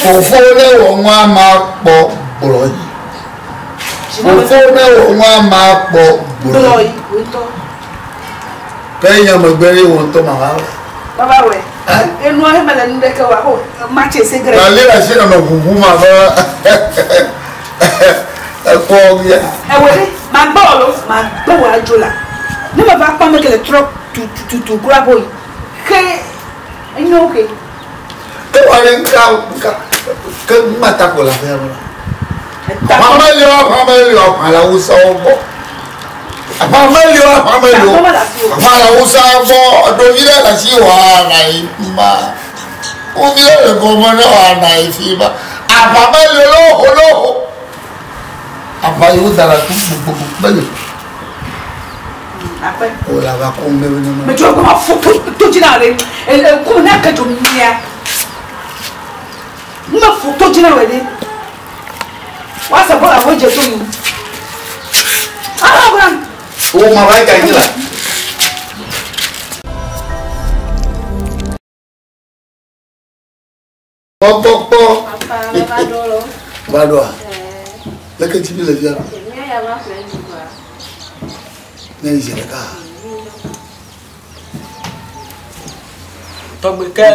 Fofo ne wɔ ŋua ma kpɔ gblɔ yi. Fofo ne wɔ ŋua ma kpɔ gblɔ gblɔ yi. yi wòtɔ Ke nye megbe ɖe wò ŋutɔ ma va wɔ. baba wɛ enua he mele nu ɖeke wa ko matse se gre. Na lé asi nɔnɔ ʋuʋu ma be ekpɔ ya. Ewoe ɖe ma gbɔ lo ma gbɔ wò adzo la ne ma va kpɔ ame ke le trɔ tututu kura bo yi ke enyo ke. Ke wɔ ɖe nka nka ke mata ko le aƒea me la. Aƒamelio aƒamelio aƒalawusawo gbɔ. Aƒamelio aƒamelio aƒalawusawo gbɔ. Ɖevi ɖe le asi wɔ ana yi fi ma. Wovi ɖe le gɔme ne wɔ ana yi fi ma. Aƒamelio loho loho. Aƒa yi wo da le tu gbogbo meli. Akpɛ. O le aʋa kɔm be ne ma. Mɛ tso ko ma fo to to dzi na le e ko ne ke dzo mia. N ma fo to dzi na wɛ de. Wa se bɔla wo dze to yi. Ala bɔra. O ma va yi ka nyi la. Kpɔkpɔkpɔ. Papa, va ɖo lo. Va ɖoa. Leke tsi mi le fia? Mía ya va ƒle nuɖuɖua. Ne yi zi ɖeka. Tɔgbe ke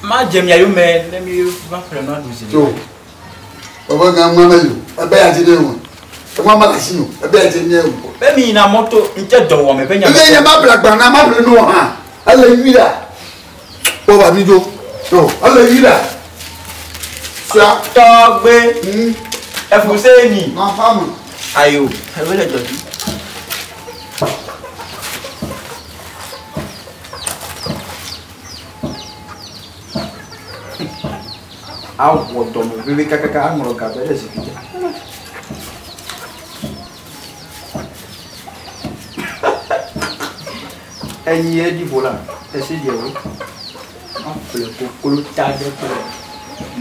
ma dze mia yome ne mi va ƒle nua ɖu zi. Tso. Baba gã ŋua meli o. Ebe ya dzi ne o. Eŋua mele asi o. Ebe ya dzi ne o. Be mi yina mɔto ŋtse dɔ wɔme be nya. Ebe nye ma ble agba na ma ble nu hã. Ele nyui ɖa. Kpɔ ba mi dzo. Tso. Ele nyui ɖa. Sia. Tɔgbe. Efuse ni. Ma fa me. Ayo. Ebe le dzɔdzi. Awɔ dɔme veve kakaka aŋlɔ gabe ɖe zikpui dzi. Enyi ye ɖi ƒo la, esi ɖi ewo. Aƒle koklo ta ɖe kple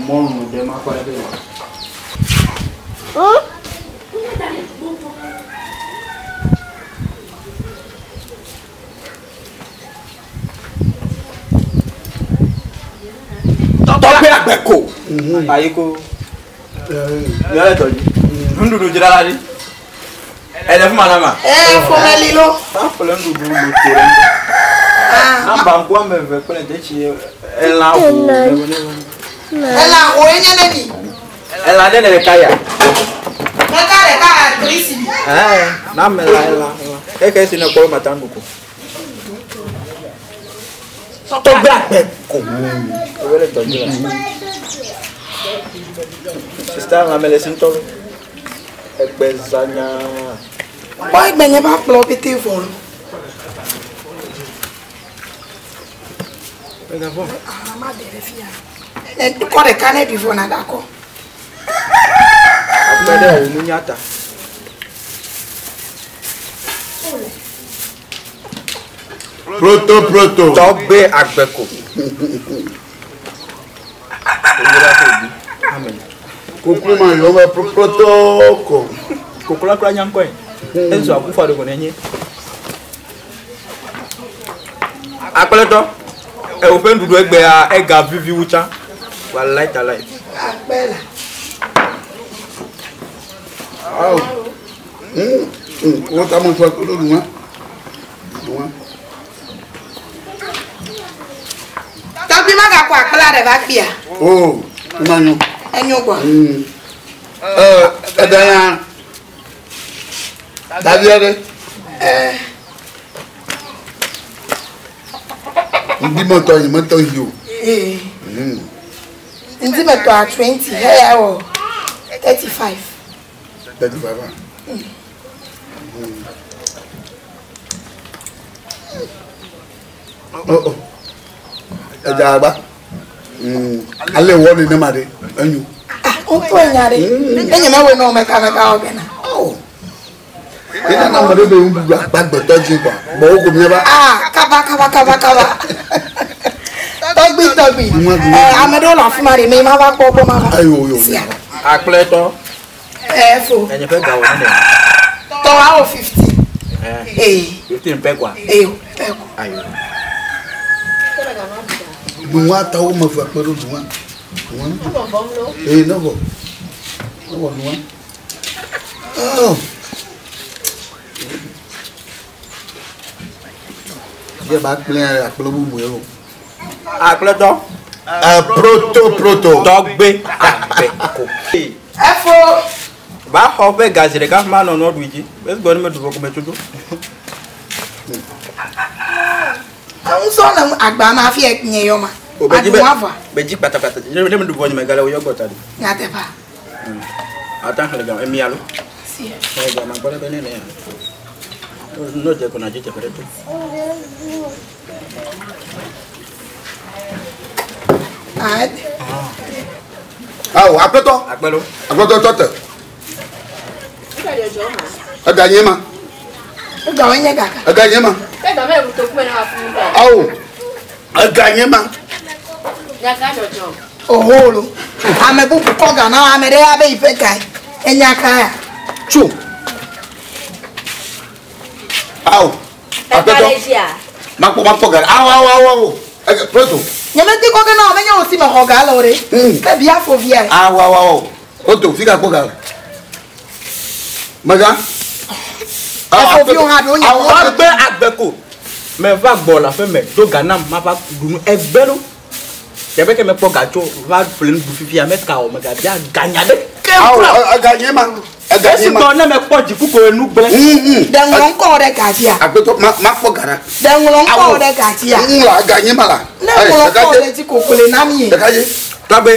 mɔlu ɖe makɔ ɖe be. Tɔgbe agbe ko. Ayi ko. Yɔ le tɔ dzi. Nuɖuɖu dzra la ɖi. Ele fi ma na ma. Ee, ƒomeli lo. Aƒle nuɖuɖu lo to ɖe ŋutɔ. Namba ŋku ame eve kple detsi elã ʋu. Elã ʋu ye nye neni? Elã ɖe ne ɖeka ya. Ɖeka ɖeka trisi. Ɛɛ, na ame la elã elã. Eke si ne kpɔ mata ŋu ko. Tɔgbe agbe ko. Ewe le tɔ dzi la. Sista lãme le si ŋutɔ. Egbe zã nyaa. Kpɔ egbe nye va kplɔ pete vɔ lo. Ah, ma de ɖe fia. Ne kɔ ɖeka ne ɖi vɔ na da kɔ. Akpe ɖe wò nunya ta. Proto proto. Tɔgbe agbe ko. Amen. Koklo ma yɔ be proto ko. Koklo kura nya ŋkɔe. Enzo akufa ɖe ko nenye. Akpletɔ, ewo ƒe nuɖuɖu egbea ega vivi wu tsã. Walayi talayi. Akpe la. Awo. Wo ta mo tɔ kolo nua. Nua. Tɔgbi ma gakɔ akpla ɖe va kpia. O, ma nyo. Enyo gbɔ. Ɛɛ, ɛda ya. Davia ɖe. Ɛɛ. Ŋdi me tɔ yi me tɔ yi o. Ee. Ŋdi me tɔa 20, heya wɔ 35. 35. Oh, oh. Edza agba. Ale wɔ nenema ɖe enyo. Ŋutɔ enya ɖe. Enye mewɔe na wo meka meka wɔ gena. Ena na ame ɖe be nuɖuɖu agbagbetɔ dzi kɔa, gbɔwò ko míava. Ah, kaba kaba kaba kaba. Tɔgbi tɔgbi. Ɛ ame ɖewo le afi ma ɖe me ma va kpɔ gbɔ ma va. Ayo yo. Sia. Akplẽtɔ. Ɛ fo. Enye ƒe gawo ne. Tɔ awɔ 15. Ee. 15 pɛ kɔa. Ee pɛ kɔ. Ayo. Nua tawo me ve kpe ɖo nua. Nua. Ee ne vɔ. Ne vɔ nua. Oh. Ye ba kple akple bubu ye o. Akplẽtɔ. Proto proto. Tɔgbe agbe ko. Efo. Ba xɔ ƒe gazi ɖeka ma nɔ nua ɖu dzi. Esigbɔ ne meɖu vɔ ko metsodzo. Ŋusɔ le agba ma hafi nye yɔ ma. O be dzi be Aɖu ava. be dzi kpatakpata. Ne ne meɖu vɔ nye megale wo yɔ gbɔ ta ɖi. Nyateƒea. Ata xlẽ gama emi alo. Si. Xlẽ gama gbɔ ɖe be ne ne ya. No dze ko na dzi teƒe ɖe to. Ah. Awo aƒetɔ. Akpelo. Aƒetɔ tɔ te. Ega nye ma. Ega wo nye gaka. Ega nye ma. Ke dɔ mele kotoku me na wa fún mi. Awo. Ega nye ma. Nyaka dzɔdzɔ. Oholo. Ame bubu kɔ ga na ame ɖe abe yiƒe ga enya ka ya. Tso. Awo. Ɛka Aƒetɔ. le dzia. Makpɔ makpɔ ga. Awo awo awo awo. Ega proto. Nye meti kɔ ge na wo menye wo si me xɔ ga le o ɖe. Ke bia fo via. Awo awo awo. Proto fi ka kpɔ ga le. Mega. Efo viwo hã ɖe wo nye. Tɔgbe agbe ko. Meva gbɔ le aƒe me do ga nam mava ɖu nu egbe ɖo. Teƒe ke mekpɔ ga tso va ƒle nuɖu fifia meka o megabia ganya ɖe ke Awo kura. ega nye ma. Ega nye Esi ma. gbɔ ne mekpɔ dziku ko enu gblẽ. Ɖe ŋlɔ ŋkɔ ɖe ga dzia. Aƒetɔ ma makpɔ ga ɖa. Ɖe ŋlɔ ŋkɔ ɖe ga dzia. Ŋlɔ ega nye ma la. Ne ŋlɔ ŋkɔ ɖe dzi kokole na mi ye. Ɖeka dzi. Tɔgbe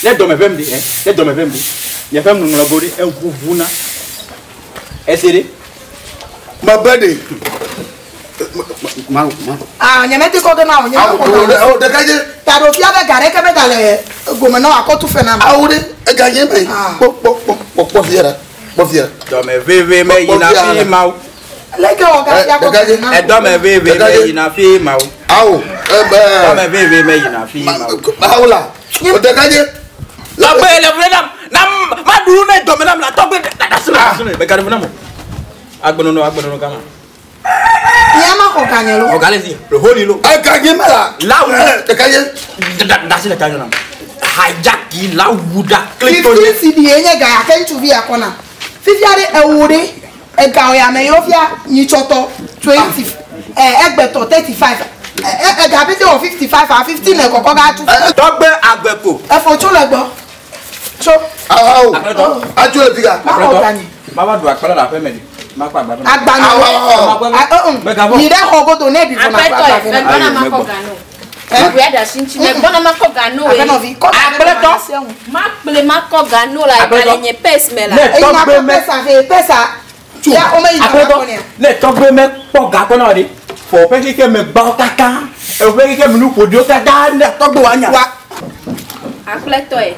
ne dɔme vem ɖi ɛ ne dɔme vem ɖi nye ƒe ŋlɔ go ɖi eʋuʋuna. Ese ɖe. Mebe ɖe. Ma ma. Ah, nye meti kɔ ge na wo nye Awo mekpɔ ga. o ɖeka dzi. Ta ɖo fia be ga ɖeke be ga le gome na wo akɔtu fe na mi. Awo ɖe ega nye ma. Kpɔ kpɔ kpɔ kpɔ kpɔ fia ɖa. Kpɔ fia. Dɔme veve me yina fi ma o. Leke wɔ ga fia kɔ ge na mi. Edɔme veve me yina fi ma o. Awo. Dɔme veve me yina fi ma o. Awo la. O ɖeka dzi. Tɔgbe le ƒle nam nam ma ɖu nu ne dɔme nam la tɔgbe dasi le dasi le mega ɖe fu nam o. Agbenɔnɔ agbenɔnɔ gama. Nye ma xɔ ga nye lo. Ɔga le si le holi lo. Ega nye ma la. Lawu. Ɖeka dzi. Dasi le ta nyɔ nam. Hijaki lawu da kle tɔ 15 cd ye nye ga ya ke ŋutsuvi ya kɔ na. Fifia ɖe ewo ɖe ega ya me yewo fia nyitsɔtɔ 20 ɛ egbetɔ 35 ɛ ɛ ega pete wɔ 55 a 15 le kɔkɔ ga tu. Tɔgbe agbe ko. Efo tso le gbɔ. Tso. Awo. Atso le fi ka. Ma xɔ ga nye. Ma va ɖu akpala le aƒe me ɖi. Ma kpa agba. Agba nye. Yi ɖe xɔ godo ne bi fɔ na Aƒetɔ agba ye vɛ na. megbɔna ma kɔ ga no. Eʋu ya ɖe asi ŋuti megbɔna ma kɔ ga no ye. Aƒenɔvi kɔ ga Akplẽtɔ. Ma kple ma kɔ ga no la Aƒetɔ. ega le nye pɛs me la. Ne Eyi ma tɔgbe kɔ me pɛsa ve pɛsa. Ya wo me yi ga ma kɔ nea. ne tɔgbe me kpɔ ga kɔ na wo ɖi. Fɔ ƒe keke me gbawo katã. Eƒe keke me nu ƒoɖiwo katã ne tɔgbe wa nya. Wa Aƒletɔ ye.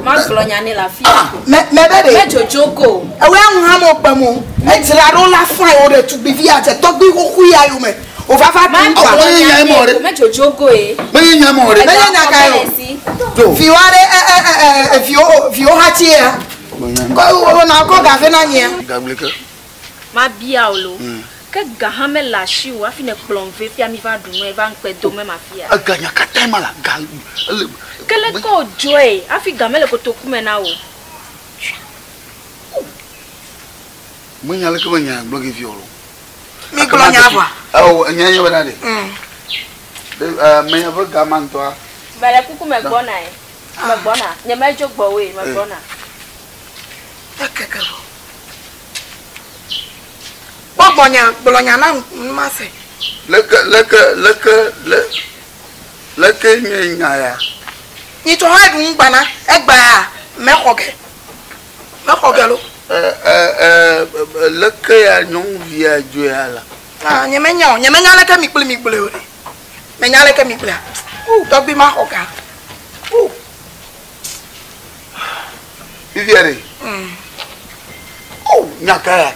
Ma gblɔ nya ne le afi ya ko. mɛ mɛ bɛ de. Me dzodzo ko. Ewe aŋu hã mo kpem o. Edzra ɖo la fã yi wo ɖe tugbivi ya dze tɔgbi xoxo ya yome. O va va Ma ɖu ŋkɔa. gblɔ Menye nya nya ne mɔ ɖe. ko me dzodzo go ye. Menye nya mɔ ɖe. Menye nya ka ye o. Viwo aɖe ɛ ɛ ɛ ɛ viwo viwo hati ya. Kɔ wo na kɔ ga vɛ na nyea. Gagble ke. Ma bia o lo. Ke ga hã mele asi o hafi ne kplɔm ve fia mi va ɖu nu eva ŋkpe dome ma fia. Ega nya katã ma la ga. Ele. Ke le ke wòdzɔe hafi ga mele kotoku me na wo. Menya leke be nya gblɔ ge fi o lo. Mi gblɔ nya vɔa. Awo nya nye bena ɖe. Ɖe menya ƒe ga ma ŋutɔa. Mele kuku me gbɔna ye. Me gbɔna. Nye medzo gbɔwoe me gbɔna. Ekeke vɔ. Kpɔ gbɔnya gblɔ nya na ma se. Leke leke leke le leke nye nya ya. Nyitsɔ hã ɖu ŋgbana egbea mexɔ ge. Mexɔ ge lo. Ɛ ɛ ɛ leke ya nyɔnuvia dzoe ya la. Ah, nye menya o. Nye menya leke mi kpli mi gblɔe o ɖe. Menya leke mi gblɔea. U, tɔgbi ma xɔ ga. U. Fifia ɖe. O, nya ka ya?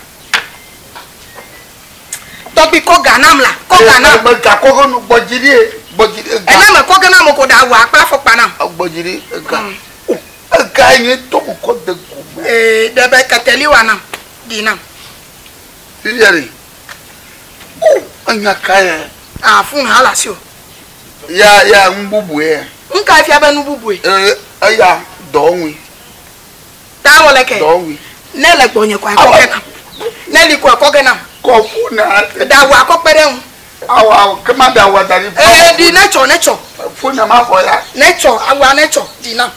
Tɔgbi kɔ ga nam la, kɔ ga nam. Me ga kɔ ge nu gbɔdzi ɖi, gbɔdzi ɖi. Ena me kɔ ge nam ko ɖe awua kple afɔkpa nam. Gbɔdzi ɖi ega. Ega nye to me kɔ de go. Ee, ɖe be keteli wa nam, ɖi nam. Fifia ɖe. O, enya ka ya? Ah, fun hã le asi o. Ya, ya, nu bubu ye. Nu ka fia be nu bubu ye? Ee, eya dɔ ŋui. Ta wɔ leke? Dɔ ŋui. Ne le gbɔnye kɔ akɔ ke nam. Ne li kɔ akɔ ke nam. Kɔ fu na. Da awua kɔ kpe ɖe ŋu. Awa, awa, ke ma da awua da ɖi. Ee, ɖi ne tsɔ, ne tsɔ. Fu na ma xɔ ya. Ne tsɔ, awua ne tsɔ, ɖi nam.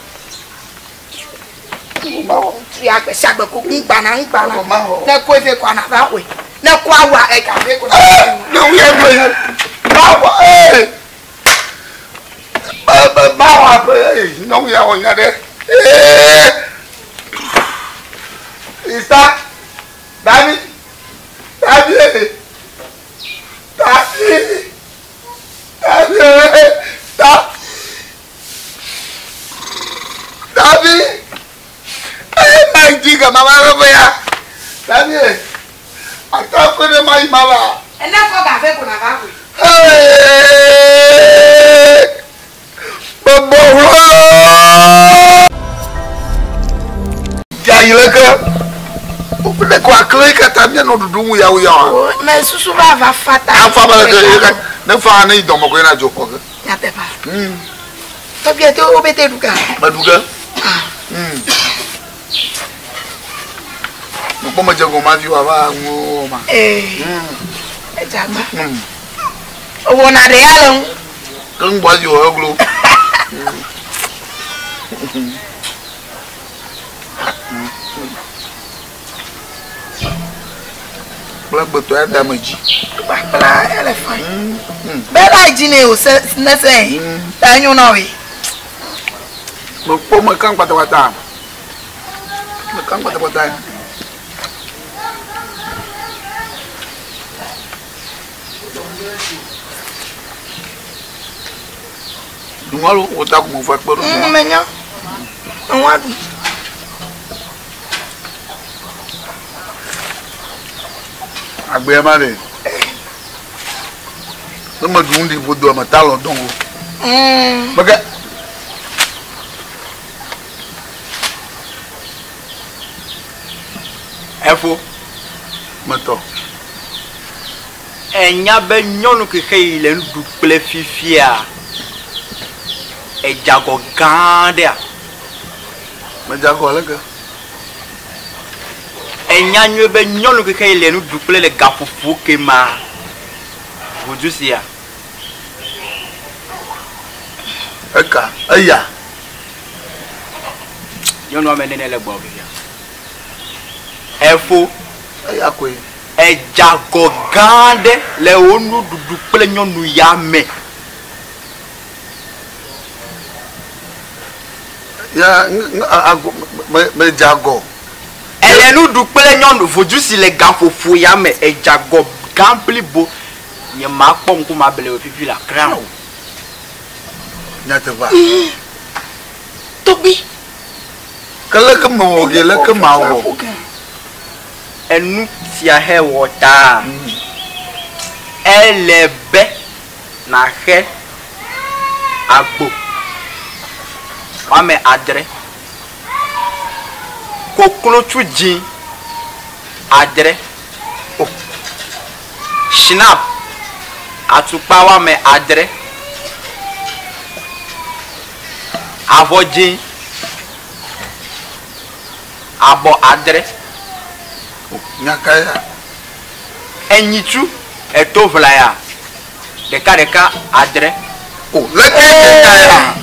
Tu agbe sia agbe ko ŋgbana ŋgbana. Ne kɔe vɛ kɔ ana va xɔe. Ne kɔ awua ega vɛ kɔ. Ne wuya gblɔ ya. Ma xɔ ee. Ma xɔ aƒe ee. Nyɔnu ya wɔ nya ɖe. Ee. Isa. Davi. Davi ee. Davi. Davi ee. Davi. Davi. Ee ma yi dzi gama ma ɖe ya. Davi ee. Ata ƒe ɖe ma yi ma va. Ene kɔ ga vɛ ko na va xɔe. Ee. Bɔbɔ hlɔ. Dza yi leke. Wofile ko akle yi katã míanɔ ɖuɖum wuyawuya. Me susu va va fata. Afa ba leke yi ke ne fa ne yi dɔme koe na dzo xɔ ge. Nyateƒea. Tɔgbi te wo bete ɖu ga. Meɖu ge. Mekpɔ medze gɔme hafi wòava nuwo ma. Ee. Edze agba. Ewɔna ɖe ya le ŋu. Ke ŋgbɔ azi wɔ eglo. Kple gbetɔ ya da me dzi. Kpakpla ele fain. Bɛ la dzi ne o se ne se. Ta nyo na we. Mekpɔ mekã kpatakpata. Mekã kpatakpata. Nua lo wo ta kuma fa kpɛ ɖo. Menya. Nua ɖu. Agbea ma ɖe. Ne meɖu nu ɖi ƒodo ame ta lɔ dɔn o. Meke. Efo. Metɔ. Enya be nyɔnu kexe yi le nuɖu kple fifia, edze agɔ gã ɖea? Medze agɔ aleke? Enya nyuie be nyɔnu kexe yi le nuɖu kple le gaƒoƒo ke ma, ʋudu sia. Eka, eya. Nyɔnu ame nene le gbɔ fifia. Efo. Eya koe. Edze agɔ gã aɖe le wò nuɖuɖu kple nyɔnu ya me. Ya, agɔ, me, medze agɔ. Ele nu ɖu kple nyɔnu vodzu si le gaƒoƒo ya me. Edze agɔ gã blibo. Nye makpɔ ŋku mable wò fifi la kra o. Nyateƒea? Tɔgbi. Ke leke mewɔ ge, leke mawɔ? Enu sia he wɔ taa, ele be nàxe agbo woame adre, koklotsu dzĩ adre, shinap atukpa woame adre, avɔ dzĩ abɔ adre. Nya kae ya? Enyitsu eto ʋlaya ɖekaɖeka adre. O, leke nye nya ya?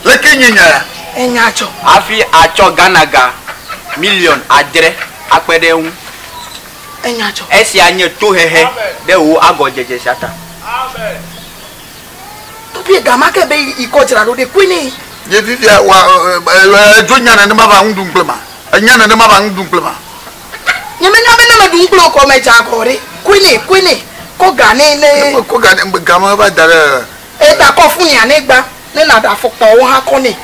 Leke nye nya ya? Enya tsɔ. Hafi atsɔ Ghana ga miliɔn adre akpe ɖe eŋu. Enya tsɔ. Esia nye tohehe ɖe wò agɔdzedze sia ta. Tɔgbi gama ke be yi kɔ dzra ɖo ɖe koe ne. Nye fifia wa edzo nya nenema va ŋu ɖum kple ma. Enya nenema va ŋu ɖum kple ma. Nye menya be ne meɖu ŋu kple wò kɔ medze agɔ ɖe. Koe ne koe ne ko ga ne ne. Ko ga ne ga ma va da ɖe. Eta kɔ fún ya ne gba ne na da afɔkpawo hã kɔ ne.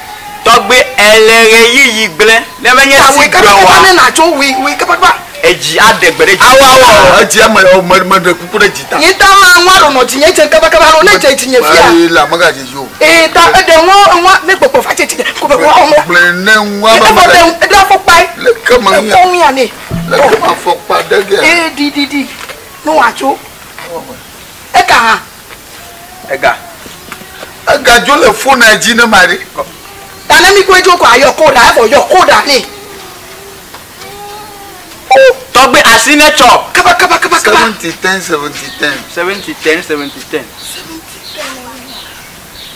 Tɔgbe ele ɣeyiɣi gblẽ ne menye Ta si wòe gblɔ kabakaba wa ne na tso wòe wòe kabakaba. edzi aɖe gbe ɖe dzi. Awo awo edzi ame me me ɖe kuku ɖe dzi ta. Nye ta ma ŋua ɖo nɔ dzinye dze kabakaba lo ne dze dzinye fia. Ayi la megadze dzi o. Ee ta eɖe ŋua ŋua ne gbɔgbɔ va dze dzinye ko be ŋua ŋua. Gblẽ ne ŋua Evɔ me ɖe eɖe afɔkpa ye. Leke me nya. Ekɔ ŋua ne. Leke me afɔkpa ɖe ge. Ee ɖi ɖi ɖi ne wòatso. Eka hã. Ega. Ega dzo le fona dzi ne ma ɖe. Ta ne mi koe dzo ko ayɔ ko ɖa evɔ yɔ ko ɖa ne. Tɔgbe asi ne tsɔ. Kaba kaba kaba kaba. 70 10 70 10. 70 10 70 10.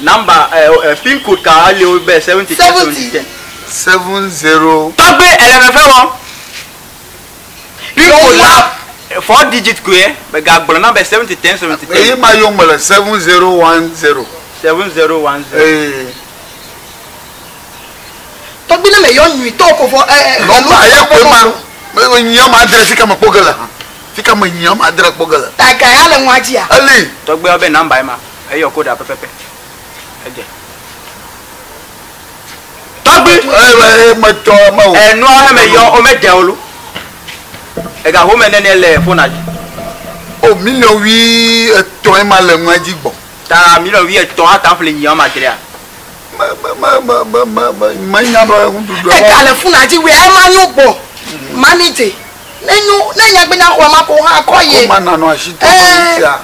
Number ɛ ɛ pin code ka ali o bɛ 70 10 70 10. 7 0. Tɔgbe ele fefe wɔ. Pin code la 4 digit koe bɛ ga gblɔ na bɛ 70 10 70 10. Eyi ma yɔ me le 7 0 1 0. 7 0 1 0. Ee. Tɔgbi ne me yɔ nyuitɔ ko fɔ ɛ ɛ. Nɔmba ye koe ma. Me nyia ma adre fi ka me kpɔ ge le hã. Fi ka me nyia ma adre kpɔ ge le. Ta ga ya le ŋua dzia. Eli. Tɔgbe wa bɛ number ye ma eyɔ ko ɖa pɛpɛpɛ. Edze. Tɔgbe. Ee me tɔ me o. Enua me yɔ o me dze o lo. Ega home nene le fona dzi. O miliɔn wui etɔ̃ ye ma le ŋua dzi gbɔ. Ta miliɔn wui etɔ̃ ata ƒle nyi wɔme adrea. Me me me me me me me nya be nuɖuɖu. Ega le fona dzi wui ema nyo gbɔ. Mami dze. Ne nyo ne nyagbe nya xɔ ma ko hã kɔ ye. Ko ma nanɔ asi tɔ me ŋutia.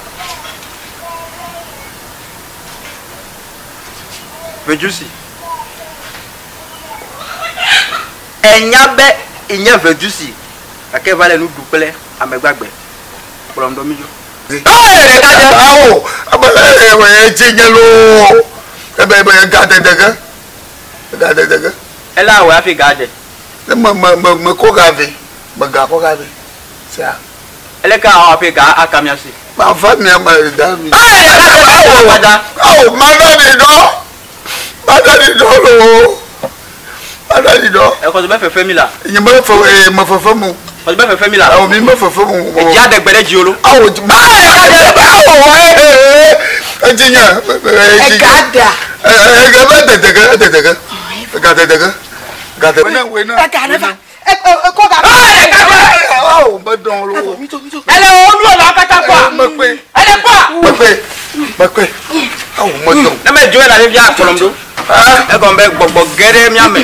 Vedusi. Enya be inye vedusi gake va le nu ɖu kple ame gbagbe. Kplɔm ɖo mi dzo. Ee ɖeka dze. Awo ebe ee edze nye loo. Ebe ebe ega dede ge. Ega dede ge. Ele awɔe hafi ga dze. Ne me me me me kɔ ga vɛ. Me ga kɔ ga vɛ. Sia. Ele ke awɔ hafi ga aka mia si. Ma va mia me da mi. Ee ɖeka dze. Awo ma da di dɔ. Ma da di dɔ loo. Ma da di dɔ. Exɔ be fefe mi la. Nye me fe ee me fefe mu. Xɔ be fefe mi la. Awo mi me fefe mu. Edzi aɖe gbe ɖe dzi o lo. Awo ma. Awo ee edzi nye. Ega da. Ega be dede ge dede ge. Ega dede ge. Ga dede. Ega ne va. Ekɔ ga. Awo me dɔn lo. Ele wo nu la katã kpɔa. Mekpe. Ele kpɔa. Mekpe. Mekpe. Awo me dɔn. Ne me dzo yina ɖe fia kplɔm ɖo. Egɔme be gbɔgbɔ ge ɖe mía me.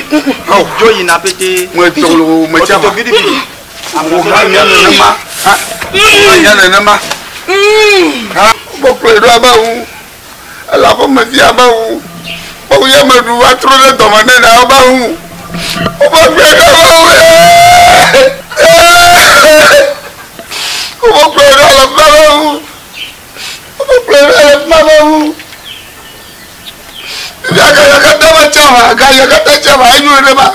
Dzo yina pete. Me dɔn lo me tsama. Ototo gidigidi. Wo hã nya nenema. Ha nya nenema. Ha gbɔkplɔe ɖo abe ŋu. Ele aƒe me fia abe ŋu. Kpɔ ya me ɖu va trɔ ɖe dɔme ne na abe ŋu. Wobe kplɔe ɖo abe ŋu. Wobe kplɔe ɖo ale fima abe ŋu. Wobe kplɔe ɖo ale fima abe ŋu. Fifia gaya katã va tsa va, gaya katã tsa va enyo nenema.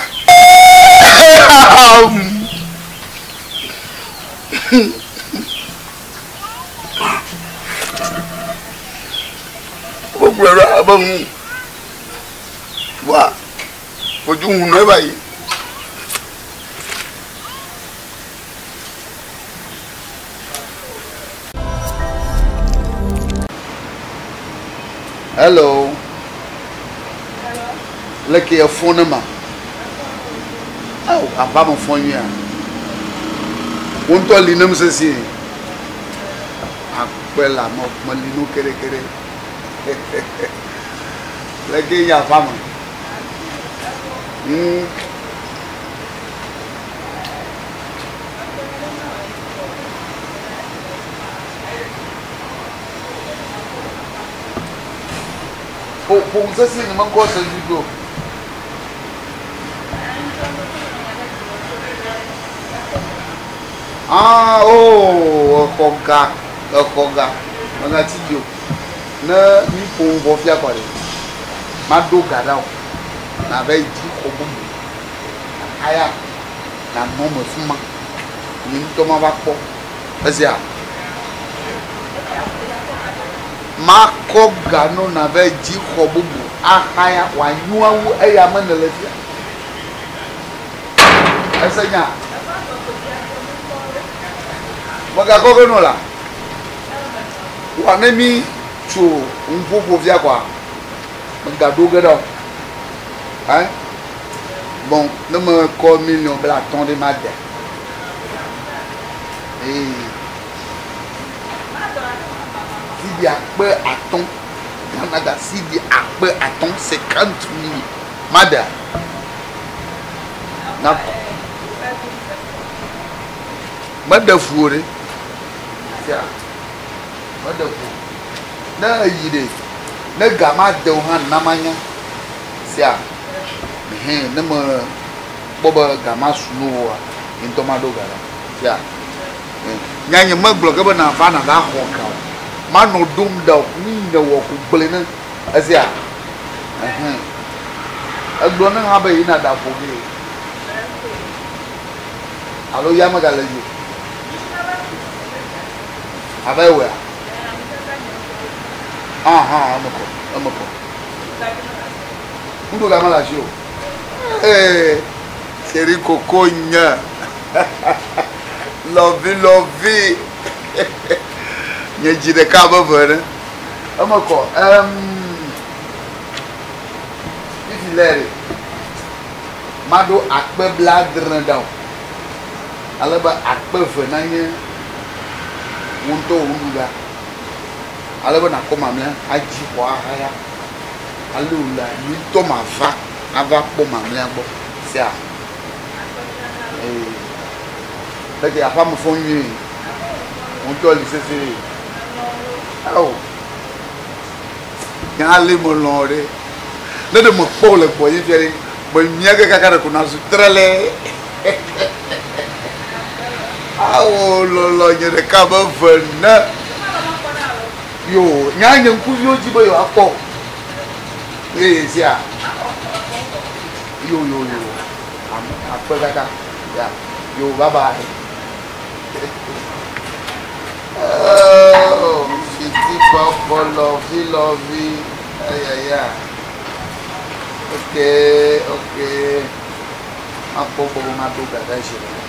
Wobe kplɔe ɖo abe ŋu. Wa fodu ŋu nɔ eva yi. Hello. Leke efo ne ma. Awo ava me fɔ nyuia. Wo ŋutɔ li nem sesie. Akpe la me me li no kerekere. Leke yi ava me. Ƒo ƒo sesi nye meŋkɔ se dzi do. Ah, oh, exɔ ga, exɔ ga. Megatsi dzi o. Ne mi ƒo nu vɔ fia kɔ ɖe, maɖo ga ɖa o. Nava yi dzi xɔ bubu. Aya, nanɔ me fi ma. Nye ŋutɔ mava kpɔ. Esia. Makɔ ga no nava yi dzi xɔ bubu ahaya wòanyo awu eya me nèle fia. Ese nya. Megakɔ ge nɔ la. Wa ne mi tso ŋuƒoƒo fia kɔa, megaɖo ge ɖa o. Hein? Bon, ne mekɔ miliɔn blatɔ̃ ɖe made. Ee. Cedi 5000, Ghana ga cedi 5000, 50 000 madea? Na meɖe fu o ɖe. Sia, meɖe fu o. Ne eyi ɖe, ne ga ma de o hã na manya. Sia, hɛn ne me kpɔ be ga ma su no oa, nye ŋutɔ maɖo ga ɖa. Sia, nya nye megblɔ ke be nava nava xɔ ga o. Manɔ ɖom ɖa o. Nu yi nèwɔ ko gblɔe ne. Esia, ɛhɛn. Egblɔ ne hã be yina ɖa ƒo gee. Alo ya megale dzi o. Abe ewɔea? Aha, eme kɔ, eme kɔ. Ŋɖo ga mele asi o. Ee, chéri koko nye. Lɔvi, lɔvi. Nye dzi ɖeka abe eve ene. Eme kɔ. Em, fifi lɛ ɖe, maɖo 80,000 ɖa o. Ale be 2000 nanye wò ŋutɔ wò nuɖuɖa. Ale be nàkɔ mamlɛa adzi xɔ ahaya. Ale wòlea, nye ŋutɔ mava ava kpɔ mamlɛa gbɔ. Sea? Ee. Eke aƒea me fɔ nyuie. Wò ŋutɔ li sesĩe ɖe. Ao. Nye hã lé melɔ̃ ɖe. Ne ɖe mekpɔ wò le gbɔnye fia ɖe, memia ge kaka ɖeko nazu trɛlɛ. Ao lɔlɔ nye ɖeka abe eve ene. Yo, nya nye ŋkuviwo dzi be yewoakpɔ o. Eye sia. Yo yo yo. Akpe kaka. Ya. Yo, bye bye. Oh, fiti pɔpɔ lɔvi lɔvi. Ayaya. Okay, okay. Makpɔ gbɔ be maɖo ga ɖe zi ɖeka.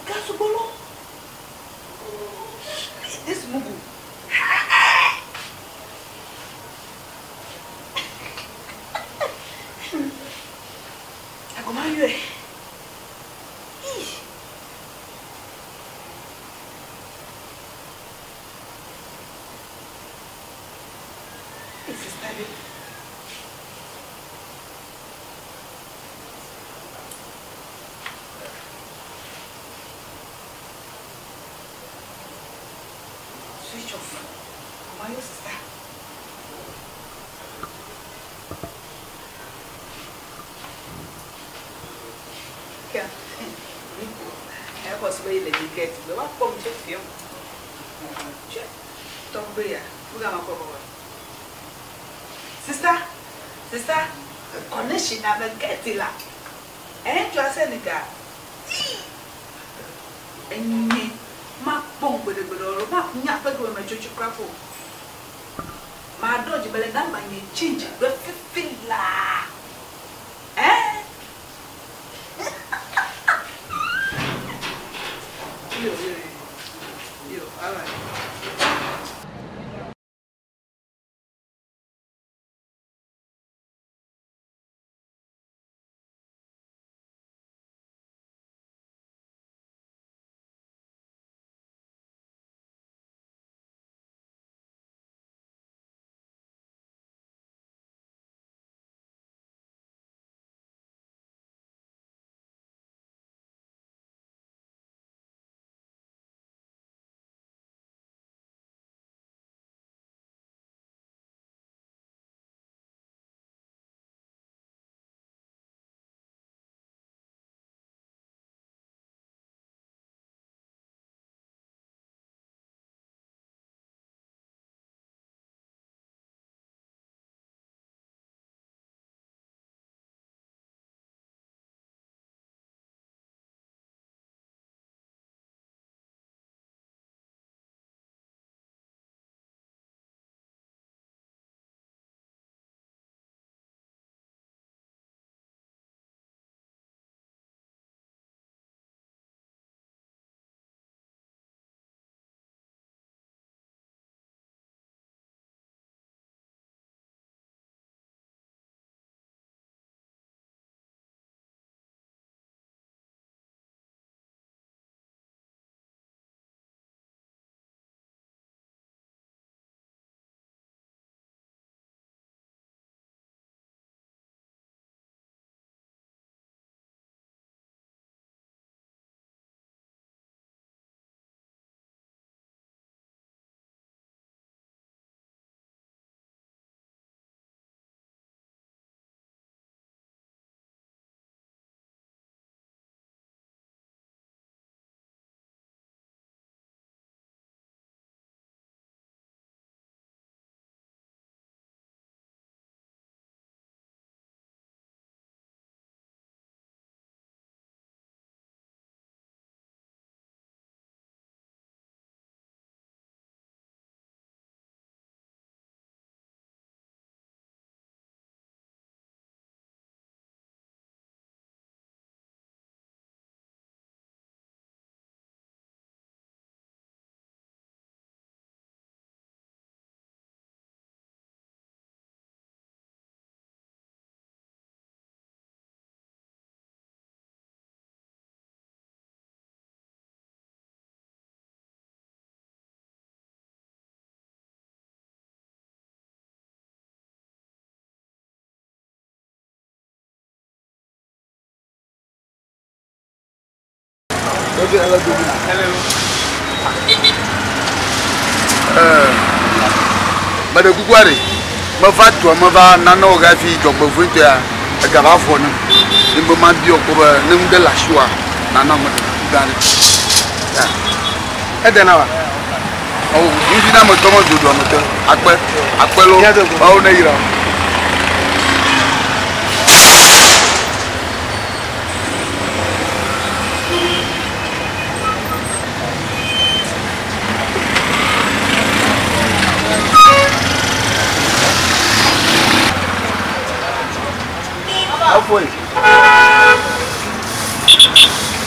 Gasubolo. This mugu. Agomayue. Hey, sister. Switch off. Agomayo, sister. Kia. Ẹ kɔ sọ yìí lè di gẹ̀ẹ́tì gbé wá pọ̀ mi ṣe fi hàn. Ṣé tọ́gbé yà? Fúgà máa kọ́ bọ̀. Sister, sister, connection na bɛ gẹ̀ẹ́tì la. Ẹ̀ ń tu asẹ́ nìkan. Ẹ̀yìn má pọ̀ gbèdégbèdé ọ̀rọ̀ má nyà pẹ́ gbé mẹ́ tsotso kura fò. Má dọ́jì bẹ̀rẹ̀ nàmbà yẹn change gbẹ fífi laa. Ẹ́. Yo, yo, yo. Yo, all right. Meɖe kukua ɖe, meva dua me va nane wɔ ge hafi dzɔgbevɔ̃etɔea ega va vɔ nam. Ye be mabiɔ kpɔ be ne nu ɖe le asiwòa, nana meɖe kuku gã aɖe. Ya. Ede na wa? Ɔ, ŋdinametɔ medzo dua me tɔ. Akpe, akpe loo. Mawu ne yra wò.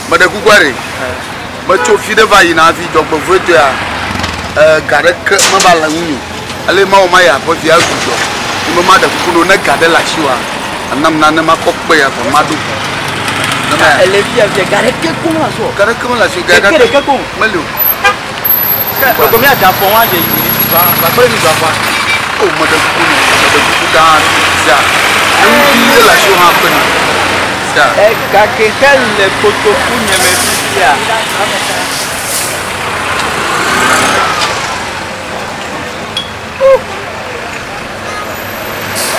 Meɖe kukua ɖe, metso fi ɖe va yina hafi dzɔgbevɔ̃etɔea, ga ɖeke meva le ŋunye o. Ale mawɔ mayi aƒe fia ezu dɔ. Ye be maɖe kuku na wò ne ga ɖe le asiwòa, anam nane makɔ kpe ya vɔ maɖo. Ele fia fia ga ɖeke koŋ le asiwò. Ga ɖeke mele asiwò. Ɖeke ɖeke koŋ. Meli o. Gbogbo mi ada fɔ wa dze yi va va kple mi va fa. O meɖe kuku nɔ meɖe kuku gã sia. Eŋuti ye le asiwò hã kpe na. Sia. Ega ke xe le kotoku nye me fifia.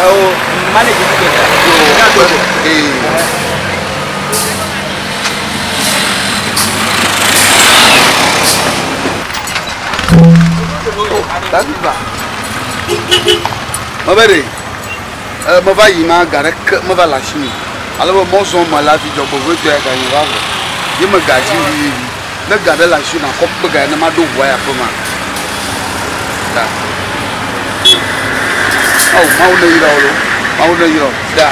Ewo manage mi keke. Yo, Ee. Mebe ɖe, meva yi ma ga ɖeke meva le asi me. Ale be mɔzɔ me le hafi dzɔgbevɔ̃etɔe ga nye va vɔ. Ye me ga dzi vivivi. Ne ga ɖe le asiwò nakɔ kpe ga ne maɖo ʋua yi aƒe ma. Da. Awu Mawu ne yra wò lo. Mawu ne yra wò. Da.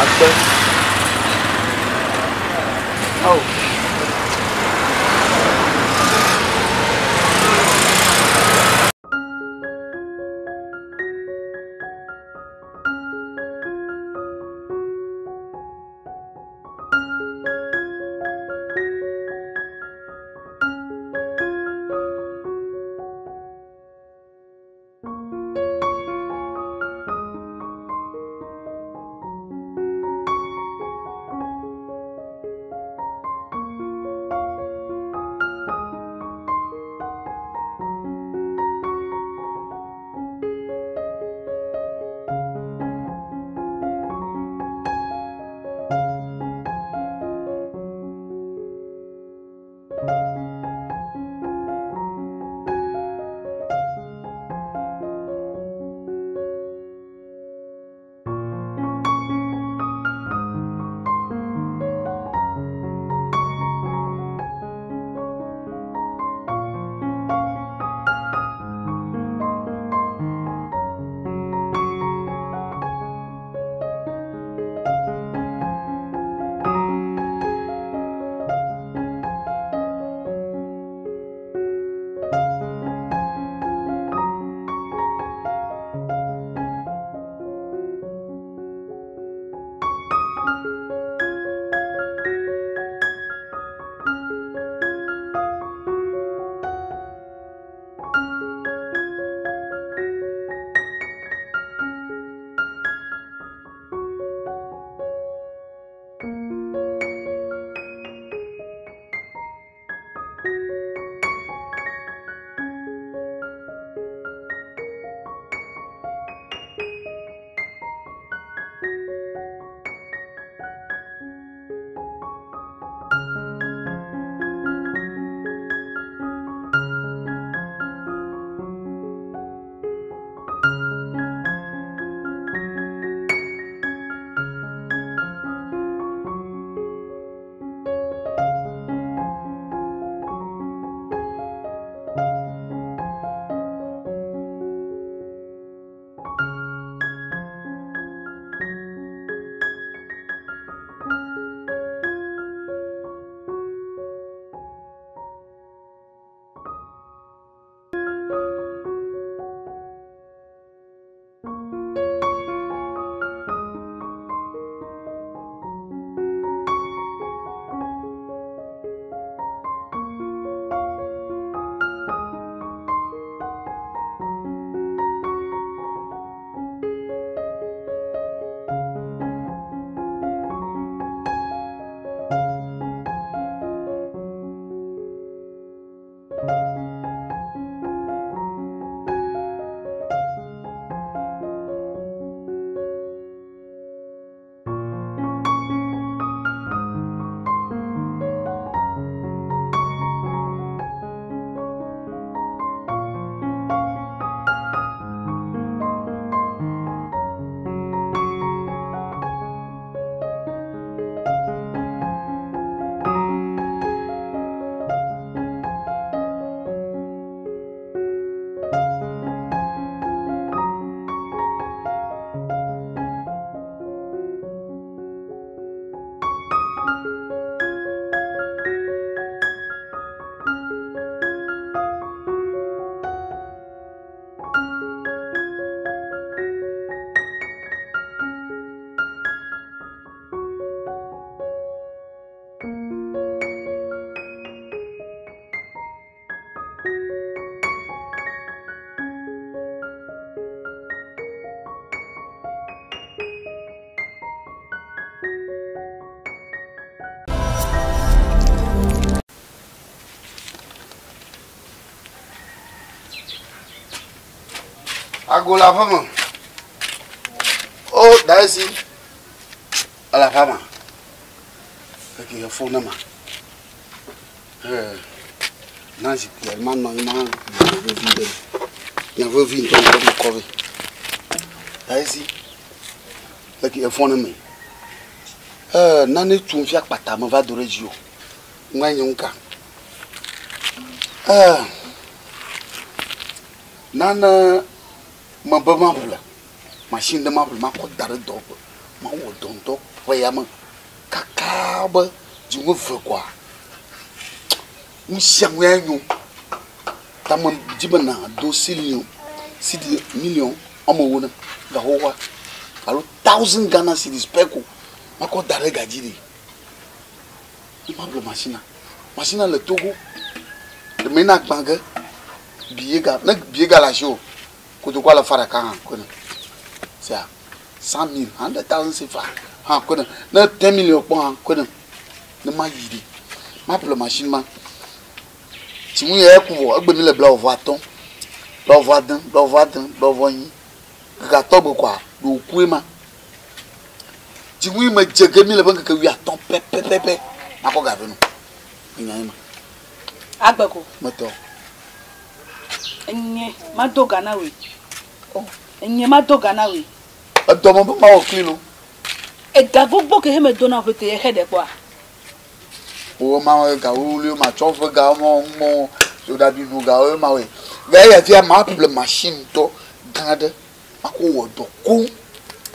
Akpe. Awu. Ago le aƒe me. O, da esi. Ele aƒea me. Eke efo ne ma. Ee, na zikpuia ma nɔ anyi ma nya vevi ɖe. Nya vevi ŋutɔ ŋutɔ me kɔ vɛ. Da esi. Eke efo ne me. Ee, nane tum fia kpata me va do ɖe dzi o. Ŋua nye ŋka. Ee, nane mebe maƒle, machine ɖe maƒle makɔ da ɖe dɔwɔƒe, mawɔ dɔ ŋutɔ ƒe ya me kaka be dziŋu eve koa, nu sia nu ya nyo. Ta medzi be nàdo silion, cedi miliɔn woame ewo ne gaxoxoa alo thousand Ghana cedis pɛ ko makɔ da ɖe ga dzi ɖi. Ne maƒle machine-a, machine-a le Togo, ɖe na gbã ge biye ga, ne biye ga le asiwò, kotoku alafa ɖeka hã koe ne. Sea, 100 000, 100 000 CFA hã koe ne. Ne 10 million kpɔ hã koe ne. Ne mayi ɖi, maƒle machine ma. Tsi ŋu ya ku vɔ, egbe mi le bla vɔ atɔ̃, bla vɔ ade, bla vɔ ade, bla vɔ enyi. Kaka atɔ̃ gbe koa, ɖe wòkue ma. Tsi ŋu yi me dze ge mi le ƒe ŋkeke wuiatɔ̃ pɛpɛpɛpɛ makɔ ga vɛ nɔ. Enya ye ma. Agbe ko. Metɔ. Enye mado ga na wòe. Oh, enye mado ga na wòe. Edɔ me be mawɔ kli lo. Ega gbogbo ke he me do na wò ƒete ye xe ɖe kpɔa? Wo ma wɔ ga wuli ma tsɔ ƒe ga mɔ mɔ soɖabi nu ga wo ma wɔ. Ga ya fia ma ƒle machine ŋutɔ gã ɖe makɔ wɔ dɔ koŋ.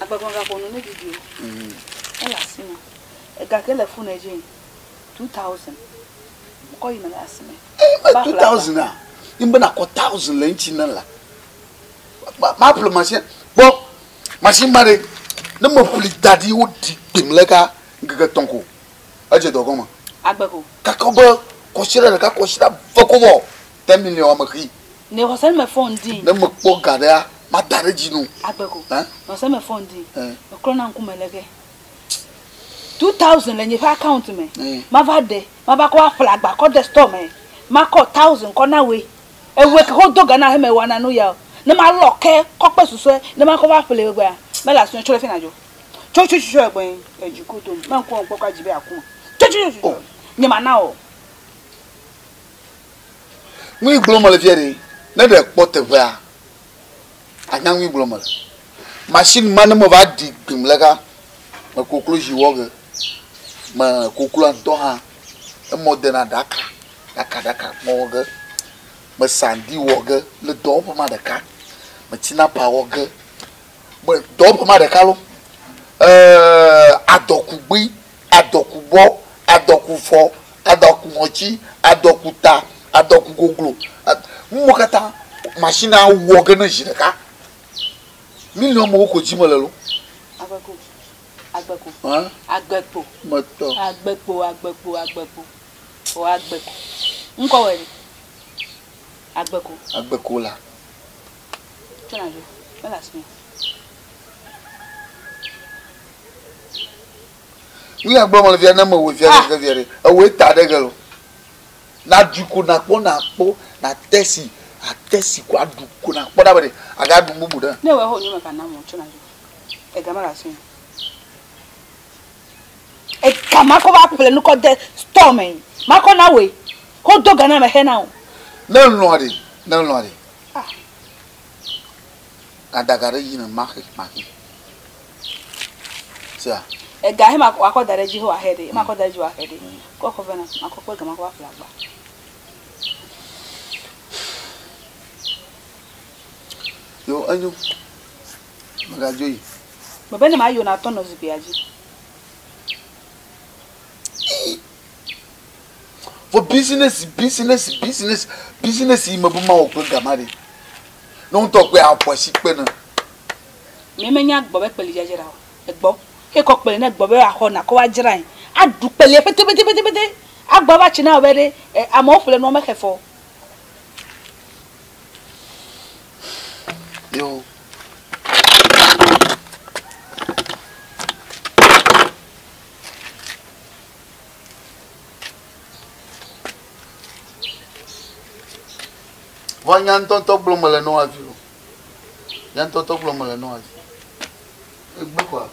Agbagba gaƒo nu ne didi o. Ele asi me. Ega ke le fone dzi 2000. Mekɔ yina le asi me. Eh, 2000 a. Imbe na kɔ 1000 le ŋuti ne la. Ma ƒle machine. Kpɔ machine ma ɖe. Ne me ƒli da ɖi wo ɖi gbem le ka ŋkeke tɔ̃ ko. Edze dɔ gɔme. Agbe ko. Kaka be kɔsiɖa ɖeka kɔsiɖa ve ko vɔ. 10 million ame xi. Ne xɔse me fɔ ŋdi. Ne me kpɔ ga ɖea, ma da ɖe dzi no. Agbe ko. Xɔse me fɔ ŋdi. Meklɔ na ŋkume leke. 2000 le nye ƒe account me. Mava ɖe, mava kɔ aƒle agba kɔ de store me. Makɔ 1000 kɔ na woe. Ewe ke ko do ga na heme wɔna nu ya o. Ne malɔ ke kɔ kpe susɔe, ne makɔ va ƒle egbea. Mele asi tsɔ le fi na dzo. Tso tso tso egbe edzi ko dom. Me ŋkume kpɔ kɔ dzi be aku. Tso tso tso tso. Nye mana o. Nui gblɔm mele fia ɖe, ne ɖe kpɔ teƒea, anya nui gblɔm mele. Machine ma ne meva ɖi gbim le ka, me koklozi wɔ ge, me kokloa ŋutɔ hã, emɔ dena ɖaka, ɖaka ɖaka mɔ wɔ ge, me sandi wɔ ge le dɔwɔƒe ma ɖeka, me tinapa wɔ ge, me dɔwɔƒe ma ɖeka lo, eee adɔkugbui, adɔkubɔ, adɔkufɔ, adɔkuŋɔtsi, adɔkuta, adɔkugoglo, nuwo katã machine wɔ ge ne zi ɖeka. Miliɔn mewo ko dzi mele lo. Agbekpo, agbekpo, agbekpo, Metɔ. agbekpo, agbekpo, agbekpo, o agbeko. Ŋkɔ wɔ ɖe. Agbeko. Agbeko la. Tso na dzo. Mele asi me. Nu ya gblɔm mele fia ne mewɔe fia keke fia ɖe, ewɔe ta ɖe ge lo. Naɖui ko nakpɔ nakpɔ nate si ate si ko aɖu ko nakpɔ ɖa be ɖe agaɖu bubu ɖe. Ne ewɔe xɔ nyome ka nam o tso na dzo. Ega mele asi me. Ega makɔ va ƒle nu kɔ de store me. Makɔ na woe. Ko do ga na me xe na o. Ne lɔ̃a ɖe, ne lɔ̃a ɖe. Ah. Adaga ɖe yi ne maxe maxe. Sia. Ega he makɔ akɔ da ɖe dzi he wòaxe ɖe. Makɔ da ɖe dzi wòaxe ɖe. Kɔ kɔ vɛ na makɔ kpe ga makɔ va ƒle agba. Yo enyo. Megadzo yi. Mebe ne mayi o natɔ nɔ zikpuia dzi. For business, business, business, business yi mebe mawɔ kple gama ɖe. Ne ŋutɔ kpe aƒo asi kpe ne. Mi menya gbɔ be kpeli dzadzra o. Egbɔ. Ke kɔ kpeli ne gbɔ be axɔ nakɔ va dzrae. Aɖu kpelie pete pete pete pete. Agbɔ va tsi na wò be ɖe amewo ƒle nua mexe fɔ. Yo. Vɔ nya ŋutɔŋutɔ gblɔm mele na wo hafi o. Ya ŋutɔ tɔ gblɔ mele nɔa dzi. Egbe kɔa.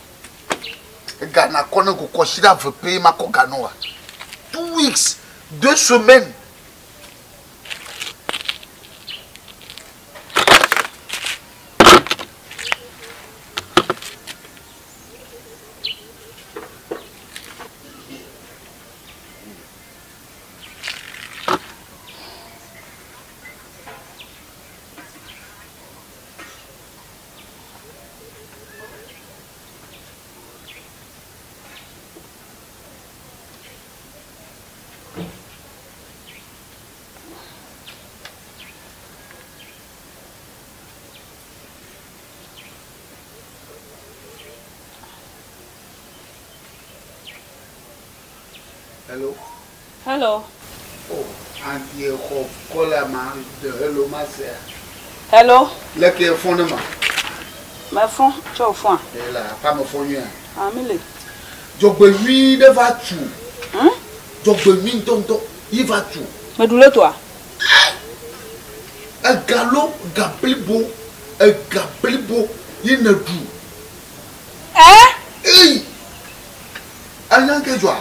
Ega nakɔ ne ko kɔsiɖa eve pɛ makɔ ga nɔa. 2 weeks, 2 semaines. Hello. Hello. Oh, auntie xɔ kɔla ma de hello ma sea. Hello. Leke fɔn ne ma. Mefɔn, tsɔ wò fɔa? Ela, aƒea me fɔn nyuia. Ah, mi le. Dzɔgbenyui ɖe va tu. Dzɔgbenyui ŋutɔŋutɔ ye va tu. Meɖu lotoa? Ega lo, ga blibo, ega blibo ye nèɖu. Ɛ? Eyi! Enya ke dzɔa?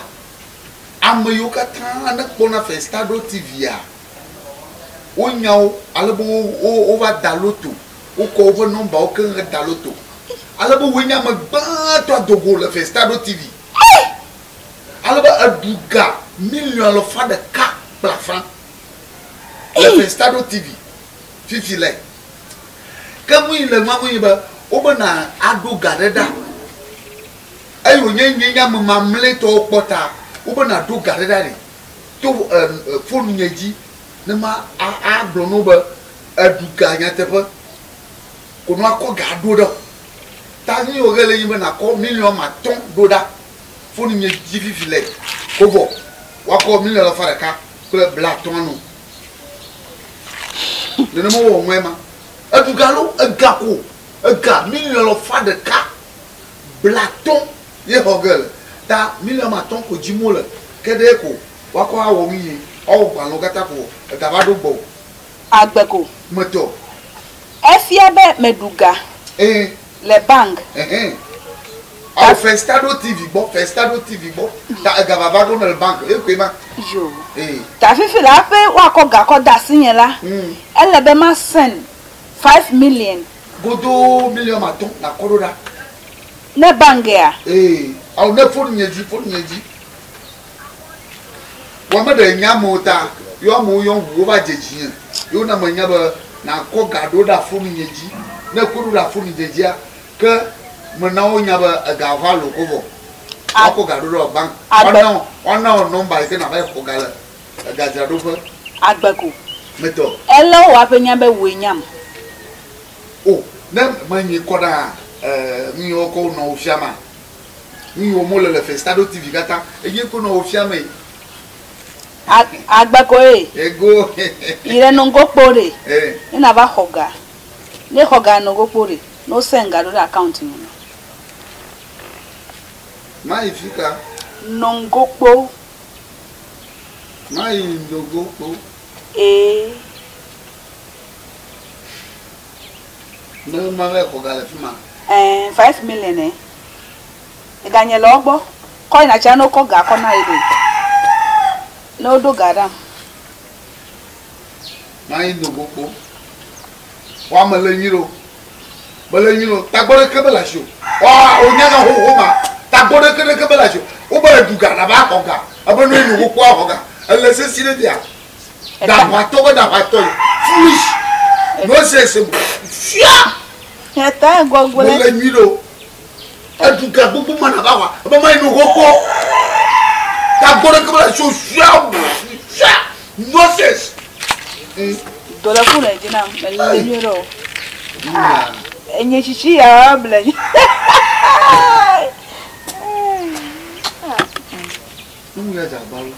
Ame yiwo katã ne kpɔna Festado TV-a, wonya wo ale be wova da loto. Wokɔ woƒe nɔmbawo keŋ heda loto. Ale be woe nye ame gbãtɔ ado go le Festado TV. Ale be eɖu ga miliɔn alafa ɖeka kple afã le Festado TV fifi le. Ke nu yi le nua ŋu nye be wobe na aɖo ga ɖe ɖa. Eye wònye nye nye ame mamlɛtɔwo kpɔ ta, wobe na ɖo ga ɖe ɖa ɖi to fonu nye dzi ne ma agblɔ na wo be eɖu ga nyateƒe. Ko ne woakɔ ga ɖo ɖe o. Ta nu yi wòge le nye be nakɔ miliɔn ame atɔ̃ ɖo ɖa fonu nye dzi fifi le ko vɔ woakɔ miliɔn alafa ɖeka kple blaatɔ̃ ano. Nenema wowɔ nue ma. Eɖu ga lo, ega ko, ega miliɔn alafa ɖeka blaatɔ̃ ye xɔ ge le. Ta miliɔn ame atɔ̃ ko dzim wole. Ke ɖe ko woakɔ awɔ nu ye, woawɔ gbalẽwo katã ko ega va ɖo gbɔwò. Agbe ko. Metɔ. Efia be meɖu ga. Ɛɛ. Le bank. Ɛhɛn. Awo Festado TV gbɔ, Festado TV gbɔ. Ta ega va va ɖo ne le bank. Ye koe ma. Yo. Ee. Ta fifi la hafi woakɔ ga kɔ de asinye la, ele be ma send 5 million. Godoo miliɔn ame atɔ̃ nakɔ ɖo ɖa. Ne bank ya? Ee. Awo ne fonu nye dzi, fonu nye dzi. Wa me ɖe nya amewo ta, yɔ amewo yɔ ŋu wova dze dzinye. Ye wona menya be nakɔ ga ɖo ɖa fonu nye dzi. Ne ekɔe ɖo ɖa fonu nye dzia, ke mena wonya be ega va lo ko vɔ. Woakɔ ga ɖo ɖe bank. Woana wò, woana wò nɔmba yi ke nava yi xɔ ga le egadzraɖoƒe. Agbe ko. Metɔ. Ele wò aƒe nya be wòe nyam. O, ne menyi kɔ ɖa, eh, nu yi wokɔ nɔ wò fiama. Nu yi wɔm wole le Festado TV katã, enye ko nɔ wò fiamee. Agbe koe. Ego. Yi ɖe nogokpo ɖe. Eh. Ne nava xɔ ga. Ne xɔ ga nogokpo ɖe, ne wo send ga ɖo ɖe account me. Mayi fi ka? Nogokpo. Mayi nogokpo. Ee. Ne mava xɔ ga le fi ma. Ɛɛ, 5 million ɛ. Ega nye le wo gbɔ. Kɔ yina tsia ne wokɔ ga kɔ na yi ɖe. Ne woɖo ga ɖam. Mayi nogokpo. Wa me le nyui ɖo. Mele nyui ɖo. Tagbɔ ɖeke mele asi o. Wa wonya ga xoxo ma. Tagbɔ ɖeke ɖeke mele asi o. Wobe eɖu ga nava xɔ ga. Ebe ne nogokpo axɔ ga. Ele sesi ɖe dia. Ɖaʋatɔ be ɖaʋatɔ yi. Foolish. Nonsense. Fia. Eta gbɔgblẽ. Mele nyui ɖo. Eɖu ga gbogbo ma nava xɔa. Ebe mayi nogokpo. Tagbɔ ɖeke mele asi o. Fia. Fia. Nonsense. Dɔ le fu le dzi nam. Mele nyui ɖo. Ah, enye tsitsi ya ble. Nu ya dze agba lo.